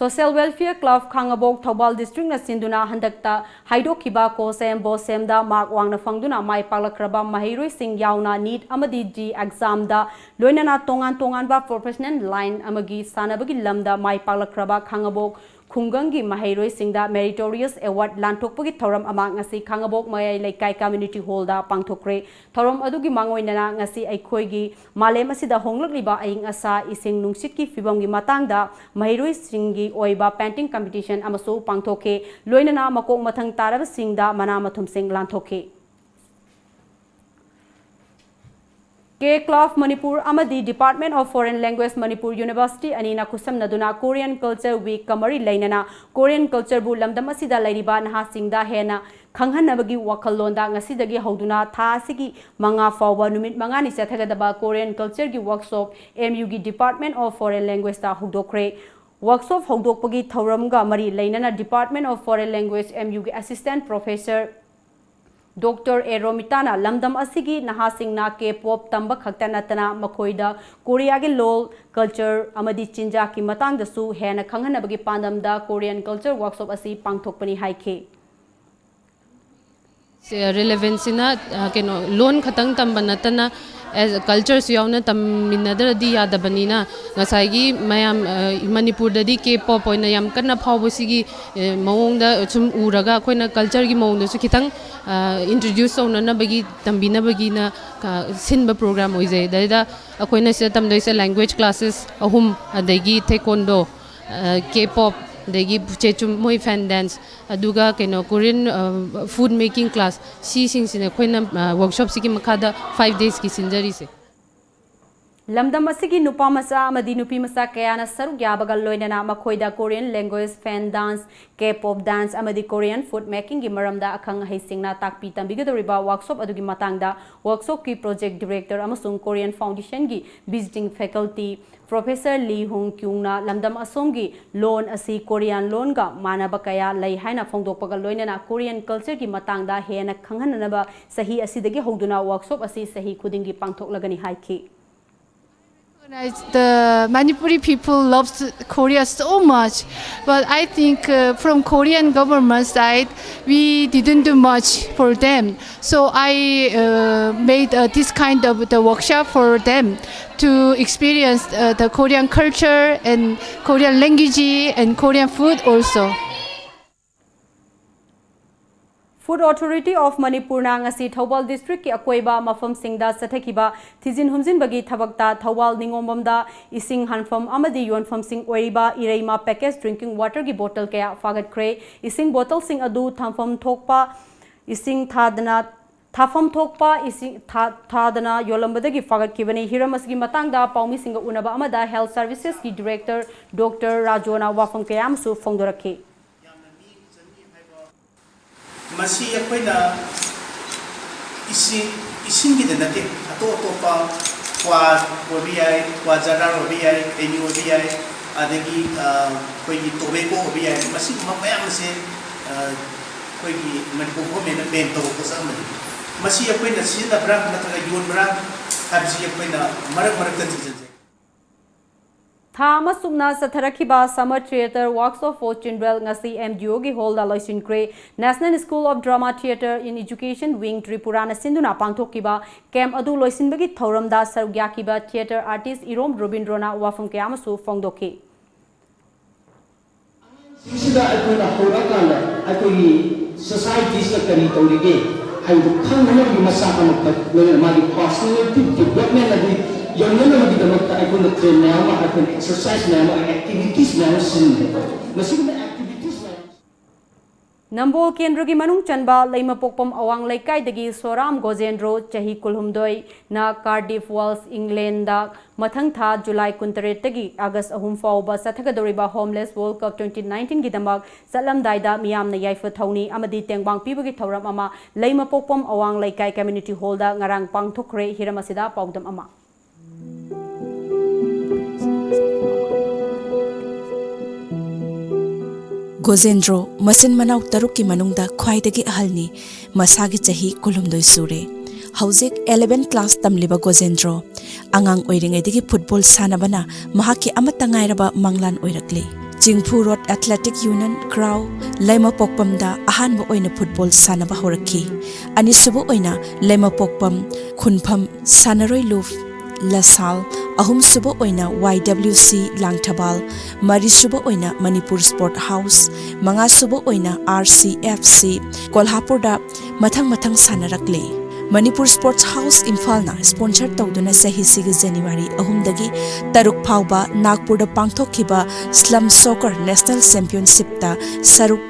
Social Welfare Club ꯈꯥꯉꯕꯣꯛ ꯊꯧꯕꯥꯜ districtꯅ ꯁꯤꯟꯗꯨꯅ ꯍꯟꯗꯛꯇ ꯍꯥꯏꯗꯣꯛꯈꯤꯕ COHSEM BOSEMꯗ mark ꯋꯥꯡꯅ ꯐꯪꯗꯨꯅ ꯃꯥꯏ ꯄꯥꯛꯂꯛꯈ꯭ꯔꯕ ꯃꯍꯩꯔꯣꯏꯁꯤꯡ ꯌꯥꯎꯅ NEET ꯑꯃꯗꯤ JEE examꯗ ꯂꯣꯏꯅꯅ ꯇꯣꯉꯥꯟ ꯇꯣꯉꯥꯟꯕ professional line ꯑꯃꯒꯤ ꯁꯥꯟꯅꯕꯒꯤ ꯂꯝꯗ ꯃꯥꯏ ꯄꯥꯛꯂꯛꯈ꯭ꯔꯕ ꯈꯥꯉꯕꯣꯛ ꯈꯨꯡꯒꯪꯒꯤ ꯃꯍꯩꯔꯣꯏꯁꯤꯡꯗ meritorious award ꯂꯥꯟꯊꯣꯛꯄꯒꯤ ꯊꯧꯔꯝ ꯑꯃ ꯉꯁꯤ ꯈꯥꯉꯕꯣꯛ ꯃꯌꯥꯏ ꯂꯩꯀꯥꯏ community hallꯗ ꯄꯥꯡꯊꯣꯛꯈ꯭ꯔꯦ꯫ ꯊꯧꯔꯝ ꯑꯗꯨꯒꯤ ꯃꯥꯡꯑꯣꯏꯅꯅ ꯉꯁꯤ ꯑꯩꯈꯣꯏꯒꯤ ꯃꯥꯂꯦꯝ ꯑꯁꯤꯗ ꯍꯣꯡꯂꯛꯂꯤꯕ ꯑꯏꯪ ꯑꯁꯥ, ꯏꯁꯤꯡ ꯅꯨꯡꯁꯤꯠꯀꯤ ꯐꯤꯕꯝꯒꯤ ꯃꯇꯥꯡꯗ ꯃꯍꯩꯔꯣꯏꯁꯤꯡꯒꯤ ꯑꯣꯏꯕ painting competition ꯑꯃꯁꯨ ꯄꯥꯡꯊꯣꯛꯈꯤ꯫ ꯂꯣꯏꯅꯅ ꯃꯀꯣꯛ ꯃꯊꯪ ꯇꯥꯔꯕꯁꯤꯡꯗ ꯃꯅꯥ ꯃꯊꯨꯝꯁꯤꯡ ꯂꯥꯟꯊꯣꯛꯈꯤ꯫ CARE Club ꯃꯅꯤꯄꯨꯔ ꯑꯃꯗꯤ Department of Foreign Language Manipur University ꯑꯅꯤꯅ ꯈꯨꯠꯁꯝꯅꯗꯨꯅ Korean Culture Weekꯀ ꯃꯔꯤ ꯂꯩꯅꯅ Korean cultureꯕꯨ ꯂꯝꯗꯝ ꯑꯁꯤꯗ ꯂꯩꯔꯤꯕ ꯅꯍꯥꯁꯤꯡꯗ ꯍꯦꯟꯅ ꯈꯪꯍꯟꯅꯕꯒꯤ ꯋꯥꯈꯜꯂꯣꯟꯗ ꯉꯁꯤꯗꯒꯤ ꯍꯧꯗꯨꯅ ꯊꯥ ꯑꯁꯤꯒꯤ ꯃꯉꯥ ꯐꯥꯎꯕ ꯅꯨꯃꯤꯠ ꯃꯉꯥꯅꯤ ꯆꯠꯊꯒꯗꯕ Korean cultureꯒꯤ workshop MUꯒꯤ Department of Foreign Languageꯇ ꯍꯧꯗꯣꯛꯈ꯭ꯔꯦ꯫ Workshop ꯍꯧꯗꯣꯛꯄꯒꯤ ꯊꯧꯔꯝꯒ ꯃꯔꯤ ꯂꯩꯅꯅ Department of Foreign Language MUꯒꯤ Assistant Professor Doctor ꯑꯦ ꯔꯣꯃꯤꯇꯥꯅ ꯂꯝꯗꯝ ꯑꯁꯤꯒꯤ ꯅꯍꯥꯁꯤꯡꯅ K-pop ꯇꯝꯕ ꯈꯛꯇ ꯅꯠꯇꯅ ꯃꯈꯣꯏꯗ ꯀꯣꯔꯤꯌꯥꯒꯤ ꯂꯣꯜ, culture ꯑꯃꯗꯤ ꯆꯤꯟꯖꯥꯛꯀꯤ ꯃꯇꯥꯡꯗꯁꯨ ꯍꯦꯟꯅ ꯈꯪꯍꯟꯅꯕꯒꯤ ꯄꯥꯟꯗꯝꯗ Korean Culture Workshop ꯑꯁꯤ ꯄꯥꯡꯊꯣꯛꯄꯅꯤ ꯍꯥꯏꯈꯤ꯫ ꯔꯤꯂꯦꯚꯦꯟꯁꯤꯅ ꯀꯩꯅꯣ, ꯂꯣꯟ ꯈꯛꯇꯪ ꯇꯝꯕ ꯅꯠꯇꯅ ꯀꯜꯆꯔꯁꯨ ꯌꯥꯎꯅ ꯇꯝꯃꯤꯟꯅꯗ꯭ꯔꯗꯤ ꯌꯥꯗꯕꯅꯤꯅ, ꯉꯁꯥꯏꯒꯤ ꯃꯌꯥꯝ ꯃꯅꯤꯄꯨꯔꯗꯗꯤ ꯀꯦ ꯄꯣꯞ ꯑꯣꯏꯅ ꯌꯥꯝ ꯀꯟꯅ ꯐꯥꯎꯕꯁꯤꯒꯤ ꯃꯑꯣꯡꯗ ꯁꯨꯝ ꯎꯔꯒ, ꯑꯩꯈꯣꯏꯅ ꯀꯜꯆꯔꯒꯤ ꯃꯑꯣꯡꯗꯁꯨ ꯈꯤꯇꯪ ꯏꯟꯇ꯭ꯔꯣꯗ꯭ꯌꯨꯁ ꯇꯧꯅꯅꯕꯒꯤ, ꯇꯝꯕꯤꯅꯕꯒꯤꯅ ꯁꯤꯟꯕ ꯄ꯭ꯔꯣꯒ꯭ꯔꯥꯝ ꯑꯣꯏꯖꯩ꯫ ꯑꯗꯩꯗ ꯑꯩꯈꯣꯏꯅ ꯁꯤꯗ ꯇꯝꯗꯣꯏꯁꯦ ꯂꯦꯡꯒ꯭ꯋꯦꯖ ꯀ꯭ꯂꯥꯁꯦꯁ ꯑꯍꯨꯝ, ꯑꯗꯒꯤ ꯊꯦꯀꯣꯟꯗꯣ, ꯀꯦ ꯄꯣꯞ, ꯑꯗꯒꯤ ꯆꯦꯆꯨꯝ, ꯃꯣꯏ ꯐꯦꯟ ꯗꯥꯟꯁ, ꯑꯗꯨꯒ ꯀꯩꯅꯣ, ꯀꯣꯔꯤꯌꯟ ꯐꯨꯗ ꯃꯦꯀꯤꯡ ꯀ꯭ꯂꯥꯁ, ꯁꯤꯁꯤꯡꯁꯤꯅꯦ ꯑꯩꯈꯣꯏꯅ ꯋꯔꯛꯁꯣꯞꯁꯤꯒꯤ ꯃꯈꯥꯗ ꯐꯥꯏꯚ ꯗꯦꯖꯀꯤ ꯁꯤꯟꯖꯔꯤꯁꯦ꯫ ꯂꯝꯗꯝ ꯑꯁꯤꯒꯤ ꯅꯨꯄꯥ ꯃꯆꯥ ꯑꯃꯗꯤ ꯅꯨꯄꯤ ꯃꯆꯥ ꯀꯌꯥꯅ ꯁꯔꯨꯛ ꯌꯥꯕꯒ ꯂꯣꯏꯅꯅ ꯃꯈꯣꯏꯗ ꯀꯣꯔꯤꯌꯟ ꯂꯦꯡꯒ꯭ꯋꯦꯖ, ꯐꯦꯟ ꯗꯥꯟꯁ, ꯀꯦ ꯄꯣꯞ ꯗꯥꯟꯁ ꯑꯃꯗꯤ ꯀꯣꯔꯤꯌꯟ ꯐꯨꯗ ꯃꯦꯀꯤꯡꯒꯤ ꯃꯔꯝꯗ ꯑꯈꯪ ꯑꯍꯩꯁꯤꯡꯅ ꯇꯥꯛꯄꯤ ꯇꯝꯕꯤꯒꯗꯧꯔꯤꯕ ꯋꯔꯛꯁꯣꯞ ꯑꯗꯨꯒꯤ ꯃꯇꯥꯡꯗ ꯋꯔꯛꯁꯣꯞꯀꯤ ꯄ꯭ꯔꯣꯖꯦꯛ ꯗꯤꯔꯦꯛꯇꯔ ꯑꯃꯁꯨꯡ ꯀꯣꯔꯤꯌꯟ ꯐꯥꯎꯟꯗꯦꯁꯟꯒꯤ ꯚꯤꯖꯤꯇꯤꯡ ꯐꯦꯀꯜꯇꯤ ꯄ꯭ꯔꯣꯐꯦꯁꯔ ꯂꯤ ꯍꯨꯡ ꯀ꯭ꯌꯨꯡꯅ ꯂꯝꯗꯝ ꯑꯁꯣꯝꯒꯤ ꯂꯣꯟ ꯑꯁꯤ ꯀꯣꯔꯤꯌꯥꯟ ꯂꯣꯟꯒ ꯃꯥꯟꯅꯕ ꯀꯌꯥ ꯂꯩ ꯍꯥꯏꯅ ꯐꯣꯡꯗꯣꯛꯄꯒ ꯂꯣꯏꯅꯅ ꯀꯣꯔꯤꯌꯟ ꯀꯜꯆꯔꯒꯤ ꯃꯇꯥꯡꯗ ꯍꯦꯟꯅ ꯈꯪꯍꯟꯅꯅꯕ ꯆꯍꯤ ꯑꯁꯤꯗꯒꯤ ꯍꯧꯗꯨꯅ ꯋꯔꯛꯁꯣꯞ ꯑꯁꯤ ꯆꯍꯤ ꯈꯨꯗꯤꯡꯒꯤ ꯄꯥꯡꯊꯣꯛꯂꯒꯅꯤ ꯍꯥꯏꯈꯤ꯫ The Manipuri people loves Korea so much, but I think uh, from Korean government side, we didn't do much for them. So I uh, made uh, this kind of the workshop for them to experience uh, the Korean culture and Korean language and Korean food also. Food Authority of Manipurꯅ ꯉꯁꯤ ꯊꯧꯕꯥꯜ ꯗꯤꯁꯇ꯭ꯔꯤꯛꯀꯤ ꯑꯀꯣꯏꯕ ꯃꯐꯝꯁꯤꯡꯗ ꯆꯠꯊꯈꯤꯕ ꯊꯤꯖꯤꯟ ꯍꯨꯝꯖꯤꯟꯕꯒꯤ ꯊꯕꯛꯇ ꯊꯧꯕꯥꯜ ꯅꯤꯉꯣꯝꯕꯝꯗ ꯏꯁꯤꯡ ꯍꯥꯟꯐꯝ ꯑꯃꯗꯤ ꯌꯣꯟꯐꯝꯁꯤꯡ ꯑꯣꯏꯔꯤꯕ ꯏꯔꯩꯃ package drinking ꯋꯥꯇꯔꯒꯤ ꯕꯣꯇꯜ ꯀꯌꯥ ꯐꯥꯒꯠꯈ꯭ꯔꯦ꯫ ꯏꯁꯤꯡ ꯕꯣꯇꯜꯁꯤꯡ ꯑꯗꯨ ꯊꯝꯐꯝ ꯊꯣꯛꯄ ꯏꯁꯤꯡ ꯊꯥꯗꯅ ꯊꯥꯐꯝ ꯊꯣꯛꯄ ꯏꯁꯤꯡ ꯊꯥꯗꯅ ꯌꯣꯜꯂꯝꯕꯗꯒꯤ ꯐꯥꯒꯠꯈꯤꯕꯅꯤ꯫ ꯍꯤꯔꯝ ꯑꯁꯤꯒꯤ ꯃꯇꯥꯡꯗ ꯄꯥꯎꯃꯤꯁꯤꯡꯒ ꯎꯅꯕ ꯑꯃꯗ ꯍꯦꯜꯊ ꯁꯔꯚꯤꯁꯦꯁꯀꯤ ꯗꯤꯔꯦꯛꯇꯔ ꯗꯣꯛꯇꯔ ꯔꯥꯖꯣꯅ ꯋꯥꯐꯝ ꯀꯌꯥ ꯑꯃꯁꯨ ꯐꯣꯡꯗꯣꯔꯛꯈꯤ꯫ ꯃꯁꯤ ꯑꯩꯈꯣꯏꯅ ꯏꯁꯤꯡ ꯏꯁꯤꯡꯒꯤꯗ ꯅꯠꯇꯦ, ꯑꯇꯣꯞ ꯑꯇꯣꯞꯄ ꯀ꯭ꯋꯥ ꯑꯣꯏꯕ ꯌꯥꯏ, ꯀ꯭ꯋꯥ ꯖꯥꯔꯗꯥ ꯑꯣꯏꯕ ꯌꯥꯏ, ꯈꯩꯅꯤ ꯑꯣꯏꯕ ꯌꯥꯏ, ꯑꯗꯒꯤ ꯑꯩꯈꯣꯏꯒꯤ ꯇꯣꯕꯦꯀꯣ ꯑꯣꯏꯕ ꯌꯥꯏ꯫ ꯃꯁꯤꯒꯨꯝꯕ ꯃꯌꯥꯝ ꯑꯁꯦ ꯑꯩꯈꯣꯏꯒꯤ ꯃꯅꯤꯄꯨꯔ ꯒꯣꯔꯃꯦꯟꯅ ꯕꯦꯟ ꯇꯧꯕ ꯄꯣꯠꯁꯛ ꯑꯃꯅꯤ꯫ ꯃꯁꯤ ꯑꯩꯈꯣꯏꯅ ꯁꯤꯖꯤꯟꯅꯕ꯭ꯔꯥ ꯅꯠꯇ꯭ꯔꯒ ꯌꯣꯟꯕ꯭ꯔꯥ ꯍꯥꯏꯕꯁꯤ ꯑꯩꯈꯣꯏꯅ ꯃꯔꯛ ꯃꯔꯛꯇ ꯊꯤꯖꯤꯟꯖꯩ꯫ ꯊꯥ ꯑꯃ ꯁꯨꯞꯅ ꯆꯠꯊꯔꯛꯈꯤꯕ Summer Theatre Workshop for Children ꯉꯁꯤ M D Oꯒꯤ hallꯗ ꯂꯣꯏꯁꯤꯟꯈ꯭ꯔꯦ꯫ National School of Drama Theatre in Education Wing Tripurana ꯁꯤꯟꯗꯨꯅ ꯄꯥꯡꯊꯣꯛꯈꯤꯕ camp ꯑꯗꯨ ꯂꯣꯏꯁꯤꯟꯕꯒꯤ ꯊꯧꯔꯝꯗ ꯁꯔꯨꯛ ꯌꯥꯈꯤꯕ theatre artist ꯏꯔꯣꯝ ꯔꯣꯕꯤꯟꯗ꯭ꯔꯣꯅ ꯋꯥꯐꯝ ꯀꯌꯥ ꯑꯃꯁꯨ ꯐꯣꯡꯗꯣꯛꯈꯤ꯫ ꯁꯤꯗ ꯑꯩꯈꯣꯏꯅ ꯍꯧꯔꯛꯑꯀꯥꯟꯗ ꯑꯩꯈꯣꯏꯒꯤ societiesꯅ ꯀꯔꯤ ꯇꯧꯔꯤꯒꯦ ꯍꯥꯏꯕꯗꯨ ꯈꯪꯅꯅꯕꯒꯤ ꯃꯆꯥꯛ ꯑꯃꯈꯛ, ꯂꯣꯏꯅꯅ ꯃꯥꯒꯤ personality development ꯑꯗꯨ ꯌꯧꯅꯅꯕꯒꯤꯗꯃꯛꯇ ꯑꯩꯈꯣꯏꯅ train ꯃꯌꯥꯝ ꯑꯃ, ꯑꯩꯈꯣꯏꯅ exercise ꯃꯌꯥꯝ ꯑꯃ, activities ꯃꯌꯥꯝ ꯑꯃ ꯁꯤꯖꯤꯟꯅꯩ꯫ ꯃꯁꯤꯒꯨꯝꯕ activities ꯃꯌꯥꯝ ꯅꯝꯕꯣꯜ ꯀꯦꯟꯗ꯭ꯔꯒꯤ ꯃꯅꯨꯡ ꯆꯟꯕ ꯂꯩꯃꯄꯣꯛꯄꯝ ꯑꯋꯥꯡ ꯂꯩꯀꯥꯏꯗꯒꯤ ꯁꯣꯔꯥꯝ ꯒꯣꯖꯦꯟꯗ꯭ꯔꯣ, ꯆꯍꯤ ꯀꯨꯟꯍꯨꯝꯗꯣꯏ, ꯅ Cardiff Wolves, Englandꯗ ꯃꯊꯪ ꯊꯥ July ꯀꯨꯟꯇꯔꯦꯠꯇꯒꯤ August ꯑꯍꯨꯝ ꯐꯥꯎꯕ ꯆꯠꯊꯒꯗꯧꯔꯤꯕ Homeless World Cup twenty nineteenꯒꯤꯗꯃꯛ ꯆꯠꯂꯝꯗꯥꯏꯗ ꯃꯤꯌꯥꯝꯅ ꯌꯥꯏꯐ ꯊꯧꯅꯤ ꯑꯃꯗꯤ ꯇꯦꯡꯕꯥꯡ ꯄꯤꯕꯒꯤ ꯊꯧꯔꯝ ꯑꯃ ꯂꯩꯃꯄꯣꯛꯄꯝ ꯑꯋꯥꯡ ꯂꯩꯀꯥꯏ community hallꯗ ꯉꯔꯥꯡ ꯄꯥꯡꯊꯣꯛꯈ꯭ꯔꯦ꯫ ꯍꯤꯔꯝ ꯑꯁꯤꯗ ꯄꯥꯎꯗꯝ ꯑꯃ꯫ ꯒꯣꯖꯦꯟꯗ꯭ꯔꯣ ꯃꯆꯤꯟ ꯃꯅꯥꯎ ꯇꯔꯨꯛꯀꯤ ꯃꯅꯨꯡꯗ ꯈ꯭ꯋꯥꯏꯗꯒꯤ ꯑꯍꯜꯅꯤ꯫ ꯃꯁꯥꯒꯤ ꯆꯍꯤ ꯀꯨꯟꯍꯨꯝꯗꯣꯏ ꯁꯨꯔꯦ꯫ ꯍꯧꯖꯤꯛ eleven class ꯇꯝꯂꯤꯕ ꯒꯣꯖꯦꯟꯗ꯭ꯔꯣ ꯑꯉꯥꯡ ꯑꯣꯏꯔꯤꯉꯩꯗꯒꯤ football ꯁꯥꯟꯅꯕꯅ ꯃꯍꯥꯛꯀꯤ ꯑꯃꯠꯇ ꯉꯥꯏꯔꯕ ꯃꯪꯂꯥꯟ ꯑꯣꯏꯔꯛꯂꯤ꯫ ꯆꯤꯡꯐꯨ ꯔꯣꯗ Athletic Union, ꯀ꯭ꯔꯥꯎ, ꯂꯩꯃꯄꯣꯛꯄꯝꯗ ꯑꯍꯥꯟꯕ ꯑꯣꯏꯅ football ꯁꯥꯟꯅꯕ ꯍꯧꯔꯛꯈꯤ꯫ ꯑꯅꯤꯁꯨꯕ ꯑꯣꯏꯅ ꯂꯩꯃꯄꯣꯛꯄꯝ ꯈꯨꯟꯐꯝ ꯁꯥꯟꯅꯔꯣꯏ ꯂꯨꯞ ꯂꯁꯥꯜ, ꯑꯍꯨꯝꯁꯨꯕ ꯑꯣꯏꯅ YWC ꯂꯥꯡꯊꯕꯥꯜ, ꯃꯔꯤꯁꯨꯕ ꯑꯣꯏꯅ ꯃꯅꯤꯄꯨꯔ Sport House, ꯃꯉꯥꯁꯨꯕ ꯑꯣꯏꯅ RCFC ꯀꯣꯜꯍꯥꯄꯨꯔꯗ ꯃꯊꯪ ꯃꯊꯪ ꯁꯥꯟꯅꯔꯛꯂꯦ꯫ ꯃꯅꯤꯄꯨꯔ Sports House ꯏꯝꯐꯥꯜꯅ sponsor ꯇꯧꯗꯨꯅ ꯆꯍꯤꯁꯤꯒꯤ January ꯑꯍꯨꯝꯗꯒꯤ ꯇꯔꯨꯛ ꯐꯥꯎꯕ ꯅꯥꯒꯄꯨꯔꯗ ꯄꯥꯡꯊꯣꯛꯈꯤꯕ Slum Soccer National Championshipꯇ ꯁꯔꯨꯛ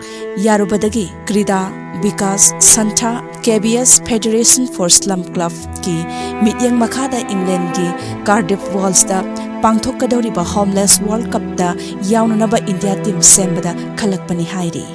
ꯌꯥꯔꯨꯕꯗꯒꯤ ꯀ꯭ꯔꯤꯗꯥ Vikas ꯁꯟꯊꯥ, KBS Federation for Slum Clubꯀꯤ ꯃꯤꯠꯌꯦꯡ ꯃꯈꯥꯗ Englandꯒꯤ Cardiff Wolvesꯇ ꯄꯥꯡꯊꯣꯛꯀꯗꯧꯔꯤꯕ Homeless World Cupꯇ ꯌꯥꯎꯅꯅꯕ India team ꯁꯦꯝꯕꯗ ꯈꯜꯂꯛꯄꯅꯤ ꯍꯥꯏꯔꯤ꯫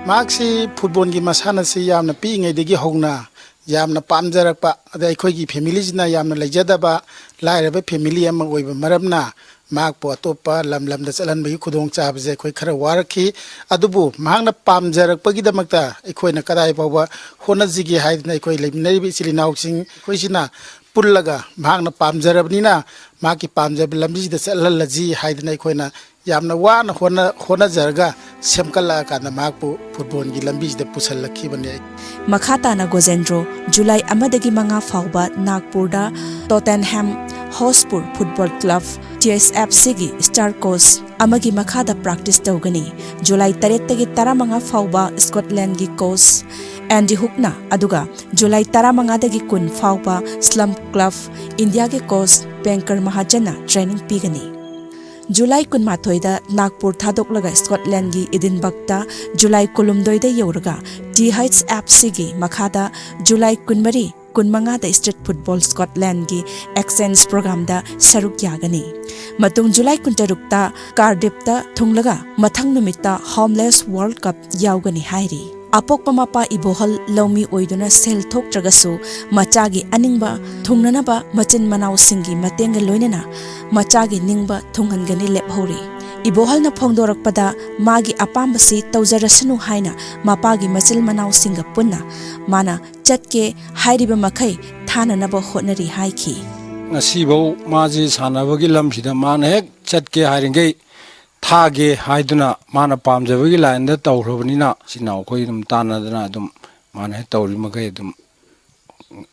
ꯃꯍꯥꯛꯁꯤ footballꯒꯤ ꯃꯁꯥꯟꯅꯁꯤ ꯌꯥꯝꯅ ꯄꯤꯛꯏꯉꯩꯗꯒꯤ ꯍꯧꯅ ꯌꯥꯝꯅ ꯄꯥꯝꯖꯔꯛꯄ, ꯑꯗ ꯑꯩꯈꯣꯏꯒꯤ familyꯁꯤꯅ ꯌꯥꯝꯅ ꯂꯩꯖꯗꯕ, ꯂꯥꯏꯔꯕ family ꯑꯃ ꯑꯣꯏꯕ ꯃꯔꯝꯅ ꯃꯍꯥꯛꯄꯨ ꯑꯇꯣꯞꯄ ꯂꯝ ꯂꯝꯗ ꯆꯠꯍꯟꯕꯒꯤ ꯈꯨꯗꯣꯡꯆꯥꯕꯁꯦ ꯑꯩꯈꯣꯏ ꯈꯔ ꯋꯥꯔꯛꯈꯤ꯫ ꯑꯗꯨꯕꯨ ꯃꯍꯥꯛꯅ ꯄꯥꯝꯖꯔꯛꯄꯒꯤꯗꯃꯛꯇ ꯑꯩꯈꯣꯏꯅ ꯀꯗꯥꯏ ꯐꯥꯎꯕ ꯍꯣꯠꯅꯁꯤꯒꯦ ꯍꯥꯏꯗꯅ ꯑꯩꯈꯣꯏ ꯂꯩꯃꯤꯟꯅꯔꯤꯕ ꯏꯆꯤꯜ ꯏꯅꯥꯎꯁꯤꯡ ꯑꯩꯈꯣꯏꯁꯤꯅ ꯄꯨꯜꯂꯒ ꯃꯍꯥꯛꯅ ꯄꯥꯝꯖꯔꯕꯅꯤꯅ ꯃꯍꯥꯛꯀꯤ ꯄꯥꯝꯖꯕ ꯂꯝꯕꯤꯁꯤꯗ ꯆꯠꯍꯜꯂꯁꯤ ꯍꯥꯏꯗꯅ ꯑꯩꯈꯣꯏꯅ ꯌꯥꯝꯅ ꯋꯥꯅ ꯍꯣꯠꯅ-, ꯍꯣꯠꯅꯖꯔꯒ ꯁꯦꯝꯒꯠꯂꯛꯑꯀꯥꯟꯗ ꯃꯍꯥꯛꯄꯨ ꯐꯨꯠꯕꯣꯜꯒꯤ ꯂꯝꯕꯤꯁꯤꯗ ꯄꯨꯁꯤꯜꯂꯛꯈꯤꯕꯅꯤ꯫ ꯃꯈꯥ ꯇꯥꯅ ꯒꯣꯖꯦꯟꯗ꯭ꯔꯣ ꯖꯨꯂꯥꯏ ꯑꯃꯗꯒꯤ ꯃꯉꯥ ꯐꯥꯎꯕ ꯅꯥꯒꯄꯨꯔꯗ ꯇꯣꯇꯦꯟꯍꯦꯝ ꯍꯣꯁꯄꯨꯔ ꯐꯨꯠꯕꯣꯜ ꯀ꯭ꯂꯕ, ꯇꯤ ꯑꯦꯁ ꯑꯦꯐ ꯁꯤꯒꯤ ꯁ꯭ꯇꯥꯔ ꯀꯣꯆ ꯑꯃꯒꯤ ꯃꯈꯥꯗ ꯄ꯭ꯔꯥꯛꯇꯤꯁ ꯇꯧꯒꯅꯤ꯫ ꯖꯨꯂꯥꯏ ꯇꯔꯦꯠꯇꯒꯤ ꯇꯔꯥꯃꯉꯥ ꯐꯥꯎꯕ ꯁ꯭ꯀꯣꯠꯂꯦꯟꯒꯤ ꯀꯣꯆ ꯑꯦꯟꯗꯤ ꯍꯨꯛꯅ, ꯑꯗꯨꯒ ꯖꯨꯂꯥꯏ ꯇꯔꯥꯃꯉꯥꯗꯒꯤ ꯀꯨꯟ ꯐꯥꯎꯕ ꯁ꯭ꯂꯝ ꯀ꯭ꯂꯕ ꯏꯟꯗꯤꯌꯥꯒꯤ ꯀꯣꯆ ꯕꯦꯡꯀꯔ ꯃꯍꯥꯖꯟꯅ ꯇ꯭ꯔꯦꯅꯤꯡ ꯄꯤꯒꯅꯤ꯫ ꯖꯨꯂꯥꯏ ꯀꯨꯟꯃꯥꯊꯣꯏꯗ ꯅꯥꯒꯄꯨꯔ ꯊꯥꯗꯣꯛꯂꯒ ꯁ꯭ꯀꯣꯠꯂꯦꯟꯒꯤ ꯏꯗꯤꯟꯕꯔꯒꯇ ꯖꯨꯂꯥꯏ ꯀꯨꯟꯍꯨꯝꯗꯣꯏꯗ ꯌꯧꯔꯒ ꯇꯤ ꯑꯩꯆ ꯑꯦꯐ ꯁꯤꯒꯤ ꯃꯈꯥꯗ ꯖꯨꯂꯥꯏ ꯀꯨꯟꯃꯔꯤ, ꯀꯨꯟꯃꯉꯥꯗ ꯁ꯭ꯇꯦꯠ ꯐꯨꯠꯕꯣꯜ ꯁ꯭ꯀꯣꯠꯂꯦꯟꯒꯤ ꯑꯦꯛꯁꯆꯦꯟꯖ ꯄ꯭ꯔꯣꯒ꯭ꯔꯥꯝꯗ ꯁꯔꯨꯛ ꯌꯥꯒꯅꯤ꯫ ꯃꯇꯨꯡ ꯖꯨꯂꯥꯏ ꯀꯨꯟꯇꯔꯨꯛꯇ ꯀꯥꯔꯗꯤꯞꯇ ꯊꯨꯡꯂꯒ ꯃꯊꯪ ꯅꯨꯃꯤꯠꯇ ꯍꯣꯝꯂꯦꯁ ꯋꯥꯔꯜꯗ ꯀꯞ ꯌꯥꯎꯒꯅꯤ ꯍꯥꯏꯔꯤ꯫ ꯑꯄꯣꯛꯄ ꯃꯄꯥ ꯏꯕꯣꯍꯜ ꯂꯧꯃꯤ ꯑꯣꯏꯗꯨꯅ ꯁꯦꯜ ꯊꯣꯛꯇ꯭ꯔꯒꯁꯨ ꯃꯆꯥꯒꯤ ꯑꯅꯤꯡꯕ ꯊꯨꯡꯅꯅꯕ ꯃꯆꯤꯟ ꯃꯅꯥꯎꯁꯤꯡꯒꯤ ꯃꯇꯦꯡꯒ ꯂꯣꯏꯅꯅ ꯃꯆꯥꯒꯤ ꯅꯤꯡꯕ ꯊꯨꯡꯍꯟꯒꯅꯤ ꯂꯦꯞꯍꯧꯔꯤ꯫ ꯏꯕꯣꯍꯜꯅ ꯐꯣꯡꯗꯣꯔꯛꯄꯗ ꯃꯥꯒꯤ ꯑꯄꯥꯝꯕꯁꯤ ꯇꯧꯖꯔꯁꯅꯨ ꯍꯥꯏꯅ ꯃꯄꯥꯒꯤ ꯃꯆꯤꯟ ꯃꯅꯥꯎꯁꯤꯡꯒ ꯄꯨꯟꯅ ꯃꯥꯅ ꯆꯠꯀꯦ ꯍꯥꯏꯔꯤꯕ ꯃꯈꯩ ꯊꯥꯅꯅꯕ ꯍꯣꯠꯅꯔꯤ ꯍꯥꯏꯈꯤ꯫ ꯉꯁꯤꯐꯧ ꯃꯥꯁꯤ ꯁꯥꯟꯅꯕꯒꯤ ꯂꯝꯁꯤꯗ ꯃꯥꯅ ꯍꯦꯛ ꯆꯠꯀꯦ ꯍꯥꯏꯔꯤꯈꯩ ꯊꯥꯒꯦ ꯍꯥꯏꯗꯨꯅ ꯃꯥꯅ ꯄꯥꯝꯖꯕꯒꯤ ꯂꯥꯏꯟꯗ ꯇꯧꯈ꯭ꯔꯕꯅꯤꯅ ꯏꯆꯤꯟ ꯏꯅꯥꯎ ꯑꯩꯈꯣꯏ ꯑꯗꯨꯝ ꯇꯥꯟꯅꯗꯅ ꯑꯗꯨꯝ ꯃꯥꯅ ꯍꯦꯛ ꯇꯧꯔꯤ ꯃꯈꯩ ꯑꯗꯨꯝ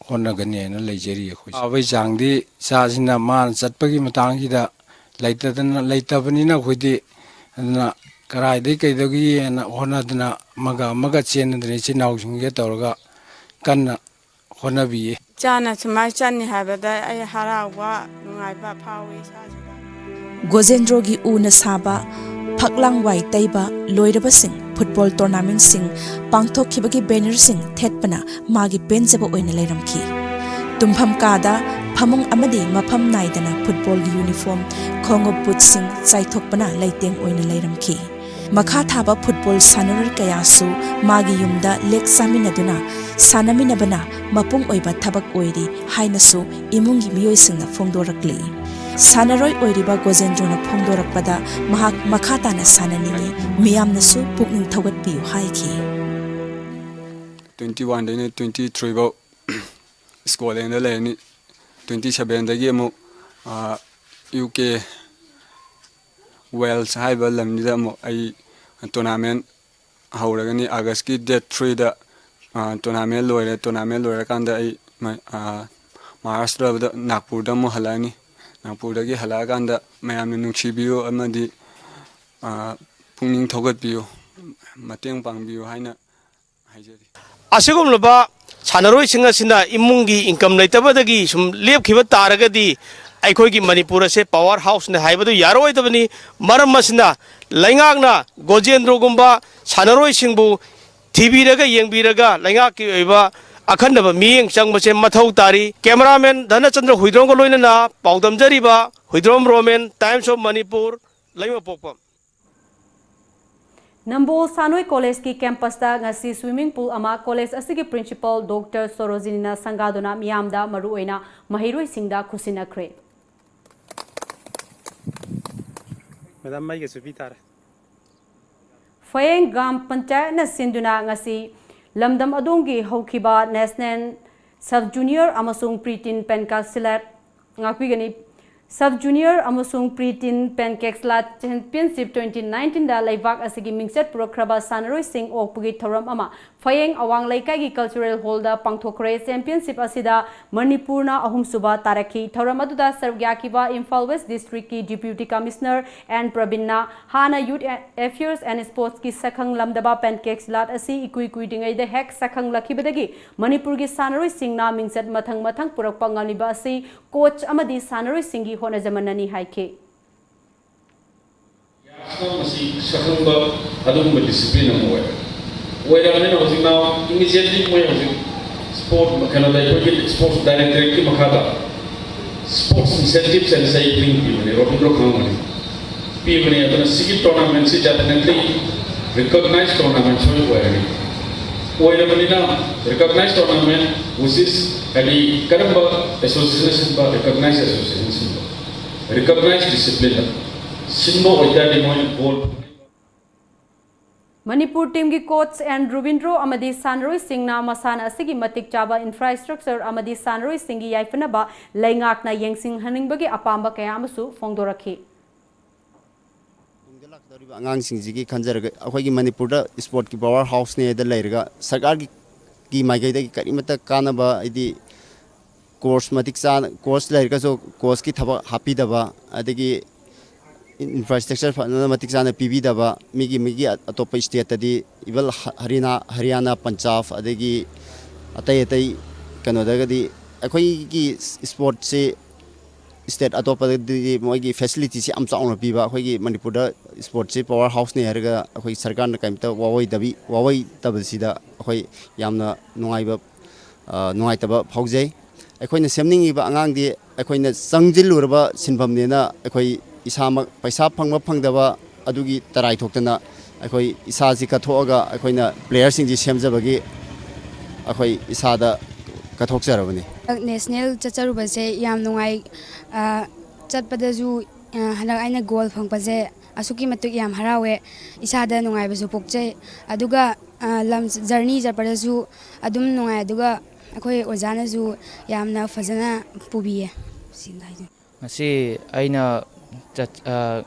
ꯍꯣꯠꯅꯒꯅꯤ ꯍꯥꯏꯅ ꯂꯩꯖꯔꯤ ꯑꯩꯈꯣꯏ꯫ ꯋꯥꯕꯒꯤ ꯆꯥꯡꯗꯤ ꯏꯆꯥꯁꯤꯅ ꯃꯥꯅ ꯆꯠꯄꯒꯤ ꯃꯇꯥꯡꯁꯤꯗ ꯂꯩꯇꯗꯅ, ꯂꯩꯇꯕꯅꯤꯅ ꯑꯩꯈꯣꯏꯗꯤ ꯑꯗꯨꯅ ꯀꯔꯥꯏꯗꯒꯤ ꯀꯩꯗꯒꯤꯅ ꯍꯣꯠꯅꯗꯅ ꯑꯃꯒ ꯑꯃꯒ ꯆꯦꯟꯅꯗꯅ ꯏꯆꯤꯟ ꯏꯅꯥꯎꯁꯤꯡꯒ ꯇꯧꯔꯒ ꯀꯟꯅ ꯍꯣꯠꯅꯕꯤꯌꯦ꯫ ꯏꯆꯥꯅ ꯁꯨꯃꯥꯏꯅ ꯆꯠꯅꯤ ꯍꯥꯏꯕꯗ ꯑꯩ ꯍꯔꯥꯎꯕ, ꯅꯨꯡꯉꯥꯏꯕ ꯐꯥꯎꯏ ꯏꯁꯥꯁꯤꯗ꯫ ꯒꯣꯖꯦꯟꯗ꯭ꯔꯣꯒꯤ ꯎꯅ ꯁꯥꯕ, ꯐꯛꯂꯥꯡ ꯋꯥꯏ ꯇꯩꯕ ꯂꯣꯏꯔꯕꯁꯤꯡ, ꯐꯨꯠꯕꯣꯜ ꯇꯣꯔꯅꯥꯃꯦꯟꯠꯁꯤꯡ ꯄꯥꯡꯊꯣꯛꯈꯤꯕꯒꯤ ꯕꯦꯅꯔꯁꯤꯡ ꯊꯦꯠꯄꯅ ꯃꯥꯒꯤ ꯄꯦꯟꯖꯕ ꯑꯣꯏꯅ ꯂꯩꯔꯝꯈꯤ꯫ ꯇꯨꯝꯐꯝ ꯀꯥꯗ ꯐꯃꯨꯡ ꯑꯃꯗꯤ ꯃꯐꯝ ꯅꯥꯏꯗꯅ ꯐꯨꯠꯕꯣꯜꯒꯤ ꯌꯨꯅꯤꯐꯣꯔꯝ, ꯈꯣꯡꯎꯞ ꯕꯨꯠꯁꯤꯡ ꯆꯥꯏꯊꯣꯛꯄꯅ ꯂꯩꯇꯦꯡ ꯑꯣꯏꯅ ꯂꯩꯔꯝꯈꯤ꯫ ꯃꯈꯥ ꯊꯥꯕ ꯐꯨꯠꯕꯣꯜ ꯁꯥꯟꯅꯔꯣꯏ ꯀꯌꯥꯁꯨ ꯃꯥꯒꯤ ꯌꯨꯝꯗ ꯂꯦꯛ ꯆꯥꯃꯤꯟꯅꯗꯨꯅ ꯁꯥꯟꯅꯃꯤꯟꯅꯕꯅ ꯃꯄꯨꯡ ꯑꯣꯏꯕ ꯊꯕꯛ ꯑꯣꯏꯔꯤ ꯍꯥꯏꯅꯁꯨ ꯏꯃꯨꯡꯒꯤ ꯃꯤꯑꯣꯏꯁꯤꯡꯅ ꯐꯣꯡꯗꯣꯔꯛꯂꯤ꯫ ꯁꯥꯟꯅꯔꯣꯏ ꯑꯣꯏꯔꯤꯕ ꯒꯣꯖꯦꯟꯗ꯭ꯔꯣꯅ ꯐꯣꯡꯗꯣꯔꯛꯄꯗ ꯃꯍꯥꯛ ꯃꯈꯥ ꯇꯥꯅ ꯁꯥꯟꯅꯅꯤꯡꯏ, ꯃꯤꯌꯥꯝꯅꯁꯨ ꯄꯨꯛꯅꯤꯡ ꯊꯧꯒꯠꯄꯤꯌꯨ ꯍꯥꯏꯈꯤ꯫ Twenty one ꯗꯩꯅ twenty three ꯐꯥꯎ ꯁ꯭ꯀꯣꯠꯂꯦꯟꯗ ꯂꯩꯔꯅꯤ꯫ ꯇ꯭ꯋꯦꯟꯇꯤ ꯁꯕꯦꯟꯗꯒꯤ ꯑꯃꯨꯛ ꯌꯨ ꯀꯦ ꯋꯦꯜꯁ ꯍꯥꯏꯕ ꯂꯝꯁꯤꯗ ꯑꯃꯨꯛ ꯑꯩ ꯇꯣꯔꯅꯥꯃꯦꯟ ꯍꯧꯔꯒꯅꯤ꯫ ꯑꯥꯒꯁꯀꯤ ꯗꯦꯠ ꯊ꯭ꯔꯤꯗ ꯇꯣꯔꯅꯥꯃꯦꯟ ꯂꯣꯏꯔꯦ꯫ ꯇꯣꯔꯅꯥꯃꯦꯟ ꯂꯣꯏꯔꯀꯥꯟꯗ ꯑꯩ ꯃꯍꯥꯔꯥꯁꯇ꯭ꯔꯗ, ꯅꯥꯒꯄꯨꯔꯗ ꯑꯃꯨꯛ ꯍꯜꯂꯛꯑꯅꯤ꯫ ꯅꯥꯒꯄꯨꯔꯗꯒꯤ ꯍꯜꯂꯛꯑꯀꯥꯟꯗ ꯃꯌꯥꯝꯅ ꯅꯨꯡꯁꯤꯕꯤꯌꯨ ꯑꯃꯗꯤ ꯄꯨꯛꯅꯤꯡ ꯊꯧꯒꯠꯄꯤꯌꯨ, ꯃꯇꯦꯡ ꯄꯥꯡꯕꯤꯌꯨ ꯍꯥꯏꯅ ꯍꯥꯏꯖꯔꯤ꯫ ꯑꯁꯤꯒꯨꯝꯂꯕ ꯁꯥꯟꯅꯔꯣꯏꯁꯤꯡ ꯑꯁꯤꯅ ꯏꯃꯨꯡꯒꯤ ꯏꯟꯀꯝ ꯂꯩꯇꯕꯗꯒꯤ ꯁꯨꯝ ꯂꯦꯞꯈꯤꯕ ꯇꯥꯔꯒꯗꯤ ꯑꯩꯈꯣꯏꯒꯤ ꯃꯅꯤꯄꯨꯔ ꯑꯁꯦ ꯄꯋꯥꯔ ꯍꯥꯎꯁꯅꯤ ꯍꯥꯏꯕꯗꯨ ꯌꯥꯔꯣꯏꯗꯕꯅꯤ꯫ ꯃꯔꯝ ꯑꯁꯤꯅ ꯂꯩꯉꯥꯛꯅ ꯒꯣꯖꯦꯟꯗ꯭ꯔꯣꯒꯨꯝꯕ ꯁꯥꯟꯅꯔꯣꯏꯁꯤꯡꯕꯨ ꯊꯤꯕꯤꯔꯒ ꯌꯦꯡꯕꯤꯔꯒ ꯂꯩꯉꯥꯛꯀꯤ ꯑꯣꯏꯕ ꯑꯈꯟꯅꯕ ꯃꯤꯠꯌꯦꯡ ꯆꯪꯕꯁꯦ ꯃꯊꯧ ꯇꯥꯔꯤ꯫ ꯀꯦꯃꯦꯔꯥꯃꯦꯟ ꯙꯅꯆꯟꯗ꯭ꯔ ꯍꯨꯏꯗ꯭ꯔꯣꯝꯒ ꯂꯣꯏꯅꯅ ꯄꯥꯎꯗꯝꯖꯔꯤꯕ Huidrom Romen, Times of Manipur, ꯂꯩꯃꯄꯣꯛꯄꯝ꯫ ꯅꯝꯕꯣꯜ ꯁꯥꯟꯅꯣꯏ ꯀꯣꯂꯦꯖꯀꯤ ꯀꯦꯝꯄꯁꯇ ꯉꯁꯤ ꯁ꯭ꯋꯤꯃꯤꯡ ꯄꯨꯜ ꯑꯃ ꯀꯣꯂꯦꯖ ꯑꯁꯤꯒꯤ ꯄ꯭ꯔꯤꯟꯁꯤꯄꯥꯜ ꯗꯣꯛꯇꯔ ꯁꯣꯔꯣꯖꯤꯅꯤꯅ ꯁꯪꯒꯥꯗꯨꯅ ꯃꯤꯌꯥꯝꯗ ꯃꯔꯨꯑꯣꯏꯅ ꯃꯍꯩꯔꯣꯏꯁꯤꯡꯗ ꯈꯨꯠꯁꯤꯟꯅꯈ꯭ꯔꯦ꯫ ꯃꯦꯗꯥꯝ, ꯃꯩꯒꯁꯨ ꯄꯤ ꯇꯥꯔꯦ꯫ ꯐꯌꯦꯡ ꯒ꯭ꯔꯥꯝ ꯄꯟꯆꯥꯌꯠꯅ ꯁꯤꯟꯗꯨꯅ ꯉꯁꯤ ꯂꯝꯗꯝ ꯑꯗꯣꯝꯒꯤ ꯍꯧꯈꯤꯕ ꯅꯦꯁꯅꯦꯜ ꯁꯕ ꯖꯨꯅꯤꯌꯔ ꯑꯃꯁꯨꯡ ꯄ꯭ꯔꯤ ꯇꯤꯟ ꯄꯦꯟꯀꯥꯁꯤꯂꯥꯠ ꯉꯥꯛꯄꯤꯒꯅꯤ꯫ ꯁꯕ ꯖꯨꯅꯤꯌꯔ ꯑꯃꯁꯨꯡ ꯄ꯭ꯔꯤ ꯇꯤꯟ ꯄꯦꯟꯀꯦꯛꯁꯂꯥꯠ ꯆꯦꯝꯄꯤꯌꯟꯁꯤꯞ ꯇ꯭ꯋꯦꯟꯇꯤ ꯅꯥꯏꯟꯇꯤꯟꯗ ꯂꯩꯕꯥꯛ ꯑꯁꯤꯒꯤ ꯃꯤꯡꯆꯠ ꯄꯨꯔꯛꯈ꯭ꯔꯕ ꯁꯥꯟꯅꯔꯣꯏꯁꯤꯡ ꯑꯣꯛꯄꯒꯤ ꯊꯧꯔꯝ ꯑꯃ ꯐꯌꯦꯡ ꯑꯋꯥꯡ ꯂꯩꯀꯥꯏꯒꯤ ꯀꯜꯆꯔꯦꯜ ꯍꯣꯜꯗ ꯄꯥꯡꯊꯣꯛꯈ꯭ꯔꯦ꯫ ꯆꯦꯝꯄꯤꯌꯟꯁꯤꯞ ꯑꯁꯤꯗ ꯃꯅꯤꯄꯨꯔꯅ ꯑꯍꯨꯝꯁꯨꯕ ꯇꯥꯔꯛꯈꯤ꯫ ꯊꯧꯔꯝ ꯑꯗꯨꯗ ꯁꯔꯨꯛ ꯌꯥꯈꯤꯕ ꯏꯝꯐꯥꯜ ꯋꯦꯁ ꯗꯤꯁꯇ꯭ꯔꯤꯛꯀꯤ ꯗꯤꯄ꯭ꯌꯨꯇꯤ ꯀꯃꯤꯁꯅꯔ ꯑꯦꯟ ꯄ꯭ꯔꯕꯤꯟꯅ ꯍꯥꯟꯅ ꯌꯨꯠ ꯑꯦꯐꯤꯌꯔꯁ ꯑꯦꯟ ꯁ꯭ꯄꯣꯔꯠꯁꯀꯤ ꯁꯛꯈꯪ ꯂꯝꯗꯕ ꯄꯦꯟꯀꯦꯛꯁꯂꯥꯠ ꯑꯁꯤ ꯏꯀꯨꯏ ꯀꯨꯏꯗ꯭ꯔꯤꯉꯩꯗ ꯍꯦꯛ ꯁꯛꯈꯪꯂꯛꯈꯤꯕꯗꯒꯤ ꯃꯅꯤꯄꯨꯔꯒꯤ ꯁꯥꯟꯅꯔꯣꯏꯁꯤꯡꯅ ꯃꯤꯡꯆꯠ ꯃꯊꯪ ꯃꯊꯪ ꯄꯨꯔꯛꯄ ꯉꯝꯂꯤꯕ ꯑꯁꯤ ꯀꯣꯆ ꯑꯃꯗꯤ ꯁꯥꯟꯅꯔꯣꯏꯁꯤꯡꯒꯤ ꯍꯣꯠꯅꯖꯃꯟꯅꯅꯤ ꯍꯥꯏꯈꯤ꯫ ꯌꯥꯁꯅ ꯃꯁꯤ ꯁꯛꯈꯪꯕ ꯑꯗꯨꯒꯨꯝꯕ ꯗꯤꯁꯤꯄ꯭ꯂꯤꯟ ꯑꯃ ꯑꯣꯏ꯫ ꯑꯣꯏꯔꯕꯅꯤꯅ ꯍꯧꯖꯤꯛ ꯅꯥꯎ ꯏꯃꯤꯗꯤꯌꯦꯠꯂꯤ ꯃꯣꯏ ꯍꯧꯖꯤꯛ ꯁ꯭ꯄꯣꯔꯠ ꯀꯩꯅꯣꯗ ꯑꯩꯈꯣꯏꯒꯤ ꯁ꯭ꯄꯣꯔꯠꯁ ꯗꯥꯏꯔꯦꯛꯇꯣꯔꯦꯠꯀꯤ ꯃꯈꯥꯗ ꯁ꯭ꯄꯣꯔꯠꯁ ꯏꯟꯁꯦꯟꯇꯤꯚ ꯁꯦꯟꯁ ꯑꯩ ꯄꯤꯕꯅꯦ, ꯔꯣꯕꯤꯟꯗ꯭ꯔꯣ ꯈꯪꯉꯝꯒꯅꯤ꯫ ꯄꯤꯕꯅꯦ꯫ ꯑꯗꯨꯅ ꯁꯤꯒꯤ ꯇꯣꯔꯅꯥꯃꯦꯟꯁꯤ ꯗꯦꯐꯤꯅꯦꯠꯂꯤ ꯔꯤꯀꯣꯒꯅꯥꯏꯖ ꯇꯣꯔꯅꯥꯃꯦꯟ ꯁꯣꯏ ꯑꯣꯏꯔꯅꯤ꯫ ꯑꯣꯏꯔꯕꯅꯤꯅ ꯔꯤꯀꯣꯒꯅꯥꯏꯖ ꯇꯣꯔꯅꯥꯃꯦꯟ which is ꯍꯥꯏꯗꯤ ꯀꯔꯝꯕ ꯑꯦꯁꯣꯁꯤꯌꯦꯁꯟꯅ ꯁꯤꯟꯕ? ꯔꯤꯀꯣꯒꯅꯥꯏꯖ ꯑꯦꯁꯣꯁꯤꯌꯦꯁꯟ ꯁꯤꯟꯕ, ꯔꯤꯀꯣꯒꯅꯥꯏꯖ ꯗꯤꯁꯤꯄ꯭ꯂꯤꯟꯗ ꯁꯤꯟꯕ ꯑꯣꯏꯇꯥꯔꯗꯤ ꯃꯣꯏꯅ ꯒꯣꯜ ꯃꯅꯤꯄꯨꯔ ꯇꯤꯝꯒꯤ ꯀꯣꯆ ꯑꯦꯟ ꯔꯨꯕꯤꯟꯗ꯭ꯔꯣ ꯑꯃꯗꯤ ꯁꯥꯟꯅꯔꯣꯏꯁꯤꯡꯅ ꯃꯁꯥꯟꯅ ꯑꯁꯤꯒꯤ ꯃꯇꯤꯛ ꯆꯥꯕ ꯏꯟꯐ꯭ꯔꯥꯁ꯭ꯇ꯭ꯔꯛꯆꯔ ꯑꯃꯗꯤ ꯁꯥꯟꯅꯔꯣꯏꯁꯤꯡꯒꯤ ꯌꯥꯏꯐꯅꯕ ꯂꯩꯉꯥꯛꯅ ꯌꯦꯡꯁꯤꯟꯍꯟꯅꯤꯡꯕꯒꯤ ꯑꯄꯥꯝꯕ ꯀꯌꯥ ꯑꯃꯁꯨ ꯐꯣꯡꯗꯣꯔꯛꯈꯤ꯫ ꯇꯨꯡꯗ ꯂꯥꯛꯀꯗꯧꯔꯤꯕ ꯑꯉꯥꯡꯁꯤꯡꯁꯤꯒꯤ ꯈꯟꯖꯔꯒ, ꯑꯩꯈꯣꯏꯒꯤ ꯃꯅꯤꯄꯨꯔꯗ ꯏꯁꯄꯣꯔꯠꯀꯤ ꯄꯋꯥꯔ ꯍꯥꯎꯁꯅꯦꯗ ꯂꯩꯔꯒ, ꯁꯔꯀꯥꯔꯒꯤ ꯃꯥꯏꯀꯩꯗꯒꯤ ꯀꯔꯤꯃꯠꯇ ꯀꯥꯟꯅꯕ, ꯍꯥꯏꯗꯤ ꯀꯣꯔꯁ ꯃꯇꯤꯛ ꯆꯥꯅ, ꯀꯣꯔꯁ ꯂꯩꯔꯒꯁꯨ ꯀꯣꯔꯁꯀꯤ ꯊꯕꯛ ꯍꯥꯞꯄꯤꯗꯕ, ꯑꯗꯒꯤ ꯏꯟꯐ꯭ꯔꯥꯁ꯭ꯇ꯭ꯔꯛꯆꯔ ꯐꯖꯅ ꯃꯇꯤꯛ ꯆꯥꯅ ꯄꯤꯕꯤꯗꯕ, ꯃꯤꯒꯤ, ꯃꯤꯒꯤ ꯑꯇꯣꯞꯄ ꯁ꯭ꯇꯦꯠꯇꯗꯤ, ꯏꯚꯟ ꯍꯔꯤꯌꯥꯅꯥ, ꯍꯔꯤꯌꯥꯅꯥ, ꯄꯟꯖꯥꯕ, ꯑꯗꯒꯤ ꯑꯇꯩ ꯑꯇꯩ ꯀꯩꯅꯣꯗꯒꯗꯤ ꯑꯩꯈꯣꯏꯒꯤ ꯏꯁꯄꯣꯔꯠꯁꯤ ꯁ꯭ꯇꯦꯠ ꯑꯇꯣꯞꯄꯗꯗꯤ ꯃꯣꯏꯒꯤ ꯐꯦꯁꯤꯂꯤꯇꯤꯁꯤ ꯌꯥꯝ ꯆꯥꯎꯅ ꯄꯤꯕ, ꯑꯩꯈꯣꯏꯒꯤ ꯃꯅꯤꯄꯨꯔꯗ ꯏꯁꯄꯣꯔꯠꯁꯤ ꯄꯋꯥꯔ ꯍꯥꯎꯁꯅꯤ ꯍꯥꯏꯔꯒ ꯑꯩꯈꯣꯏ ꯁꯔꯀꯥꯔꯅ ꯀꯔꯤꯝꯇ ꯋꯥꯑꯣꯏꯗꯕꯤ, ꯋꯥꯑꯣꯏꯗꯕꯁꯤꯗ ꯑꯩꯈꯣꯏ ꯌꯥꯝꯅ ꯅꯨꯡꯉꯥꯏꯕ, ꯑ, ꯅꯨꯡꯉꯥꯏꯇꯕ ꯐꯥꯎꯖꯩ꯫ ꯑꯩꯈꯣꯏꯅ ꯁꯦꯝꯅꯤꯡꯉꯤꯕ ꯑꯉꯥꯡꯗꯤ ꯑꯩꯈꯣꯏꯅ ꯆꯪꯁꯤꯜꯂꯨꯔꯕ ꯁꯤꯟꯐꯝꯅꯦꯅ, ꯑꯩꯈꯣꯏ ꯏꯁꯥꯃꯛ ꯄꯩꯁꯥ ꯐꯪꯕ ꯐꯪꯗꯕ ꯑꯗꯨꯒꯤ ꯇꯔꯥꯏ ꯊꯣꯛꯇꯅ ꯑꯩꯈꯣꯏ ꯏꯁꯥꯁꯤ ꯀꯠꯊꯣꯛꯑꯒ ꯑꯩꯈꯣꯏꯅ ꯄ꯭ꯂꯦꯌꯔꯁꯤꯡꯁꯤ ꯁꯦꯝꯖꯕꯒꯤ ꯑꯩꯈꯣꯏ ꯏꯁꯥꯗ ꯀꯠꯊꯣꯛꯆꯔꯕꯅꯤ꯫ ꯅꯦꯁꯅꯦꯜ ꯆꯠꯆꯔꯨꯕꯁꯦ ꯌꯥꯝ ꯅꯨꯡꯉꯥꯏ꯫ ꯑ, ꯆꯠꯄꯗꯁꯨ, ꯑ, ꯍꯟꯗꯛ ꯑꯩꯅ ꯒꯣꯜ ꯐꯪꯕꯁꯦ ꯑꯁꯨꯛꯀꯤ ꯃꯇꯤꯛ ꯌꯥꯝ ꯍꯔꯥꯎꯋꯦ꯫ ꯏꯁꯥꯗ ꯅꯨꯡꯉꯥꯏꯕꯁꯨ ꯄꯣꯛꯆꯩ꯫ ꯑꯗꯨꯒ, ꯑ, ꯂꯝ ꯖꯔꯅꯤ ꯆꯠꯄꯗꯁꯨ ꯑꯗꯨꯝ ꯅꯨꯡꯉꯥꯏ꯫ ꯑꯗꯨꯒ ꯑꯩꯈꯣꯏ ꯑꯣꯖꯥꯅꯁꯨ ꯌꯥꯝꯅ ꯐꯖꯅ ꯄꯨꯕꯤꯌꯦ꯫ ꯁꯤꯡ ꯍꯥꯏꯗꯣꯏꯅꯦ꯫ ꯉꯁꯤ ꯑꯩꯅ ꯆꯠ-, ꯑ,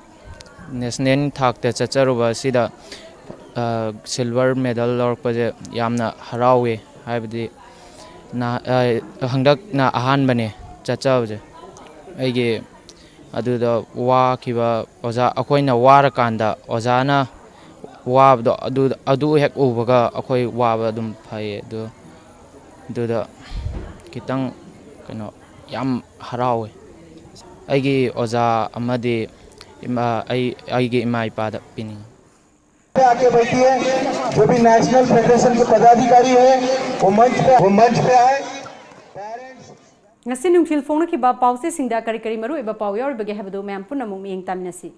ꯅꯦꯁꯅꯦꯜ ꯊꯥꯛꯇ ꯆꯠꯆꯔꯨꯕ ꯑꯁꯤꯗ, ꯑ, ꯁꯤꯜꯚꯔ ꯃꯦꯗꯜ ꯂꯧꯔꯛꯄꯁꯦ ꯌꯥꯝꯅ ꯍꯔꯥꯎꯋꯤ꯫ ꯍꯥꯏꯕꯗꯤ ꯅꯍ-, ꯑ, ꯍꯟꯗꯛꯅ ꯑꯍꯥꯟꯕꯅꯦ ꯆꯠꯆꯕꯁꯦ ꯑꯩꯒꯤ꯫ ꯑꯗꯨꯗ ꯋꯥꯈꯤꯕ ꯑꯣꯖꯥ, ꯑꯩꯈꯣꯏꯅ ꯋꯥꯔꯀꯥꯟꯗ ꯑꯣꯖꯥꯅ ꯋꯥꯕꯗꯣ ꯑꯗꯨ, ꯑꯗꯨ ꯍꯦꯛ ꯎꯕꯒ ꯑꯩꯈꯣꯏ ꯋꯥꯕ ꯑꯗꯨꯝ ꯐꯩꯌꯦ꯫ ꯑꯗꯨ, ꯑꯗꯨꯗ ꯈꯤꯇꯪ ꯀꯩꯅꯣ ꯌꯥꯝ ꯍꯔꯥꯎꯋꯦ꯫ ꯑꯩꯒꯤ ꯑꯣꯖꯥ ꯑꯃꯗꯤ ꯏꯃꯥ, ꯑꯩ, ꯑꯩꯒꯤ ꯏꯃꯥ ꯏꯄꯥꯗ ꯄꯤꯅꯤꯡꯉꯤ꯫ पे आके बैठी है, जो भी नेशनल फेडरेशन के पदाधिकारी है, वो मंच पे, वो मंच पे आए। ꯉꯁꯤ ꯅꯨꯡꯊꯤꯜ ꯐꯣꯡꯅꯈꯤꯕ ꯄꯥꯎꯆꯦꯁꯤꯡꯗ ꯀꯔꯤ ꯀꯔꯤ ꯃꯔꯨꯑꯣꯏꯕ ꯄꯥꯎ ꯌꯥꯎꯔꯤꯕꯒꯦ ꯍꯥꯏꯕꯗꯨ ꯃꯌꯥꯝ ꯄꯨꯝꯅꯃꯛ ꯃꯤꯠꯌꯦꯡ ꯇꯥꯃꯤꯟꯅꯁꯤ꯫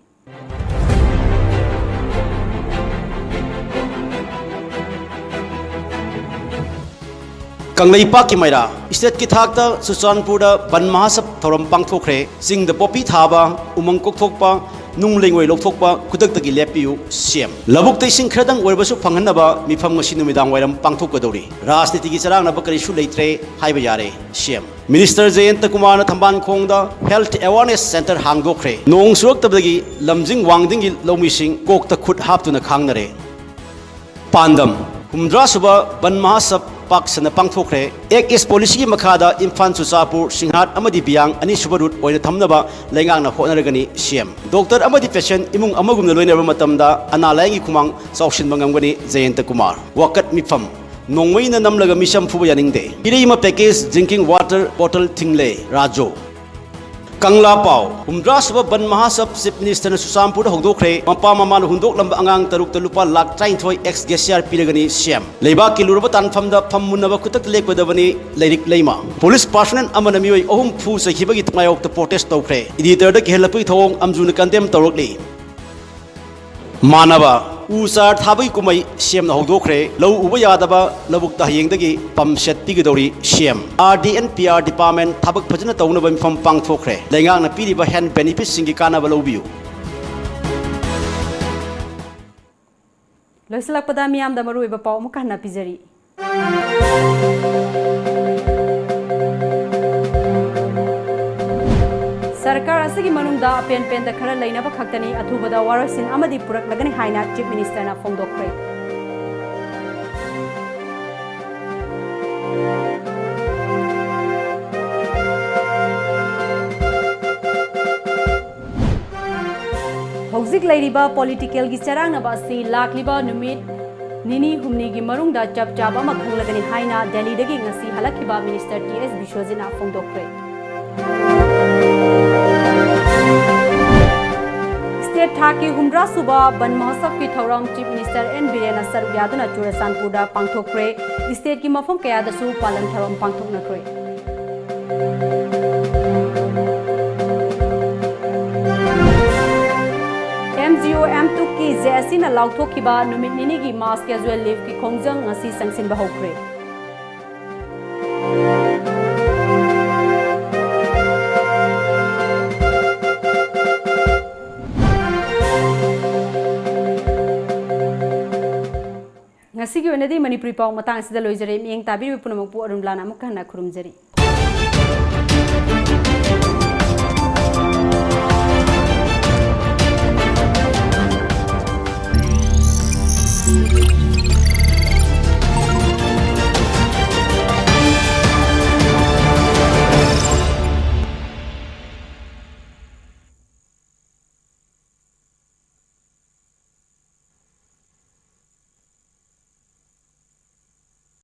ꯀꯪꯂꯩꯄꯥꯛꯀꯤ ꯃꯩꯔꯥ ꯏꯁꯇꯦꯠꯀꯤ ꯊꯥꯛꯇ ꯆꯨꯔꯆꯥꯟꯄꯨꯔꯗ ꯕꯟ ꯃꯍꯥꯁꯞ ꯊꯧꯔꯝ ꯄꯥꯡꯊꯣꯛꯈ꯭ꯔꯦ꯫ ꯆꯤꯡꯗ ꯄꯣꯄꯤ ꯊꯥꯕ, ꯎꯃꯪ ꯀꯣꯛꯊꯣꯛꯄ, ꯅꯨꯡ ꯂꯩꯉꯣꯏ ꯂꯧꯊꯣꯛꯄ ꯈꯨꯗꯛꯇꯒꯤ ꯂꯦꯞꯄꯤꯌꯨ, ꯁꯤ ꯑꯦꯝ꯫ ꯂꯧꯕꯨꯛꯇ ꯏꯁꯤꯡ ꯈꯔꯗꯪ ꯑꯣꯏꯔꯕꯁꯨ ꯐꯪꯍꯟꯅꯕ ꯃꯤꯐꯝ ꯉꯁꯤ ꯅꯨꯃꯤꯗꯥꯡ ꯋꯥꯏꯔꯝ ꯄꯥꯡꯊꯣꯛꯀꯗꯧꯔꯤ꯫ ꯔꯥꯖꯅꯤꯇꯤꯒꯤ ꯆꯔꯥꯡꯅꯕ ꯀꯔꯤꯁꯨ ꯂꯩꯇ꯭ꯔꯦ ꯍꯥꯏꯕ ꯌꯥꯔꯦ, ꯁꯤ ꯑꯦꯝ꯫ ꯃꯤꯅꯤꯁꯇꯔ ꯖꯌꯦꯟꯇ ꯀꯨꯃꯥꯔꯅ ꯊꯝꯕꯥꯜ ꯈꯣꯡꯗ health awareness centre ꯍꯥꯡꯗꯣꯛꯈ꯭ꯔꯦ꯫ ꯅꯣꯡ ꯆꯨꯔꯛꯇꯕꯗꯒꯤ ꯂꯝꯖꯤꯡ ꯋꯥꯡꯗꯤꯡꯒꯤ ꯂꯧꯃꯤꯁꯤꯡ ꯀꯣꯛꯇ ꯈꯨꯠ ꯍꯥꯞꯇꯨꯅ ꯈꯥꯡꯅꯔꯦ꯫ ꯄꯥꯟꯗꯝ: ꯍꯨꯝꯗ꯭ꯔꯥ ꯁꯨꯕ ꯕꯟ ꯃꯍꯥꯁꯕ ꯄꯥꯛ ꯁꯟꯅ ꯄꯥꯡꯊꯣꯛꯈ꯭ꯔꯦ꯫ Act East policy ꯒꯤ ꯃꯈꯥꯗ ꯏꯝꯐꯥꯜ, ꯆꯨꯔꯆꯥꯟꯄꯨꯔ, ꯁꯤꯡꯍꯥꯠ ꯑꯃꯗꯤ ꯕꯤꯌꯥꯡ ꯑꯅꯤꯁꯨꯕ route ꯑꯣꯏꯅ ꯊꯝꯅꯕ ꯂꯩꯉꯥꯛꯅ ꯍꯣꯠꯅꯔꯒꯅꯤ, ꯁꯤ ꯑꯦꯝ꯫ ꯗꯣꯛꯇꯔ ꯑꯃꯗꯤ patient ꯏꯃꯨꯡ ꯑꯃꯒꯨꯝꯅ ꯂꯣꯏꯅꯔꯕ ꯃꯇꯝꯗ ꯑꯅꯥ ꯂꯥꯏꯌꯦꯡꯒꯤ ꯈꯨꯃꯥꯡ ꯆꯥꯎꯁꯤꯟꯕ ꯉꯝꯒꯅꯤ, ꯖꯌꯦꯟꯇ ꯀꯨꯃꯥꯔ꯫ ꯋꯥꯀꯠ ꯃꯤꯐꯝ: ꯅꯣꯡꯃꯩꯅ ꯅꯝꯂꯒ ꯃꯤꯆꯝ ꯐꯨꯕ ꯌꯥꯅꯤꯡꯗꯦ꯫ ꯏꯔꯩꯃ package drinking water bottle ꯊꯤꯡꯂꯦ, Raju. ꯀꯪꯂꯥ ꯄꯥꯎ: ꯍꯨꯝꯗ꯭ꯔꯥ ꯁꯨꯕ ꯕꯟ ꯃꯍꯥꯁꯕ Chief Minister ꯅ ꯆꯨꯔꯆꯥꯟꯄꯨꯔꯗ ꯍꯧꯗꯣꯛꯈ꯭ꯔꯦ꯫ ꯃꯄꯥ ꯃꯃꯥꯅ ꯍꯨꯟꯗꯣꯛꯂꯝꯕ ꯑꯉꯥꯡ ꯇꯔꯨꯛꯇ ꯂꯨꯄꯥ ꯂꯥꯈ ꯇꯔꯥꯅꯤꯊꯣꯏ ex gratia ꯄꯤꯔꯒꯅꯤ, ꯁꯤ ꯑꯦꯝ꯫ ꯂꯩꯕꯥꯛꯀꯤ ꯂꯨꯔꯕ ꯇꯥꯟꯐꯝꯗ ꯐꯝ ꯃꯨꯟꯅꯕ ꯈꯨꯗꯛꯇ ꯂꯦꯞꯀꯗꯕꯅꯤ, ꯂꯩꯔꯤꯛ ꯂꯩꯃ꯫ Police personnel ꯑꯃꯅ ꯃꯤꯑꯣꯏ ꯑꯍꯨꯝ ꯐꯨ ꯆꯩꯈꯤꯕꯒꯤ ꯃꯥꯌꯣꯛꯇ protest ꯇꯧꯈ꯭ꯔꯦ꯫ Editor ꯗ ꯀꯤꯍꯜꯂꯛꯄꯒꯤ ꯊꯧꯑꯣꯡ ꯑꯝꯖꯨꯅ condemn ꯇꯧꯔꯛꯂꯤ꯫ ꯃꯥꯟꯅꯕ ꯎ ꯆꯥꯔ ꯊꯥꯕꯒꯤ ꯀꯨꯝꯍꯩ ꯁꯤ ꯑꯦꯝꯅ ꯍꯧꯗꯣꯛꯈ꯭ꯔꯦ꯫ ꯂꯧ ꯎꯕ ꯌꯥꯗꯕ ꯂꯧꯕꯨꯛꯇ ꯍꯌꯦꯡꯗꯒꯤ pump set ꯄꯤꯒꯗꯧꯔꯤ, ꯁꯤ M. R D N P R department ꯊꯕꯛ ꯐꯖꯅ ꯇꯧꯅꯕ ꯃꯤꯐꯝ ꯄꯥꯡꯊꯣꯛꯈ꯭ꯔꯦ꯫ ꯂꯩꯉꯥꯛꯅ ꯄꯤꯔꯤꯕ health benefit ꯁꯤꯡꯒꯤ ꯀꯥꯟꯅꯕ ꯂꯧꯕꯤꯌꯨ꯫ ꯂꯣꯏꯁꯤꯜꯂꯛꯄꯗ ꯃꯤꯌꯥꯝꯗ ꯃꯔꯨꯑꯣꯏꯕ ꯄꯥꯎ ꯑꯃꯨꯛꯀ ꯍꯟꯅ ꯄꯤꯖꯔꯤ꯫ ꯁꯔꯀꯥꯔ ꯑꯁꯤꯒꯤ ꯃꯅꯨꯡꯗ ꯑꯄꯦꯟ ꯄꯦꯟꯗ ꯈꯔ ꯂꯩꯅꯕ ꯈꯛꯇꯅꯤ, ꯑꯊꯨꯕꯗ ꯋꯥꯔꯣꯏꯁꯤꯟ ꯑꯃꯗꯤ ꯄꯨꯔꯛꯂꯒꯅꯤ ꯍꯥꯏꯅ Chief Minister ꯅ ꯐꯣꯡꯗꯣꯛꯈ꯭ꯔꯦ꯫ ꯍꯧꯖꯤꯛ ꯂꯩꯔꯤꯕ political ꯒꯤ ꯆꯔꯥꯡꯅꯕ ꯑꯁꯤ ꯂꯥꯛꯂꯤꯕ ꯅꯨꯃꯤꯠ ꯅꯤꯅꯤ ꯍꯨꯝꯅꯤꯒꯤ ꯃꯅꯨꯡꯗ ꯆꯞ ꯆꯥꯕ ꯑꯃ ꯈꯪꯂꯒꯅꯤ ꯍꯥꯏꯅ ꯗꯦꯜꯂꯤꯗꯒꯤ ꯉꯁꯤ ꯍꯜꯂꯛꯈꯤꯕ Minister ꯇꯤ ꯑꯦꯁ ꯕꯤꯁ꯭ꯋꯖꯤꯠꯅ ꯐꯣꯡꯗꯣꯛꯈ꯭ꯔꯦ꯫ State ꯊꯥꯛꯀꯤ ꯍꯨꯝꯗ꯭ꯔꯥ ꯁꯨꯕ ꯕꯟ ꯃꯍꯣꯠꯁꯕꯀꯤ ꯊꯧꯔꯝ Chief Minister ꯑꯦꯟ ꯕꯤꯔꯦꯟꯅ ꯁꯔꯨꯛ ꯌꯥꯗꯨꯅ ꯆꯨꯔꯆꯥꯟꯄꯨꯔꯗ ꯄꯥꯡꯊꯣꯛꯈ꯭ꯔꯦ꯫ State ꯀꯤ ꯃꯐꯝ ꯀꯌꯥꯗꯁꯨ ꯄꯥꯂꯟ ꯊꯧꯔꯝ ꯄꯥꯡꯊꯣꯛꯅꯈ꯭ꯔꯦ꯫ M G O M ꯇꯨꯛꯀꯤ J ꯑꯦꯁ ꯁꯤꯅ ꯂꯥꯎꯊꯣꯛꯈꯤꯕ ꯅꯨꯃꯤꯠ ꯅꯤꯅꯤꯒꯤ mass casual leave ꯀꯤ ꯈꯣꯡꯖꯪ ꯉꯁꯤ ꯆꯪꯁꯤꯟꯕ ꯍꯧꯈ꯭ꯔꯦ꯫ ꯉꯁꯤꯒꯤ ꯑꯣꯏꯅꯗꯤ ꯃꯅꯤꯄꯨꯔꯤ ꯄꯥꯎ ꯃꯇꯥꯡ ꯑꯁꯤꯗ ꯂꯣꯏꯖꯔꯦ꯫ ꯃꯤꯠꯌꯦꯡ ꯇꯥꯕꯤꯔꯤꯕ ꯄꯨꯝꯅꯃꯛꯄꯨ ꯑꯔꯨꯟ ꯂꯥꯟꯅ ꯑꯃꯨꯛ ꯍꯟꯅ ꯈꯨꯔꯨꯝꯖꯔꯤ꯫